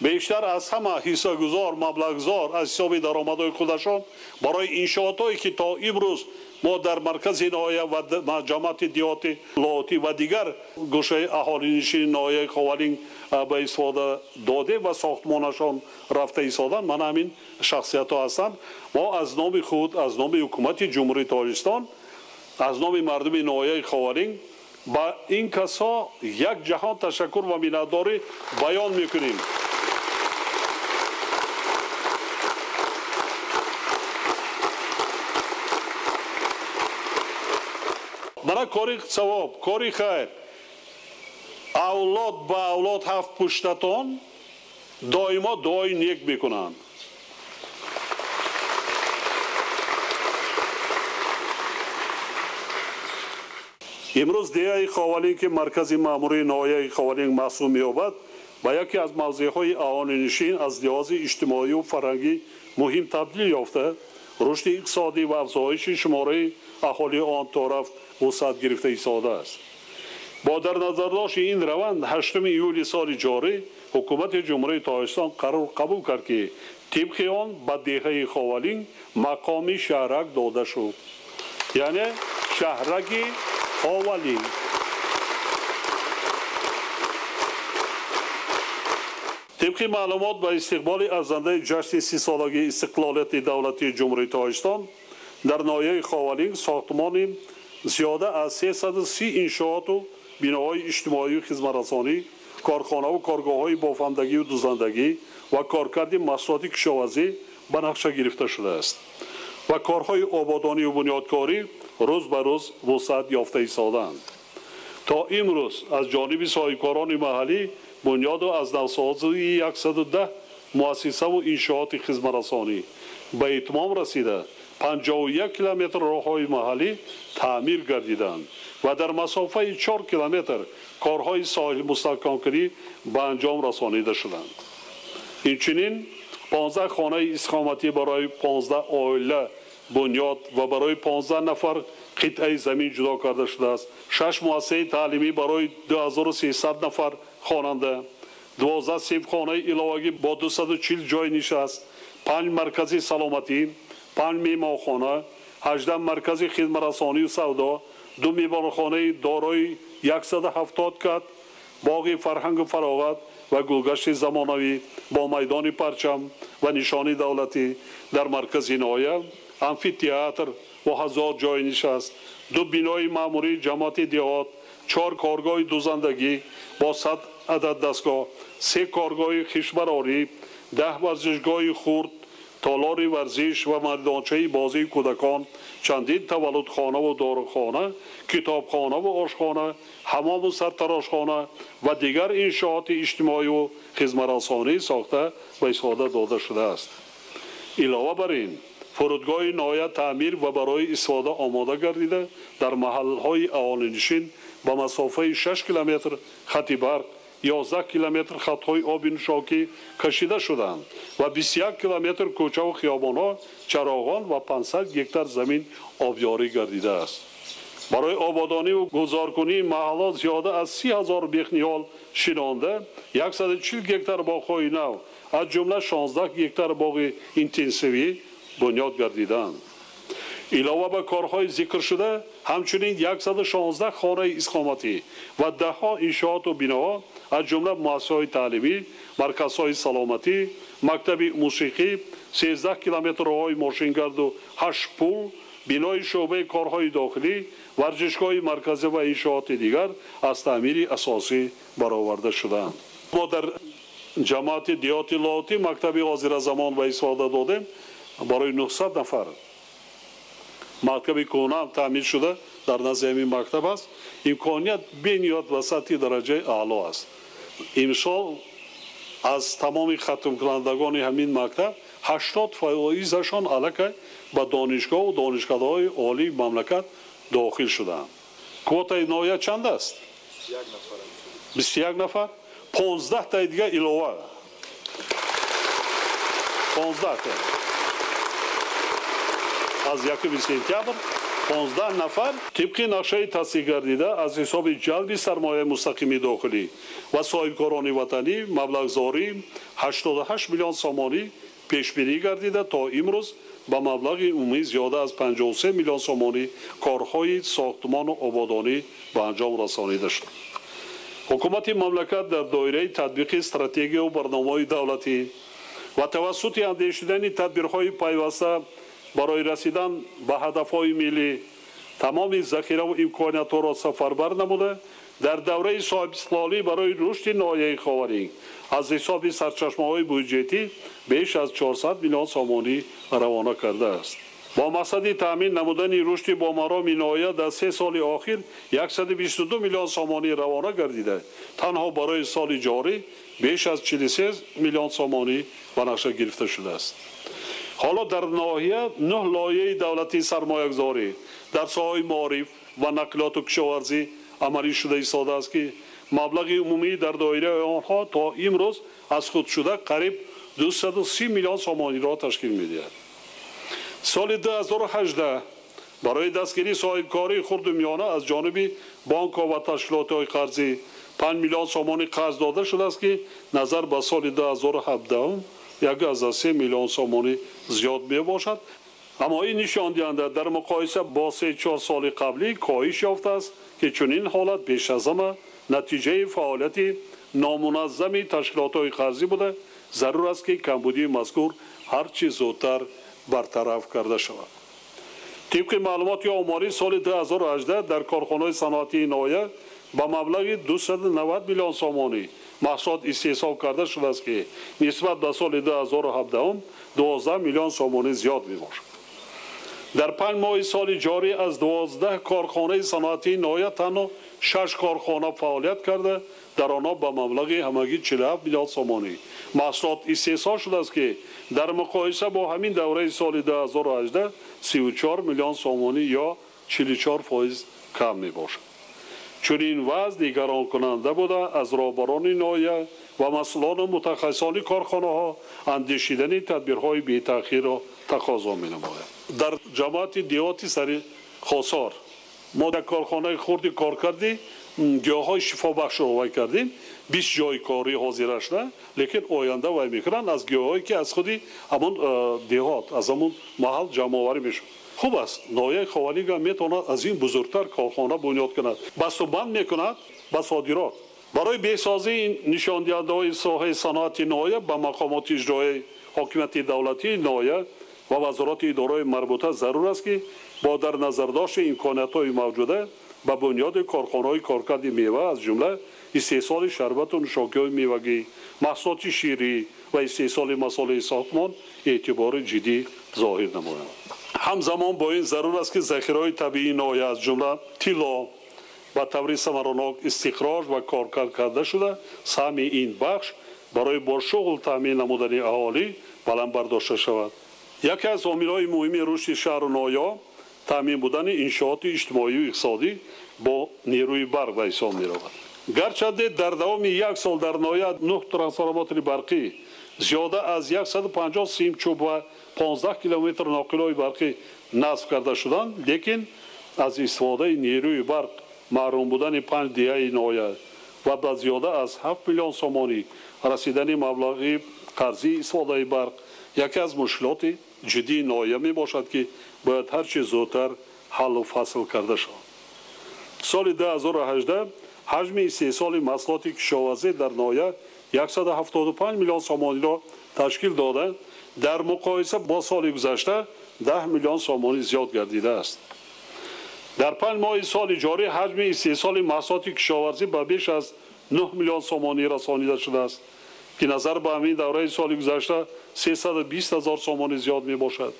бештар аз ҳама ҳиссагузор, маблағгузор аз ҳисоби даромадҳои худашон барои иншоотҳое ки то имрӯз мо дар маркази ноҳия ва ҷамоати деҳоти Лоҳутӣ ва дигар гӯшаи аҳолинишини ноҳияи Ховалинг ба истифода додем ва сохтмонашон рафта истоданд, мана ҳамин шахсиятҳо ҳастанд. Мо аз номи худ, аз номи ҳукумати Ҷумҳурии Тоҷикистон, аз номи мардуми ноҳияи Ховалинг ба ин касҳо як ҷаҳон ташаккур ва миннатдорӣ баён мекунем. Мана кори савоб, кори хайр, авлод ба авлод ҳафт пуштатон доимо дуои нек мекунанд. Имрӯз деҳаи Ховалинг, ки маркази маъмурии ноҳияи Ховалинг маҳсуб меёбад, ба яке аз мавзеъҳои аҳолинишин аз лиҳози иҷтимоию фарҳангӣ муҳим табдил ёфта, рушди иқтисодӣ ва афзоиши шумораи аҳолии он то рафт вусъат гирифта истодааст. Бо дар назардошти ин раванд, 8 июли соли ҷорӣ ҳукумати Ҷумҳурии Тоҷикистон қарор қабул кард, ки тибқи он ба деҳаи Ховалинг мақоми шаҳрак дода шуд, яъне шаҳраки Ховалинг. Тибқи маълумот, ба истиқболи арзандаи ҷашни 30-солагии истиқлолияти давлатии Ҷумҳурии Тоҷикистон дар ноҳияи Ховалинг сохтмони зиёда аз 330 иншооту биноҳои иҷтимоию хизматрасонӣ, корхонаву коргоҳҳои бофандагию дузандагӣ ва коркарди маҳсулоти кишоварзӣ ба нақша гирифта шудааст ва корҳои ободонию бунёдкорӣ рӯз ба рӯз вусъат ёфта истодаанд. То имрӯз аз ҷониби соҳибкорони маҳаллӣ бунёду аз навсозии 110 муассисаву иншооти хизматрасонӣ ба итмом расида, 51 километр роҳҳои маҳаллӣ таъмир гардиданд ва дар масофаи 4 километр корҳои соҳилмустаҳкамкунӣ ба анҷом расонида шуданд. Инчунин 15 хонаи истиқоматӣ барои 15 оила бунёд ва барои 15 нафар қитъаи замин ҷудо карда шудааст. 6 муассисаи таълимӣ барои 2300 нафар хонанда, 12 синфхонаи иловагӣ бо 240 ҷой нишаст, 5 маркази саломатӣ, 5 меҳмонхона, 18 маркази хизматрасонию савдо, 2 меҳмонхонаи дорои 170 кат, боғи фарҳангу фароғат ва гулгашти замонавӣ бо майдони парчам ва нишони давлатӣ дар маркази ноҳия, амфитеатр бо 1000 ҷой нишаст, 2 бинои маъмурии ҷамоати деҳот, 4 коргоҳи дузандагӣ бо 100 адад дастгоҳ, 3 коргоҳи хишбарорӣ, 10 варзишгоҳи хурд, толори варзиш ва майдончаи бозии кӯдакон, чандин таваллудхонаву дорухона, китобхонаву ошхона, ҳамому сартарошхона ва дигар иншооти иҷтимоию хизматрасонӣ сохта ва истифода дода шудааст. Илова бар ин, фурудгоҳи ноҳия таъмир ва барои истифода омода гардида, дар маҳалҳои аҳолинишин ба масофаи 6 километр хати барқ 11 километр хатҳои оби нӯшокӣ кашида шуданд ва 21 километр кӯчаву хиёбонҳо чароғон ва 500 гектар замин обёрӣ гардидааст. Барои ободониву гулзоркунии маҳаллот зиёда аз 30 000 бехниҳол шинонда, 140 гектар боғҳои нав, аз ҷумла 16 гектар боғи интенсивӣ бунёд гардиданд. Илова ба корҳои зикршуда, ҳамчунин 116 хонаи истиқоматӣ ва даҳҳо иншооту биноҳо, аз ҷумла муассисаҳои таълимӣ, марказҳои саломатӣ, мактаби мусиқӣ, 13 километр роҳҳои мошингарду 8 пул, бинои шӯъбаи корҳои дохилӣ, варзишгоҳи марказӣ ва иншооти дигар аз таъмири асосӣ бароварда шудаанд. Мо дар ҷамоати деҳоти Лоҳутӣ мактаби ҳозиразамон ба истифода додем барои 900 нафар. Мактаби кӯҳна таъмир шуда дар назди ҳамин мактаб аст. Имконият бениҳоят ва сатҳи дараҷаи аъло аст. Имсол аз тамоми хатмкунандагони ҳамин мактаб 80%-ашон аллакай ба донишгоҳу донишкадаҳои олии мамлакат дохил шудаанд. Квотаи ноҳия чанд аст? 21 нафар. 15 таи дигар илова. 15 та. Аз 1 сентябр 15 нафар тибқи нақшаи тасдиқ гардида аз ҳисоби ҷалби сармояи мустақими дохилӣ ва соҳибкорони ватанӣ маблағзорӣ 88 миллион сомонӣ пешбинӣ гардида то имрӯз ба маблағи умумӣ зиёда аз 53 миллион сомонӣ корҳои сохтмону ободонӣ ба анҷом расонида шуд. Ҳукумати мамлакат дар доираи татбиқи стратегияву барномаҳои давлатӣ ва тавассути андешидани тадбирҳои пайваста барои расидан ба ҳадафҳои миллӣ тамоми захираву имкониятҳоро сафарбар намуда, дар давраи соҳибистиқлолӣ барои рушди ноҳияи Ховалинг аз ҳисоби сарчашмаҳои буҷетӣ беш аз 400 миллион сомонӣ равона кардааст. Бо мақсади таъмин намудани рушди бомароми ноҳия дар 3 соли охир 122 миллион сомонӣ равона гардида, танҳо барои соли ҷорӣ беш аз 43 миллион сомонӣ ба нақша гирифта шудааст. Ҳоло дар ноҳия 9 лоиҳаи давлатии сармоягузорӣ дар соҳаи маориф ва нақлиёту кишоварзӣ амалӣ шуда истодааст, ки маблағи умумӣ дар доираи онҳо то имрӯз аз худ шуда қариб 230 миллион сомониро ташкил медиҳад. Соли 2018 барои дастгирии соҳибкории хурду миёна аз ҷониби бонкҳо ва ташкилотҳои қарзӣ 5 миллион сомонӣ қарз дода шудааст, ки назар ба соли 2017 1,3 миллион сомонӣ зиёд мебошад. Аммо ин нишондиҳанда дар муқоиса бо 3-4 соли қаблӣ коҳиш ёфтааст, ки чунин ҳолат беш аз ҳама натиҷаи фаъолияти номуназзами ташкилотҳои қарзӣ буда, зарур аст, ки камбудии мазкур ҳарчи зудтар бартараф карда шавад. Тибқи маълумоти оморӣ соли 2018 дар корхонаҳои саноатии ноҳия ба маблағи 290 миллион сомонӣ маҳсулот истеҳсол карда шудааст, ки нисбат ба соли 2017 12 миллион сомонӣ зиёд мебошад. Дар 5 моҳи соли ҷорӣ аз 12 корхонаи саноатии ноҳия танҳо 6 корхона фаъолият карда, дар онҳо ба маблағи ҳамагӣ 47 миллион сомонӣ маҳсулот истеҳсол шудааст, ки дар муқоиса бо ҳамин давраи соли 2018 34 миллион сомонӣ ё 44% кам мебошад. Чунин вазъ нигаронкунанда буда, аз роҳбарони ноҳия ва масъулону мутахассисони корхонаҳо андешидани тадбирҳои бетаъхирро тақозо менамояд. Дар ҷамоати деҳоти сари Хосор мо як корхонаи хурди коркарди гиёҳҳои шифобахшро вай кардем, 20 ҷои корӣ ҳозира шуда, лекин оянда вай мекунанд аз гиёҳҳое ки аз худи ҳамон деҳот, аз ҳамон маҳал ҷамъоварӣ мешавад. Хуб аст, ноҳияи Ховалинг ҳам метавонад аз ин бузургтар корхона бунёд кунад, басту банд мекунад ба содирот. Барои беҳсозии нишондиҳандаҳои соҳаи саноати ноҳия ба мақомоти иҷроияи ҳокимияти давлатии ноҳия ва вазорати идораҳои марбута зарур аст, ки бо дар назардошти имкониятҳои мавҷуда ба бунёди корхонаҳои коркарди мева, аз ҷумла истеҳсоли шарбату нӯшокиҳои мевагӣ, маҳсулоти ширӣ ва истеҳсоли масолеҳи сохтмон эътибори ҷиддӣ зоҳир намоянд. Ҳамзамон бо ин зарур аст, ки захираҳои табиии ноҳия, аз ҷумла тилло, ба таври самаранок истихроҷ ва коркард карда шуда, саҳми ин бахш барои бо шуғл таъмин намудани аҳолӣ баланд бардошта шавад. Яке аз омилҳои муҳими рушди шаҳру ноҳияҳо таъмин будани иншооти иҷтимоию иқтисодӣ бо нерӯи барқ ба ҳисоб меравад. Гарчанде дар давоми як сол дар ноҳия 9 трансформатори барқӣ, зиёда аз 150 симчӯб ва 15 километр ноқилҳои барқӣ насб карда шуданд, лекин аз истифодаи нерӯи барқ маҳрум будани 5 деҳаи ноҳия ва ба зиёда аз 7 миллион сомонӣ расидани маблағи қарзии истифодаи барқ яке аз мушкилоти ҷиддии ноҳия мебошад, ки бояд ҳарчи зудтар ҳаллу фасл карда шавад. Соли 2018 ҳаҷми истеҳсоли маҳсулоти кишоварзӣ дар ноҳия 175 миллион сомониро ташкил дода, дар муқоиса бо соли гузашта 10 миллион сомонӣ зиёд гардидааст. Дар 5 моҳи соли ҷорӣ ҳаҷми истеҳсоли маҳсулоти кишоварзӣ ба беш аз 9 миллион сомонӣ расонида шудааст, ки назар ба ҳамин давраи соли гузашта 320 ҳазор сомонӣ зиёд мебошад.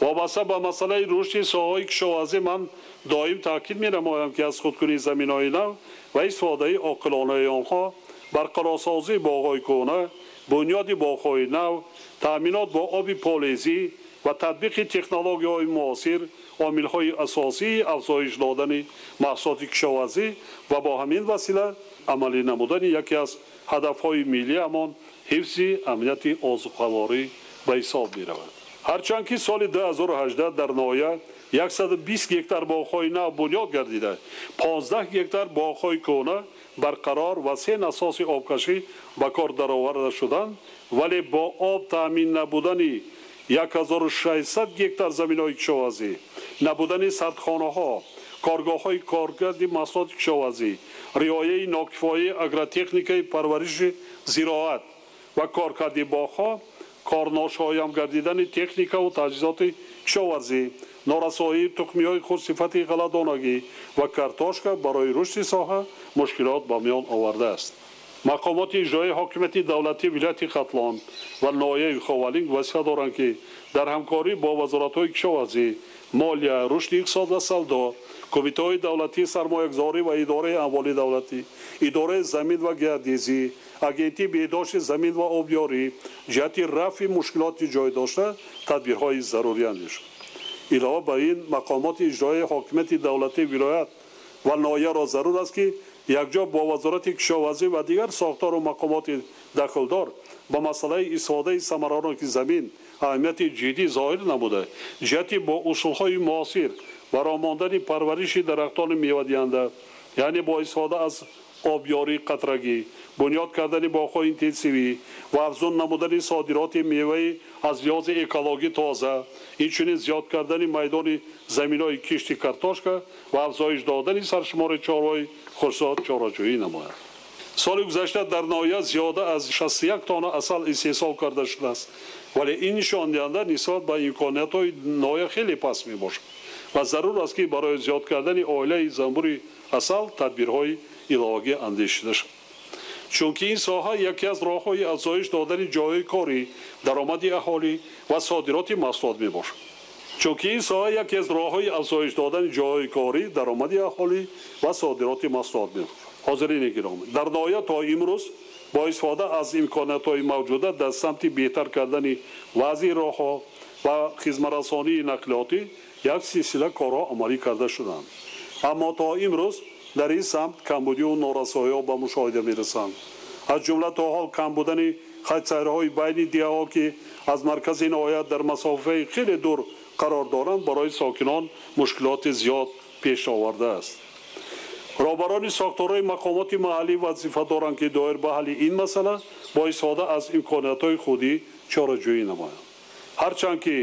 Вобаста ба масъалаи рушди соҳаҳои кишоварзӣ ман доим таъкид менамоям, ки аз худкунии заминҳои нав ва истифодаи оқилонаи онҳо, барқарорсозии боғҳои кӯҳна, бунёди боғҳои нав, таъминот бо оби полезӣ ва татбиқи технологияҳои муосир омилҳои асосии афзоиш додани маҳсулоти кишоварзӣ ва бо ҳамин васила амалӣ намудани яке аз ҳадафҳои миллиамон ҳифзи амнияти озуқаворӣ ба ҳисоб меравад. Ҳарчанд ки соли 2018 дар ноҳия 120 гектар боғҳои нав бунёд гардида, 15 гектар боғҳои кӯҳна барқарор ва 3 насоси обкашӣ ба кор дароварда шуданд, вале бо об таъмин набудани 1600 гектар заминҳои кишоварзӣ, набудани сардхонаҳо, коргоҳҳои коркарди маҳсулоти кишоварзӣ, риояи нокифояи агротехникаи парвариши зироат ва коркарди боғҳо, корношоям гардидани техникаву таҷҳизоти кишоварзӣ, норасоии тухмиҳои хурдсифати ғалладонагӣ ва картошка барои рушди соҳа мушкилот ба миён овардааст. Мақомоти иҷроии ҳокимияти давлатии вилояти Хатлон ва ноҳияи Ховалинг вазифа доранд, ки дар ҳамкорӣ бо вазоратҳои кишоварзӣ, молия, рушди иқтисод ва савдо, кумитаҳои давлатии сармоягузорӣ ва идораи амволи давлатӣ, идораи замин ва геодезӣ, агентии беҳдошти замин ва обёрӣ ҷиҳати рафъи мушкилоти ҷой дошта тадбирҳои зарурӣ андешанд. Илова ба ин, мақомоти иҷроии ҳокимияти давлатии вилоят ва ноҳияро зарур аст, ки якҷо бо вазорати кишоварзӣ ва дигар сохтору мақомоти дахлдор ба масъалаи истифодаи самараноки замин аҳамияти ҷиддӣ зоҳир намуда, ҷиҳати бо усулҳои муосир бароҳ мондани парвариши дарахтони мевадиҳанда, яъне бо истифода аз обёрии қатрагӣ, бунёд кардани боғҳои интенсивӣ ва афзун намудани содироти меваи аз лиҳози экологӣ тоза, инчунин зиёд кардани майдони заминҳои кишти картошка ва афзоиш додани саршумори чорвои хурдсод чораҷӯӣ намояд. Соли гузашта дар ноҳия зиёда аз 61 тонна асал истеҳсол карда шудааст, вале ин нишондиҳанда нисбат ба имкониятҳои ноҳия хеле паст мебошад ва зарур аст, ки барои зиёд кардани оилаи занбури асал тадбирҳои иловагӣ андешида шавад. Чунки ин соҳа яке аз роҳҳои афзоиш додани ҷойҳои корӣ, даромади аҳолӣ ва содироти маҳсулот мебошад. Чунки ин соҳа яке аз роҳҳои афзоиш додани ҷойҳои корӣ, даромади аҳолӣ ва содироти маҳсулот мебошад. Ҳозирини гиромӣ, дар ноҳия то имрӯз бо истифода аз имкониятҳои мавҷуда дар самти беҳтар кардани вазъи роҳҳо ва хизматрасонии нақлиётӣ як силсила корҳо амалӣ карда шуданд. Аммо то имрӯз дар ин самт камбудиву норасоиҳо ба мушоҳида мерасанд. Аз ҷумла то ҳол кам будани хатсайрҳои байни деҳаҳо, ки аз маркази ноҳия дар масофаи хеле дур қарор доранд, барои сокинон мушкилоти зиёд пеш овардааст. Роҳбарони сохторҳои мақомоти маҳаллӣ вазифа доранд, ки доир ба ҳалли ин масъала бо истифода аз имкониятҳои худӣ чораҷӯӣ намоянд. Ҳарчанд ки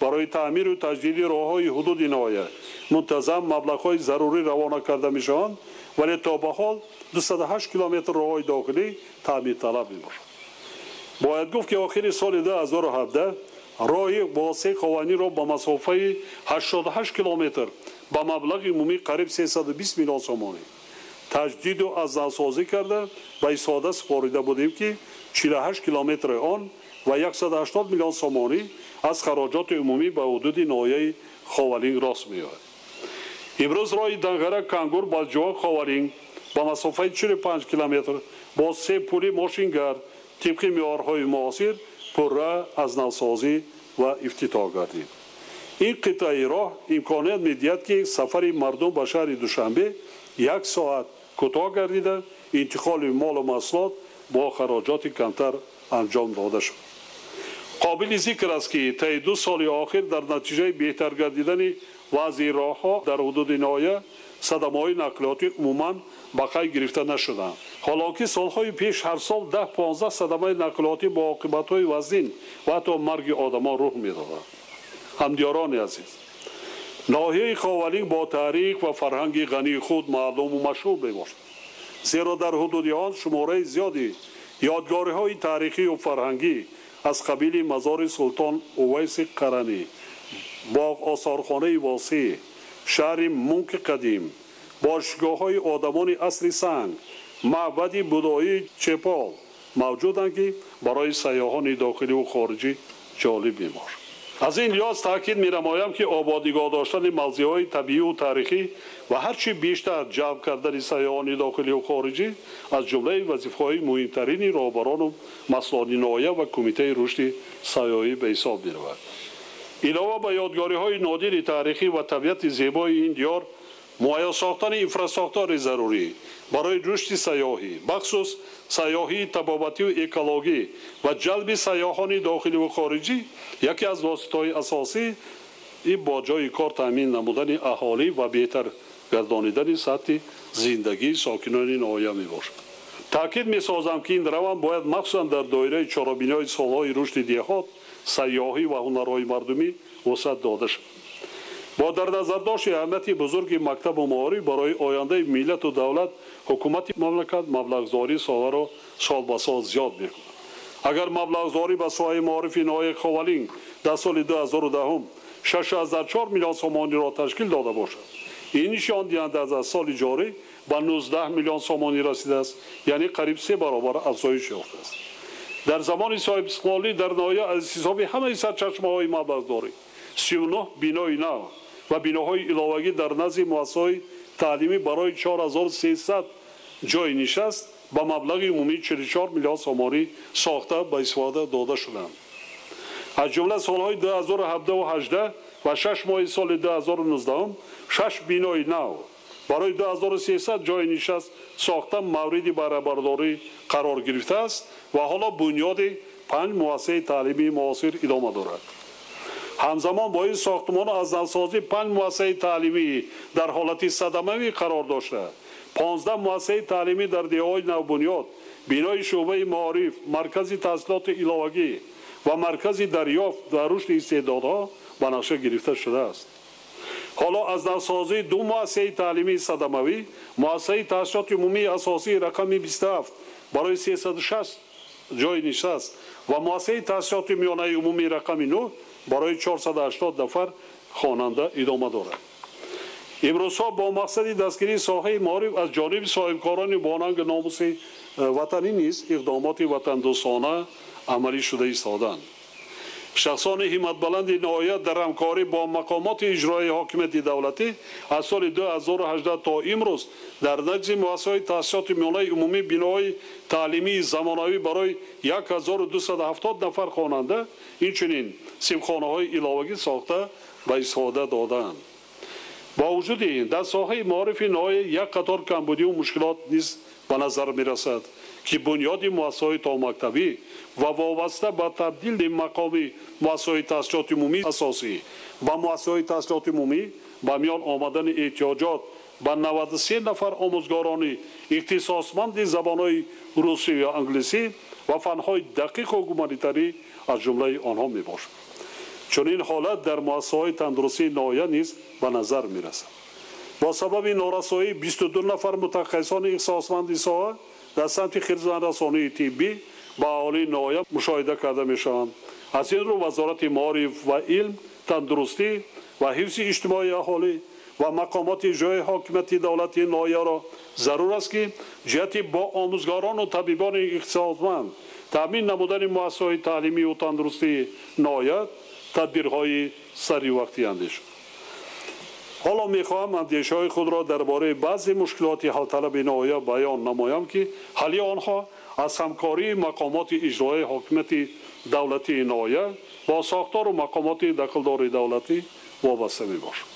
барои таъмиру таҷдиди роҳҳои ҳудуди ноҳия мунтазам маблағҳои зарурӣ равона карда мешаванд, вале то ба ҳол 208 километр роҳҳои дохилӣ таъмирталаб мебошад. Бояд гуфт, ки охири соли 2017 роҳи Восеъ Хованиро ба масофаи 88 километр ба маблағи умумӣ қариб 320 миллион сомонӣ таҷдиду аз навсозӣ карда ба истифода супорида будем, ки 48 километри он ва 180 миллион сомонӣ аз хароҷоти умумӣ ба ҳудуди ноҳияи Ховалинг рост меояд. Имрӯз роҳи Данғара Кангур Балҷувон Ховалинг ба масофаи 45 километр бо се пули мошингар тибқи меъёрҳои муосир пурра аз навсозӣ ва ифтитоҳ гардид. Ин қитъаи роҳ имконият медиҳад, ки сафари мардум ба шаҳри Душанбе 1 соат кӯтоҳ гардида, интиқоли молу маҳсулот бо хароҷоти камтар анҷом дода шуд. Қобили зикр аст, ки таи 2 соли охир дар натиҷаи беҳтар гардидани вазъи роҳҳо дар ҳудуди ноҳия садамаҳои нақлиётӣ умуман ба қайд гирифта нашуданд. Ҳоло ки солҳои пеш ҳар сол 10-15 садамаи нақлиётӣ бо оқибатҳои вазнин ва ҳатто марги одамон рух медоданд. Ҳамдиёрони азиз, ноҳияи Ховалинг бо таърих ва фарҳанги ғании худ маълуму машҳур мебошад, зеро дар ҳудуди он шумораи зиёди ёдгориҳои таърихию фарҳангӣ аз қабили мазори Султон Увайси Қаранӣ, боғ осорхонаи Восеъ, шаҳри Мунки қадим, бошгоҳҳои одамони асри санг, маъбади будоии Чепол мавҷуданд, ки барои сайёҳони дохиливу хориҷӣ ҷолиб мебошад. Аз ин лиҳоз таъкид менамоям, ки обод нигоҳ доштани мавзеъҳои табиию таърихӣ ва ҳарчи бештар ҷалб кардани сайёҳони дохиливу хориҷӣ аз ҷумлаи вазифаҳои муҳимтарини роҳбарону масъулони ноҳия ва кумитаи рушди сайёҳӣ ба ҳисоб меравад. Илова ба ёдгориҳои нодири таърихӣ ва табиати зебои ин диёр, муҳайё сохтани инфрасохтори зарурӣ барои рушди сайёҳӣ, бахусус сайёҳии табобатию экологӣ ва ҷалби сайёҳони дохиливу хориҷӣ яке аз воситаҳои асосии бо ҷойи кор таъмин намудани аҳолӣ ва беҳтар гардонидани сатҳи зиндагии сокинони ноҳия мебошад. Таъкид месозам, ки ин раванд бояд махсусан дар доираи чорабиниҳои солҳои рушди деҳот, сайёҳӣ ва ҳунарҳои мардумӣ вусъат дода шавад. Бо дар назардошти аҳамияти бузурги мактабу маориф барои ояндаи миллату давлат, ҳукумати мамлакат маблағгузории соҳаро сол ба сол зиёд мекунад. Агар маблағгузорӣ ба соҳаи маорифи ноҳияи Ховалинг дар соли 2010 6,4 миллион сомониро ташкил дода бошад, ин нишондиҳанда аз соли ҷорӣ ба 19 миллион сомонӣ расидааст, яъне қариб 3 баробар афзоиш ёфтааст. Дар замони соҳибистиқлолӣ дар ноҳия аз ҳисоби ҳамаи сарчашмаҳои маблағгузорӣ 39 бинои нав ва биноҳои иловагӣ дар назди муассисаҳои таълимӣ барои 4300 ҷойи нишаст ба маблағи умумии 44 миллион сомонӣ сохта ба истифода дода шуданд. Аз ҷумла солҳои 2017 ва 18 ва 6 моҳи соли 2019 6 бинои нав барои 2300 ҷойи нишаст сохта мавриди баҳрабардорӣ қарор гирифтааст ва ҳоло бунёди 5 муассисаи таълимии муосир идома дорад. Ҳамзамон бо ин сохтмону аз навсозии 5 муассисаи таълимӣ дар ҳолати садамавӣ қарор дошта, 15 муассисаи таълимӣ дар деҳаҳои навбунёд, бинои шӯъбаи маориф, маркази таҳсилоти иловагӣ ва маркази дарёфт ва рушди истеъдодҳо ба нақша гирифта шудааст. Ҳоло аз навсозии 2 муассисаи таълимии садамавӣ, муассисаи таҳсилоти умумии асосии рақами 27 барои 360 ҷойи нишаст ва муассисаи таҳсилоти миёнаи умумии рақами 9 барои 480 нафар хонанда идома дорад. Имрӯзҳо бо мақсади дастгирии соҳаи маориф аз ҷониби соҳибкорони бонанги номуси ватанӣ низ иқдомоти ватандӯстона амалӣ шуда истодаанд. Шахсони ҳимматбаланди ноҳия дар ҳамкорӣ бо мақомоти иҷроии ҳокимияти давлатӣ аз соли 2018 то имрӯз дар назди муассисаҳои таҳсилоти миёнаи умумӣ биноҳои таълимии замонавӣ барои 1270 нафар хонанда, инчунин синфхонаҳои иловагӣ сохта ба истифода додаанд. Бо вуҷуди ин дар соҳаи маорифи ноҳия як қатор камбудиву мушкилот низ ба назар мерасад, ки бунёди муассисаҳои томактабӣ ва вобаста ба табдили мақоми муассисаҳои таҳсилоти умумии асосӣ ба муассисаҳои таҳсилоти умумӣ ба миён омадани эҳтиёҷот ба 93 нафар омӯзгорони ихтисосманди забонҳои русӣ ва англисӣ ва фанҳои дақиқу гуманитарӣ аз ҷумлаи онҳо мебошад. Чунин ҳолат дар муассисаҳои тандурустии ноҳия низ ба назар мерасад. Бо сабаби норасоии 22 нафар мутахассисони ихтисосманди соҳа дар самти хизматрасонии тиббӣ ба аҳолии ноҳия мушоҳида карда мешаванд. Аз ин рӯ Вазорати маориф ва илм, тандурустӣ ва ҳифзи иҷтимоии аҳолӣ ва мақомоти иҷроии ҳокимияти давлатии ноҳияро зарур аст, ки ҷиҳати бо омӯзгорону табибони ихтисосманд таъмин намудани муассисаҳои таълимию тандурустии ноҳия тадбирҳои саривақтӣ андешанд. Ҳоло мехоҳам андешаҳои худро дар бораи баъзе мушкилоти ҳалталаби ноҳия баён намоям, ки ҳалли онҳо аз ҳамкории мақомоти иҷроии ҳокимияти давлатии ноҳия бо сохтору мақомоти дахлдори давлатӣ вобаста мебошад.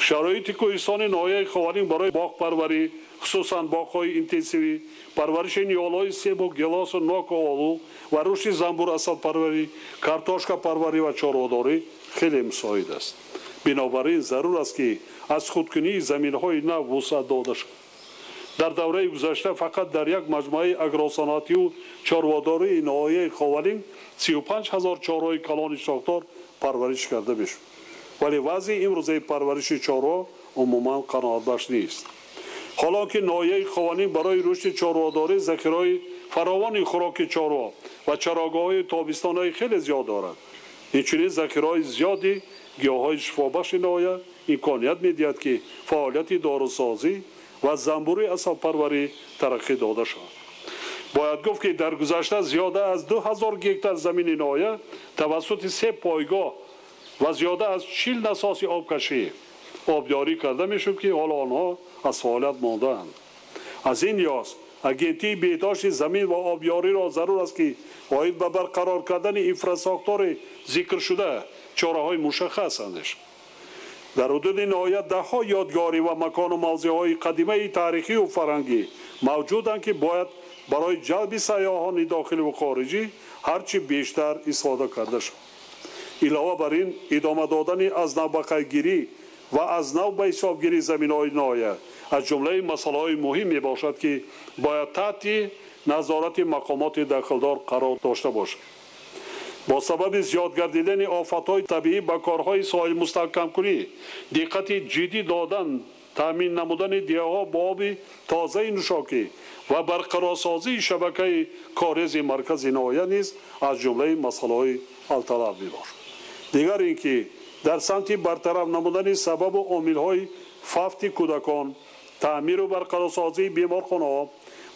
Шароити кӯҳистони ноҳияи Ховалинг барои боғпарварӣ, Хусусан боғҳои интенсивӣ, парвариши ниҳолҳои себу гелосу ноку олу ва рушди занбур асалпарварӣ, картошкапарварӣ ва чорводорӣ хеле мусоид аст. Бинобар ин зарур аст, ки аз худкунии заминҳои нав вусъат дода шавад. Дар давраи гузашта фақат дар як маҷмӯаи агросаноатию чорводории ноҳияи Ховалинг 35 ҳазор чорвои калони шохдор парвариш карда мешуд. Вале вазъи имрӯзаи парвариши чорво умуман қаноатбахш нест. Ҳолон ки ноҳияи Ховалинг барои рушди чорводорӣ захираҳои фаровони хӯроки чорво ва чарогоҳҳои тобистонаи хеле зиёд дорад. Инчунин захираҳои зиёди гиёҳҳои шифобахши ноҳия имконият медиҳад, ки фаъолияти дорусозӣ ва занбури асалпарварӣ тараққӣ дода шавад. Бояд гуфт, ки дар гузашта зиёда аз 2000 гектар замини ноҳия тавассути се пойгоҳ ва зиёда аз 40 насоси обкашӣ обёрӣ карда мешуд, ки ҳоло онҳо аз фаъолият мондаанд. Аз ин лиҳоз агентии беҳдошти замин ва обёриро зарур аст, ки оид ба барқарор кардани инфрасохтори зикршуда чораҳои мушаххас андешад. Дар ҳудуди ноҳия даҳҳо ёдгорӣ ва макону мавзеъҳои қадимаи таърихию фарҳангӣ мавҷуданд, ки бояд барои ҷалби сайёҳони дохилӣ хориҷӣ ҳарчи бештар истифода карда шавад. Илова бар ин, идома додани аз навбақайгирӣ ва аз нав ба ҳисобгирии заминҳои ноҳия аз ҷумлаи масъалаҳои муҳим мебошад, ки бояд таҳти назорати мақомоти дахлдор қарор дошта бошад. Бо сабаби зиёд гардидани офатҳои табиӣ ба корҳои соҳилмустаҳкамкунӣ диққати ҷиддӣ додан, таъмин намудани деҳаҳо бо оби тозаи нӯшокӣ ва барқарорсозии шабакаи корези маркази ноҳия низ аз ҷумлаи масъалаҳои ҳалталаб мебошад. Дигар ин ки дар самти бартараф намудани сабабу омилҳои фавти кӯдакон, таъмиру барқарорсозии беморхонаҳо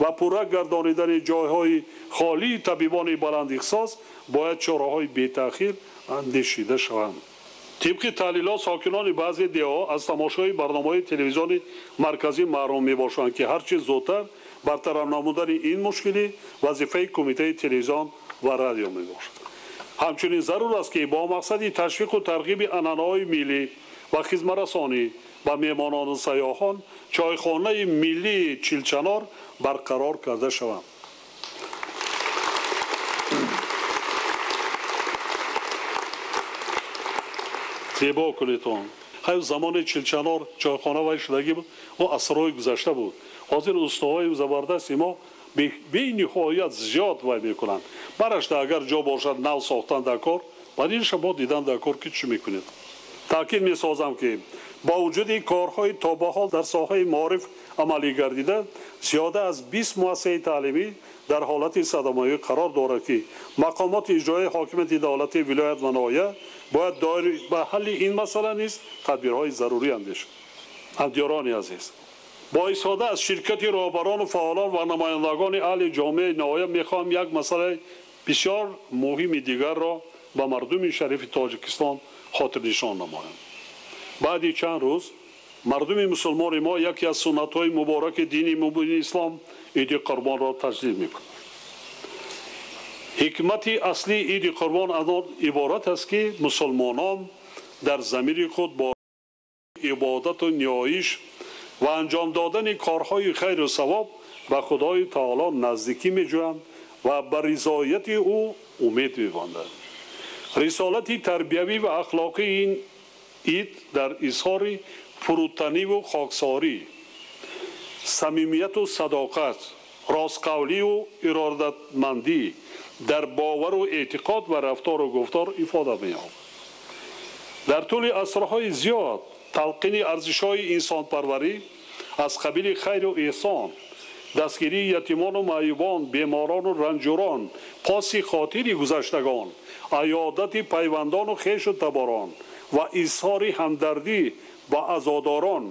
ва пурра гардонидани ҷойҳои холии табибони баландихтисос бояд чораҳои бетаъхир андешида шаванд. Тибқи таҳлилот, сокинони баъзе деҳаҳо аз тамошои барномаҳои телевизиони марказӣ маҳрум мебошанд, ки ҳарчи зудтар бартараф намудани ин мушкилӣ вазифаи кумитаи телевизион ва радио мебошад. Ҳамчунин зарур аст, ки бо мақсади ташвиқу тарғиби анъанаҳои миллӣ ва хизматрасонӣ ба меҳмонону сайёҳон чойхонаи миллии Чилчанор барқарор карда шаванд. Зебо кунедон. Ҳай замони Чилчанор чойхона вай шудагӣ буд, о асрҳои гузашта буд. Ҳозир устоҳои забардасти мо бениҳоят зиёд вай мекунанд. Барашта агар ҷо бошад нав сохтан дар кор, баъд инша бо дидан дар кор, ки чӣ мекунед. Таъкид месозам, ки бо вуҷуди корҳои то ба ҳол дар соҳаи маориф амалӣ гардида, зиёда аз 20 муассисаи таълимӣ дар ҳолати садамавӣ қарор дорад, ки мақомоти иҷроияи ҳокимияти давлатии вилоят ва ноҳия бояд доир ба ҳалли ин масъала низ тадбирҳои зарурӣ андешанд. Ҳамдиёрони азиз, бо истифода аз ширкати роҳбарону фаъолон ва намояндагони аҳли ҷомеаи ноҳия мехоҳам як масъалаи бисёр муҳими дигарро ба мардуми шарифи Тоҷикистон хотирнишон намоям. Баъди чанд рӯз мардуми мусулмони мо яке аз суннатҳои мубораки дини мубини ислом Иди Қурбонро таҷлил мекунад. Ҳикмати аслии Иди Қурбон аз он иборат аст, ки мусулмонон дар замири худ бо ибодату ниёиш ва анҷом додани корҳои хайру савоб ба Худои Таоло наздикӣ меҷӯянд ва ба ризояти ӯ умед мебанданд. Рисолати тарбиявӣ ва ахлоқии ин ид дар изҳори фурӯтаниву хоксорӣ, самимияту садоқат, ростқавливу иродатмандӣ дар бовару эътиқод ва рафтору гуфтор ифода меёбад. Дар тӯли асрҳои зиёд талқини арзишҳои инсонпарварӣ аз қабили хайру эҳсон, дастгирии ятимону маъюбон, беморону ранҷурон, поси хотири гузаштагон, аёдати пайвандону хешу таборон ва изҳори ҳамдардӣ ба азодорон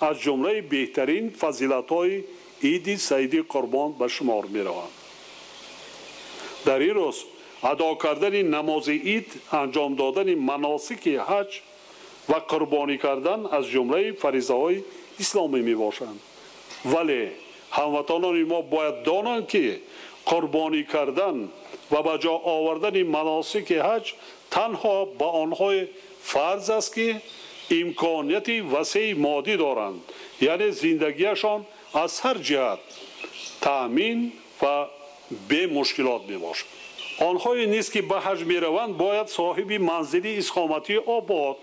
аз ҷумлаи беҳтарин фазилатҳои Иди Саиди Қурбон ба шумор мераванд. Дар ин рӯз адо кардани намози ид, анҷом додани маносики ҳаҷ ва қурбонӣ кардан аз ҷумлаи фаризаҳои исломӣ мебошанд. Вале ҳамватанони мо бояд донанд, ки қурбонӣ кардан ва ба ҷо овардани маносики ҳаҷ танҳо ба онҳои фарз аст, ки имконияти васеи моддӣ доранд, яъне зиндагиашон аз ҳар ҷиҳат таъмин ва бемушкилот мебошад. Онҳое низ ки ба ҳаҷ мераванд, бояд соҳиби манзили истиқоматии обод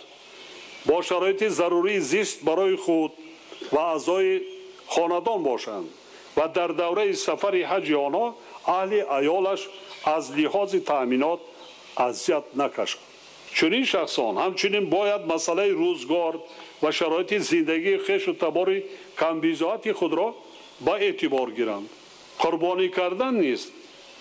бо шароити зарурии зист барои худ ва аъзои хонадон бошанд ва дар давраи сафари ҳаҷи онҳо аҳли аёлаш аз лиҳози таъминот азият накашанд. Чунин шахсон ҳамчунин бояд масъалаи рӯзгор ва шароити зиндагии хешу табори камбизоати худро ба эътибор гиранд. Қурбонӣ кардан низ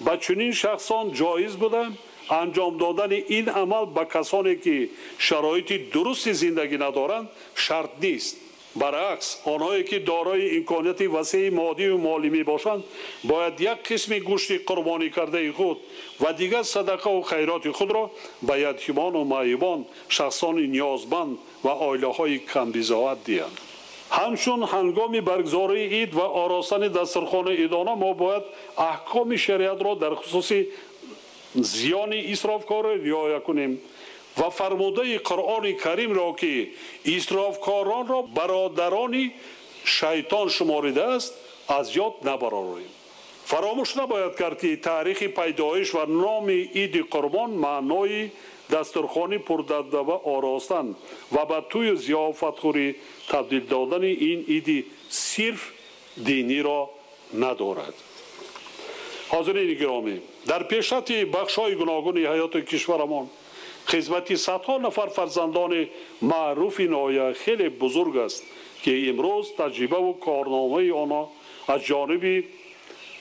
ба чунин шахсон ҷоиз буда, анҷом додани ин амал ба касоне ки шароити дурусти зиндагӣ надоранд шарт нест. Баръакс, онҳое ки дорои имконияти васеи моддию молӣ мебошанд, бояд як қисми гӯшти қурбонӣ кардаи худ ва дигар садақаву хайроти худро ба ятимону маъюбон, шахсони ниёзманд ва оилаҳои камбизоат диҳанд. Ҳамчун ҳангоми баргузории ид ва оростани дастархони идона мо бояд аҳкоми шариатро дар хусуси зиёни исрофкорӣ риоя кунем ва фармудаи Қуръони Каримро, ки исрофкоронро бародарони шайтон шуморидааст, аз ёд набарорем. Фаромӯш набояд кард, ки таърихи пайдоиш ва номи иди Қурбон маънои дастурхони пурдабдаба оростан ва ба тӯю зиёфатхӯрӣ табдил додани ин иди сирф диниро надорад. Ҳозирини гиромӣ, дар пешрафти бахшҳои гуногуни ҳаёти кишварамон хизмати садҳо нафар фарзандони маъруфи ноҳия хеле бузург аст, ки имрӯз таҷрибаву корномаи онҳо аз ҷониби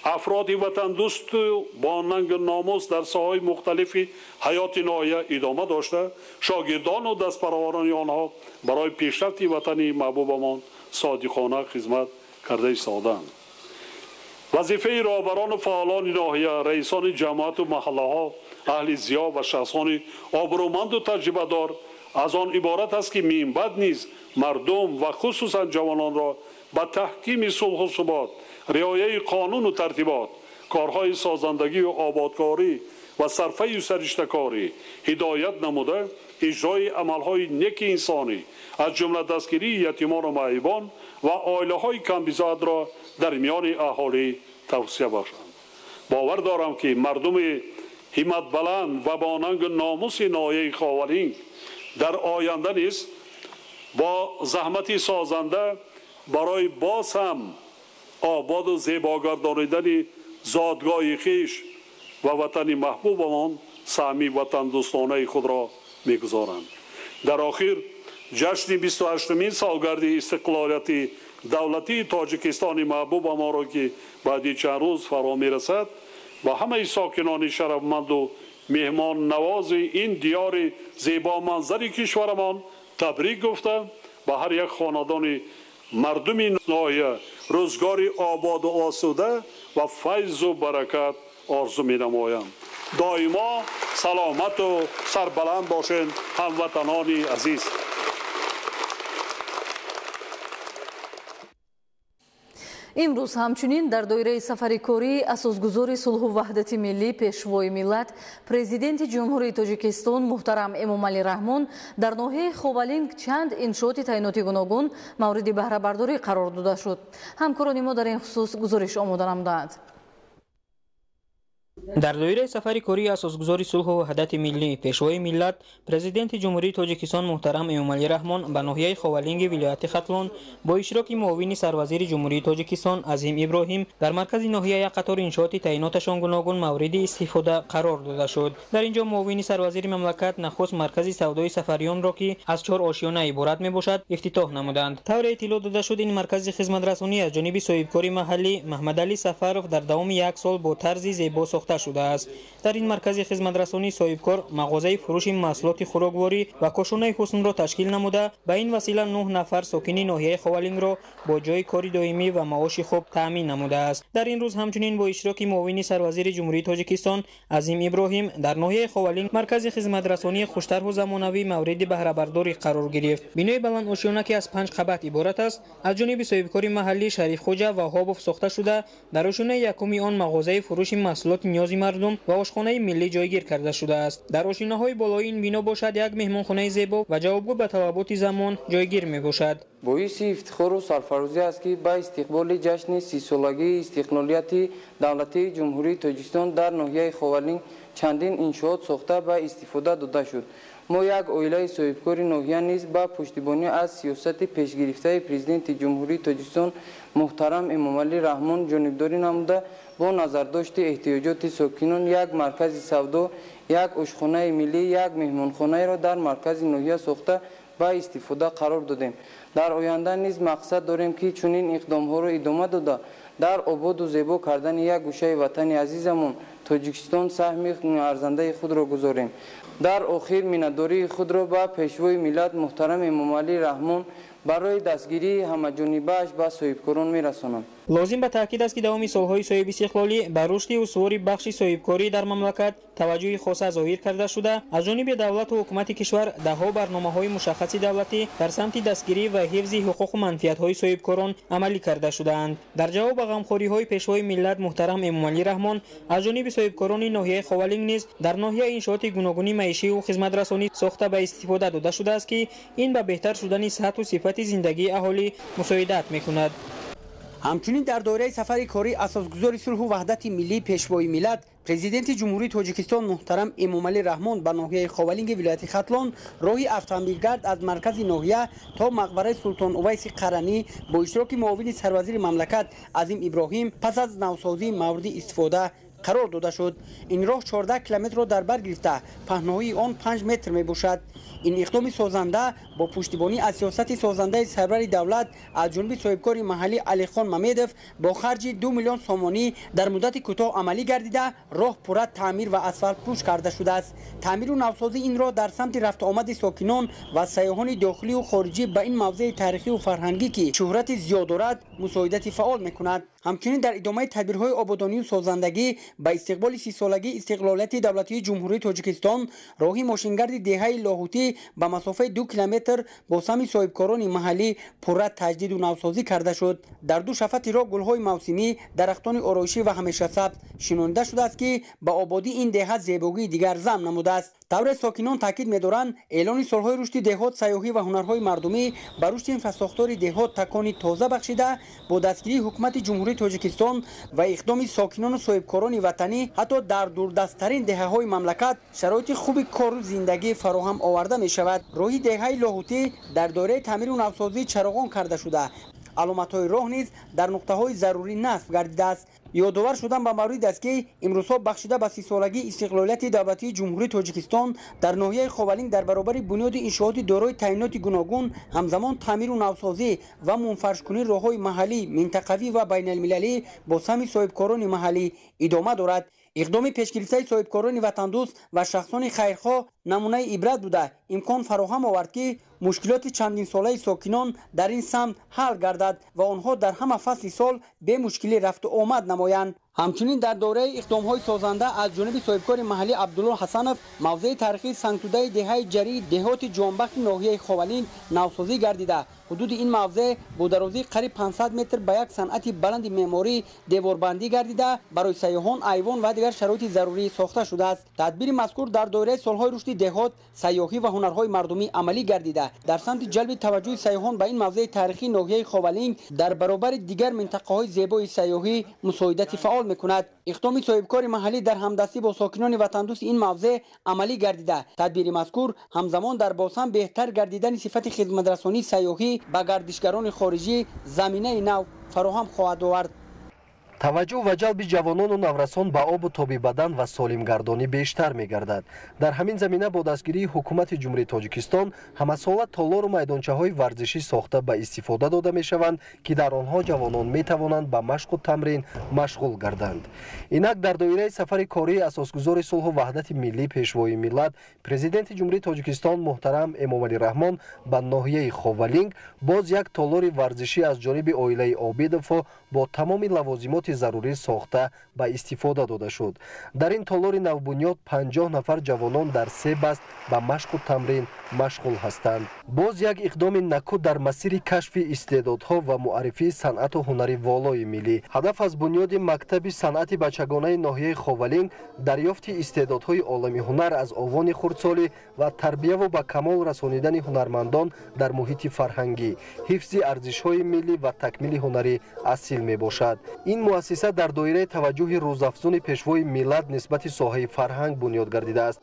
афроди ватандӯсту бо нангу номус дар соҳаҳои мухталифи ҳаёти ноҳия идома дошта, шогирдону дастпарварони онҳо барои пешрафти ватани маҳбубамон содиқона хизмат карда истодаанд. Вазифаи роҳбарону фаъолони ноҳия, раисони ҷамоату маҳаллаҳо, аҳли зиё ва шахсони обрӯманду таҷрибадор аз он иборат аст, ки минбаъд низ мардум ва хусусан ҷавононро ба таҳкими сулҳу субот, риояи қонуну тартибот, корҳои созандагию ободкорӣ ва сарфаю сариштакорӣ ҳидоят намуда, иҷрои амалҳои неки инсонӣ аз ҷумла дастгирии ятимону маъюбон ва оилаҳои камбизоатро дар миёни аҳолӣ тавсия бахшанд. Бовар дорам, ки мардуми ҳимматбаланд ва бо нангу номуси ноҳияи Ховалинг дар оянда низ бо заҳмати созанда барои боз ҳам ободу зебогардонидани зодгоҳи хеш ва ватани маҳбубамон саҳми ватандӯстонаи худро мегузоранд. Дар охир, ҷашни 28-умин солгарди истиқлолияти давлатии Тоҷикистони маҳбубамонро, ки баъди чанд рӯз фаро мерасад, ба ҳамаи сокинони шарафманду меҳмоннавози ин диёри зебоманзари кишварамон табрик гуфта, ба ҳар як хонадони мардуми ноҳия рӯзгори ободу осуда ва файзу баракат орзу менамоям. Доимо саломату сарбаланд бошед, ҳамватанони азиз. Имрӯз ҳамчунин дар доираи сафари корӣ асосгузори сулҳу ваҳдати миллӣ, пешвои миллат, президенти Ҷумҳурии Тоҷикистон муҳтарам Эмомалӣ Раҳмон дар ноҳияи Ховалинг чанд иншооти таъиноти гуногун мавриди баҳрабардорӣ қарор дода шуд. Ҳамкорони мо дар ин хусус гузориш омода намудаанд. Дар доираи сафари кории асосгузори сулҳу ваҳдати миллӣ, пешвои миллат, президенти Ҷумҳурии Тоҷикистон муҳтарам Эмомалӣ Раҳмон ба ноҳияи Ховалинги вилояти Хатлон бо иштироки муовини сарвазири Ҷумҳурии Тоҷикистон Азим Иброҳим дар маркази ноҳия як қатор иншооти таъиноташон гуногун мавриди истифода қарор дода шуд. Дар ин ҷо муовини сарвазири мамлакат нахуст маркази савдои сафариёнро, ки аз 4 ошёна иборат мебошад, ифтитоҳ намуданд. Тавре иттилоъ дода шуд, ин маркази хизматрасонӣ аз ҷониби соҳибкори маҳаллӣ Маҳмадалӣ Сафаров дар давоми як сол бо тарзи зебо сохта шудааст. Дар ин маркази хизматрасонӣ соҳибкор мағозаи фурӯши маҳсулоти хӯрокворӣ ва кошонаи ҳуснро ташкил намуда, ба ин васила 9 нафар сокини ноҳияи Ховалингро бо ҷойи кори доимӣ ва маоши хуб таъмин намудааст. Дар ин рӯз ҳамчунин бо иштироки муовини сарвазири Ҷумҳурии Тоҷикистон Азим Иброҳим дар ноҳияи Ховалинг маркази хизматрасонии хуштарҳу замонавӣ мавриди баҳрабардорӣ қарор гирифт. Бинои баландошёна, ки аз 5 қабат иборат аст, аз ҷониби соҳибкори маҳаллӣ Шарифхоҷа Ваҳобов сохта шуда, дар ошёнаи якуми он мағозаи фурӯши маҳсулоти ниёзи мардум ва ошхонаи миллӣ ҷойгир карда шудааст. Дар ошинаҳои болои ин бино бошад як меҳмонхонаи зебо ва ҷавобгӯ ба талаботи замон ҷойгир мебошад. Боиси ифтихору сарфарозӣ аст, ки ба истиқболи ҷашни 30-солагии истиқлолияти давлатии Ҷумҳурии Тоҷикистон дар ноҳияи Ховалинг чандин иншоот сохта ба истифода дода шуд. Мо як оилаи соҳибкори ноҳия низ ба пуштибонӣ аз сиёсати пешгирифтаи Президенти Ҷумҳурии Тоҷикистон муҳтарам Эмомалӣ Раҳмон ҷонибдорӣ намуда, бо назардошти эҳтиёҷоти сокинон як маркази савдо, як ошхонаи миллӣ, як меҳмонхонаеро дар маркази ноҳия сохта ба истифода қарор додем. Дар оянда низ мақсад дорем, ки чунин иқдомҳоро идома дода, дар ободу зебо кардани як гӯшаи ватани азизамон Тоҷикистон саҳми арзандаи худро гузорем. Дар охир миннатдории худро ба Пешвои миллат муҳтарам Эмомалӣ Раҳмон барои дастгирии ҳамаҷонибааш ба соҳибкорон мерасонам. Лозим ба таъкид аст, ки давоми солҳои соҳибистиқлолӣ ба рушди устувори бахши соҳибкорӣ дар мамлакат таваҷҷӯҳи хоса зоҳир карда шуда, аз ҷониби давлату ҳукумати кишвар даҳҳо барномаҳои мушаххаси давлатӣ дар самти дастгирӣ ва ҳифзи ҳуқуқу манфиатҳои соҳибкорон амалӣ карда шудаанд. Дар ҷавоб ба ғамхориҳои Пешвои миллат муҳтарам Эмомалӣ Раҳмон аз ҷониби соҳибкорони ноҳияи Ховалинг низ дар ноҳия иншооти гуногуни маишиву хизматрасонӣ сохта ба истифода дода шудааст, ки ин ба беҳтар шудани сатҳу сифати зиндагии аҳолӣ мусоидат мекунад. Ҳамчунин дар доираи сафари корӣ асосгузори сулҳу ваҳдати миллӣ, Пешвои миллат, Президенти Ҷумҳурии Тоҷикистон муҳтарам Эмомалӣ Раҳмон ба ноҳияи Ховалинги вилояти Хатлон роҳи автомобилгард аз маркази ноҳия то мақбараи Султон Увайси Қаранӣ бо иштироки муовини сарвазири мамлакат Азим Иброҳим пас аз навсозӣ мавриди истифода қарор дода шуд. Ин роҳ 14 километрро дар бар гирифта, паҳноии он 5 метр мебошад. Ин иқдоми созанда бо пуштибонӣ аз сиёсати созандаи сарвари давлат аз ҷониби соҳибкори маҳаллӣ Алихон Мамедов бо харҷи 2 миллион сомонӣ дар муддати кӯтоҳ амалӣ гардида, роҳ пурра таъмир ва асфалтпӯш карда шудааст. Таъмиру навсозии ин роҳ дар самти рафтуомади сокинон ва сайёҳони дохилию хориҷӣ ба ин мавзеи таърихию фарҳангӣ, ки шӯҳрати зиёд дорад, мусоидати фаъол мекунад. Ҳамчунин дар идомаи тадбирҳои ободонию созандагӣ ба истиқболи 30-солагии истиқлолияти давлатии Ҷумҳурии Тоҷикистон роҳи мошингарди деҳаи Лоҳутӣ ба масофаи 2 километр бо саҳми соҳибкорони маҳаллӣ пурра таҷдиду навсозӣ карда шуд. Дар ду шафати роҳ гулҳои мавсимӣ, дарахтони ороишӣ ва ҳамешасабз шинонида шудааст, ки ба ободии ин деҳа зебогии дигар зам намудааст. Тавре сокинон таъкид медоранд, эълони солҳои рушди деҳот, сайёҳӣ ва ҳунарҳои мардумӣ ба рушди инфрасохтори деҳот такони тоза бахшида, бо дастгирии ҳукумати Ҷумҳурии Тоҷикистон ва иқдоми сокинону соҳибкорони ватанӣ ҳатто дар дурдасттарин деҳаҳои мамлакат шароити хуби кору зиндагӣ фароҳам оварда мешавад. Роҳи деҳаи Лоҳутӣ дар доираи таъмиру навсозӣ чароғон карда шуда, аломатҳои роҳ низ дар нуқтаҳои зарурӣ насб гардидааст. Ёдовар шудан ба маврид аст, ки имрӯзҳо бахшида ба 30-солагии истиқлолияти давлатии Ҷумҳурии Тоҷикистон дар ноҳияи Ховалинг дар баробари бунёди иншооти дорои таъиноти гуногун ҳамзамон таъмиру навсозӣ ва мунфаршкунии роҳҳои маҳаллӣ, минтақавӣ ва байналмилалӣ бо саҳми соҳибкорони маҳаллӣ идома дорад. Иқдоми пешгирифтаи соҳибкорони ватандӯст ва шахсони хайрхоҳ намунаи ибрат буда, имкон фароҳам овард, ки мушкилоти чандинсолаи сокинон дар ин самт ҳал гардад ва онҳо дар ҳама фасли сол бемушкилӣ рафту омад намоянд. Ҳамчунин дар доираи иқдомҳои созанда аз ҷониби соҳибкори маҳаллӣ Абдулло Ҳасанов мавзеи таърихии сангтудаи деҳаи Ҷарии деҳоти Ҷонбахти ноҳияи Ховалинг навсозӣ гардида, ҳудуди ин мавзеъ бо дарозии қариб 500 метр ба як санъати баланди меъморӣ деворбандӣ гардида, барои сайёҳон айвон ва дигар шароити зарурӣ сохта шудааст. Тадбири мазкур дар доираи солҳои рушди деҳот, сайёҳӣ ва ҳунарҳои мардумӣ амалӣ гардида, дар самти ҷалби таваҷҷӯҳи сайёҳон ба ин мавзеи таърихии ноҳияи Ховалинг дар баробари дигар минтақаҳои зебои сайёҳӣ мусоидати фаъол мекунад. Иқдоми соҳибкори маҳаллӣ дар ҳамдастӣ бо сокинони ватандӯсти ин мавзеъ амалӣ гардида, тадбири мазкур ҳамзамон дар бозҳам беҳтар гардидани сифати хизматрасонии сайёҳӣ ба гардишгарони хориҷӣ заминаи нав фароҳам хоҳад овард. Таваҷҷӯҳ ва ҷалби ҷавонону наврасон ба обу тоби бадан ва солимгардонӣ бештар мегардад. Дар ҳамин замина бо дастгирии ҳукумати Ҷумҳурии Тоҷикистон ҳамасола толору майдончаҳои варзишӣ сохта ба истифода дода мешаванд, ки дар онҳо ҷавонон метавонанд ба машқу тамрин машғул гарданд. Инак дар доираи сафари кории асосгузори сулҳу ваҳдати миллӣ, Пешвои миллат, Президенти Ҷумҳурии Тоҷикистон муҳтарам Эмомалӣ Раҳмон ба ноҳияи Ховалинг боз як толори варзишӣ аз ҷониби оилаи Обидовҳо бо тамоми лавозимоти имконоти зарурӣ сохта ба истифода дода шуд. Дар ин толори навбунёд 50 нафар ҷавонон дар 3 баст ба машқу тамрин машғул ҳастанд. Боз як иқдоми наку дар масири кашфи истеъдодҳо ва муаррифии санъату ҳунари волои миллӣ. Ҳадаф аз бунёди мактаби санъати бачагонаи ноҳияи Ховалинг дарёфти истеъдодҳои олами ҳунар аз овони хурдсолӣ ва тарбияву ба камол расонидани ҳунармандон дар муҳити фарҳангӣ, ҳифзи арзишҳои миллӣ ва такмили ҳунари асил мебошад. Ин муассиса дар доираи таваҷҷӯҳи рӯзафзуни пешвои миллат нисбати соҳаи фарҳанг бунёд гардидааст.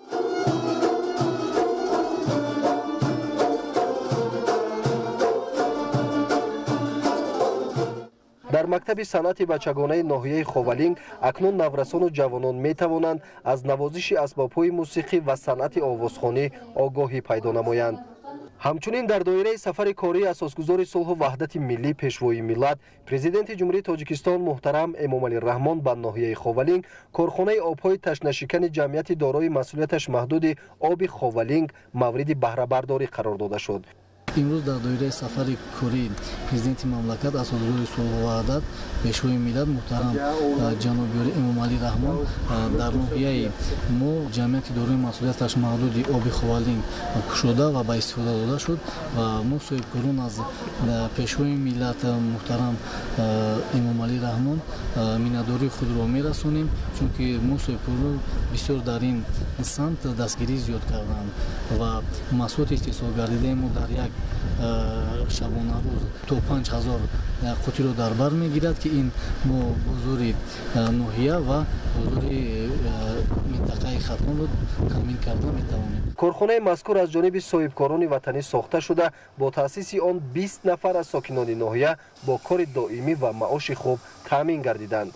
Дар мактаби санъати бачагонаи ноҳияи Ховалинг акнун наврасону ҷавонон метавонанд аз навозиши асбобҳои мусиқӣ ва санъати овозхонӣ огоҳӣ пайдо намоянд. Ҳамчунин дар доираи сафари кории асосгузори сулҳу ваҳдати миллӣ, пешвои миллат, президенти Ҷумҳурии Тоҷикистон муҳтарам Эмомалӣ Раҳмон ба ноҳияи Ховалинг корхонаи обҳои ташнашикани ҷамъияти дорои масъулияташ маҳдуди оби Ховалинг мавриди баҳрабардорӣ қарор дода шуд. Имрӯз дар доираи сафари кории президенти мамлакат, асосгузори сулҳу ваҳдат, пешвои миллат муҳтарам ҷаноби олӣ Эмомалӣ Раҳмон дар ноҳияи мо ҷамъияти дорои масъулияташ маҳдуди оби Ховалинг кушода ва ба истифода дода шуд ва мо соҳибкорон аз пешвои миллат муҳтарам Эмомалӣ Раҳмон миннатдории худро мерасонем, чунки мо соҳибкорон бисёр дар ин самт дастгирӣ зиёд карданд ва маҳсулоти истеҳсолгардидаи мо дар як шабонарӯз то 5000 қутиро дар бар мегирад, ки ин мо бозори ноҳия ва бозори минтақаи Хатлонро таъмин карда метавонем. Корхонаи мазкур аз ҷониби соҳибкорони ватанӣ сохта шуда, бо таъсиси он 20 нафар аз сокинони ноҳия бо кори доимӣ ва маоши хуб таъмин гардиданд.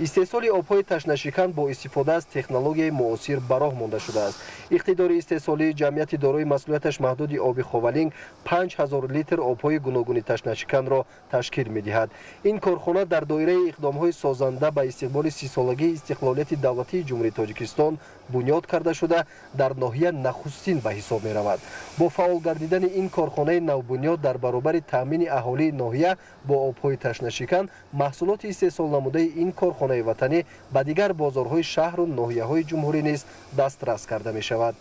Истеҳсоли обҳои ташнашикан бо истифода аз технологияи муосир ба роҳ монда шудааст. Иқтидори истеҳсолии ҷамъияти дорои масъулияташ маҳдуди оби Ховалинг 5000 литр обҳои гуногуни ташнашиканро ташкил медиҳад. Ин корхона дар доираи иқдомҳои созанда ба истиқболи 30-солагии истиқлолияти давлатии Ҷумҳурии Тоҷикистон бунёд карда шуда, дар ноҳия нахустин ба ҳисоб меравад. Бо фаъол гардидани ин корхонаи навбунёд дар баробари таъмини аҳолии ноҳия бо обҳои ташнашикан, маҳсулоти истеҳсолнамудаи ин корхонаи ватанӣ ба дигар бозорҳои шаҳру ноҳияҳои ҷумҳурӣ низ дастрас карда мешавад.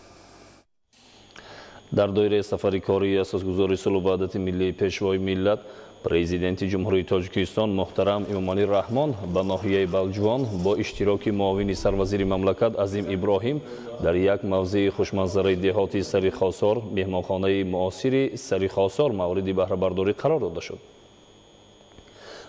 Дар доираи сафари кории асосгузори сулҳу ваҳдати миллӣ, пешвои миллат, президенти Ҷумҳурии Тоҷикистон муҳтарам Эмомалӣ Раҳмон ба ноҳияи Балҷувон бо иштироки муовини сарвазири мамлакат Азим Иброҳим дар як мавзеи хушманзараи деҳоти Сари Хосор меҳмонхонаи муосири Сари Хосор мавриди баҳрабардорӣ қарор дода шуд.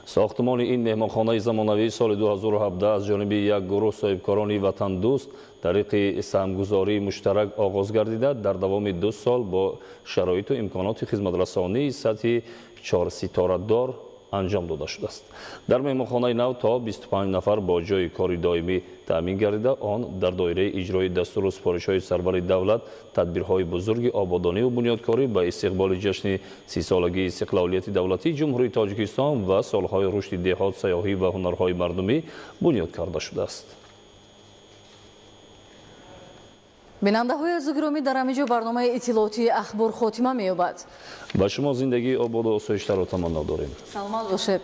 Сохтмони ин меҳмонхонаи замонавии соли 2017 аз ҷониби як гурӯҳ соҳибкорони ватандӯст тариқи саҳмгузории муштарак оғоз гардида, дар давоми 2 сол бо шароиту имконоти хизматрасонии сатҳи 4 ситорадор анҷом дода шудааст. Дар меҳмонхонаи нав то 25 нафар бо ҷойи кори доимӣ таъмин гардида, он дар доираи иҷрои дастуру супоришҳои сарвари давлат, тадбирҳои бузурги ободониву бунёдкорӣ ба истиқболи ҷашни 30-солагии истиқлолияти давлатии Ҷумҳурии Тоҷикистон ва солҳои рушди деҳот, сайёҳӣ ва ҳунарҳои мардумӣ бунёд карда шудааст. Бинандаҳои азизу гиромӣ, дар ҳамин ҷо барномаи иттилоотии Ахбор хотима меёбад. Ба шумо зиндагии ободу осоиштаро таманно дорем. Саломат бошед.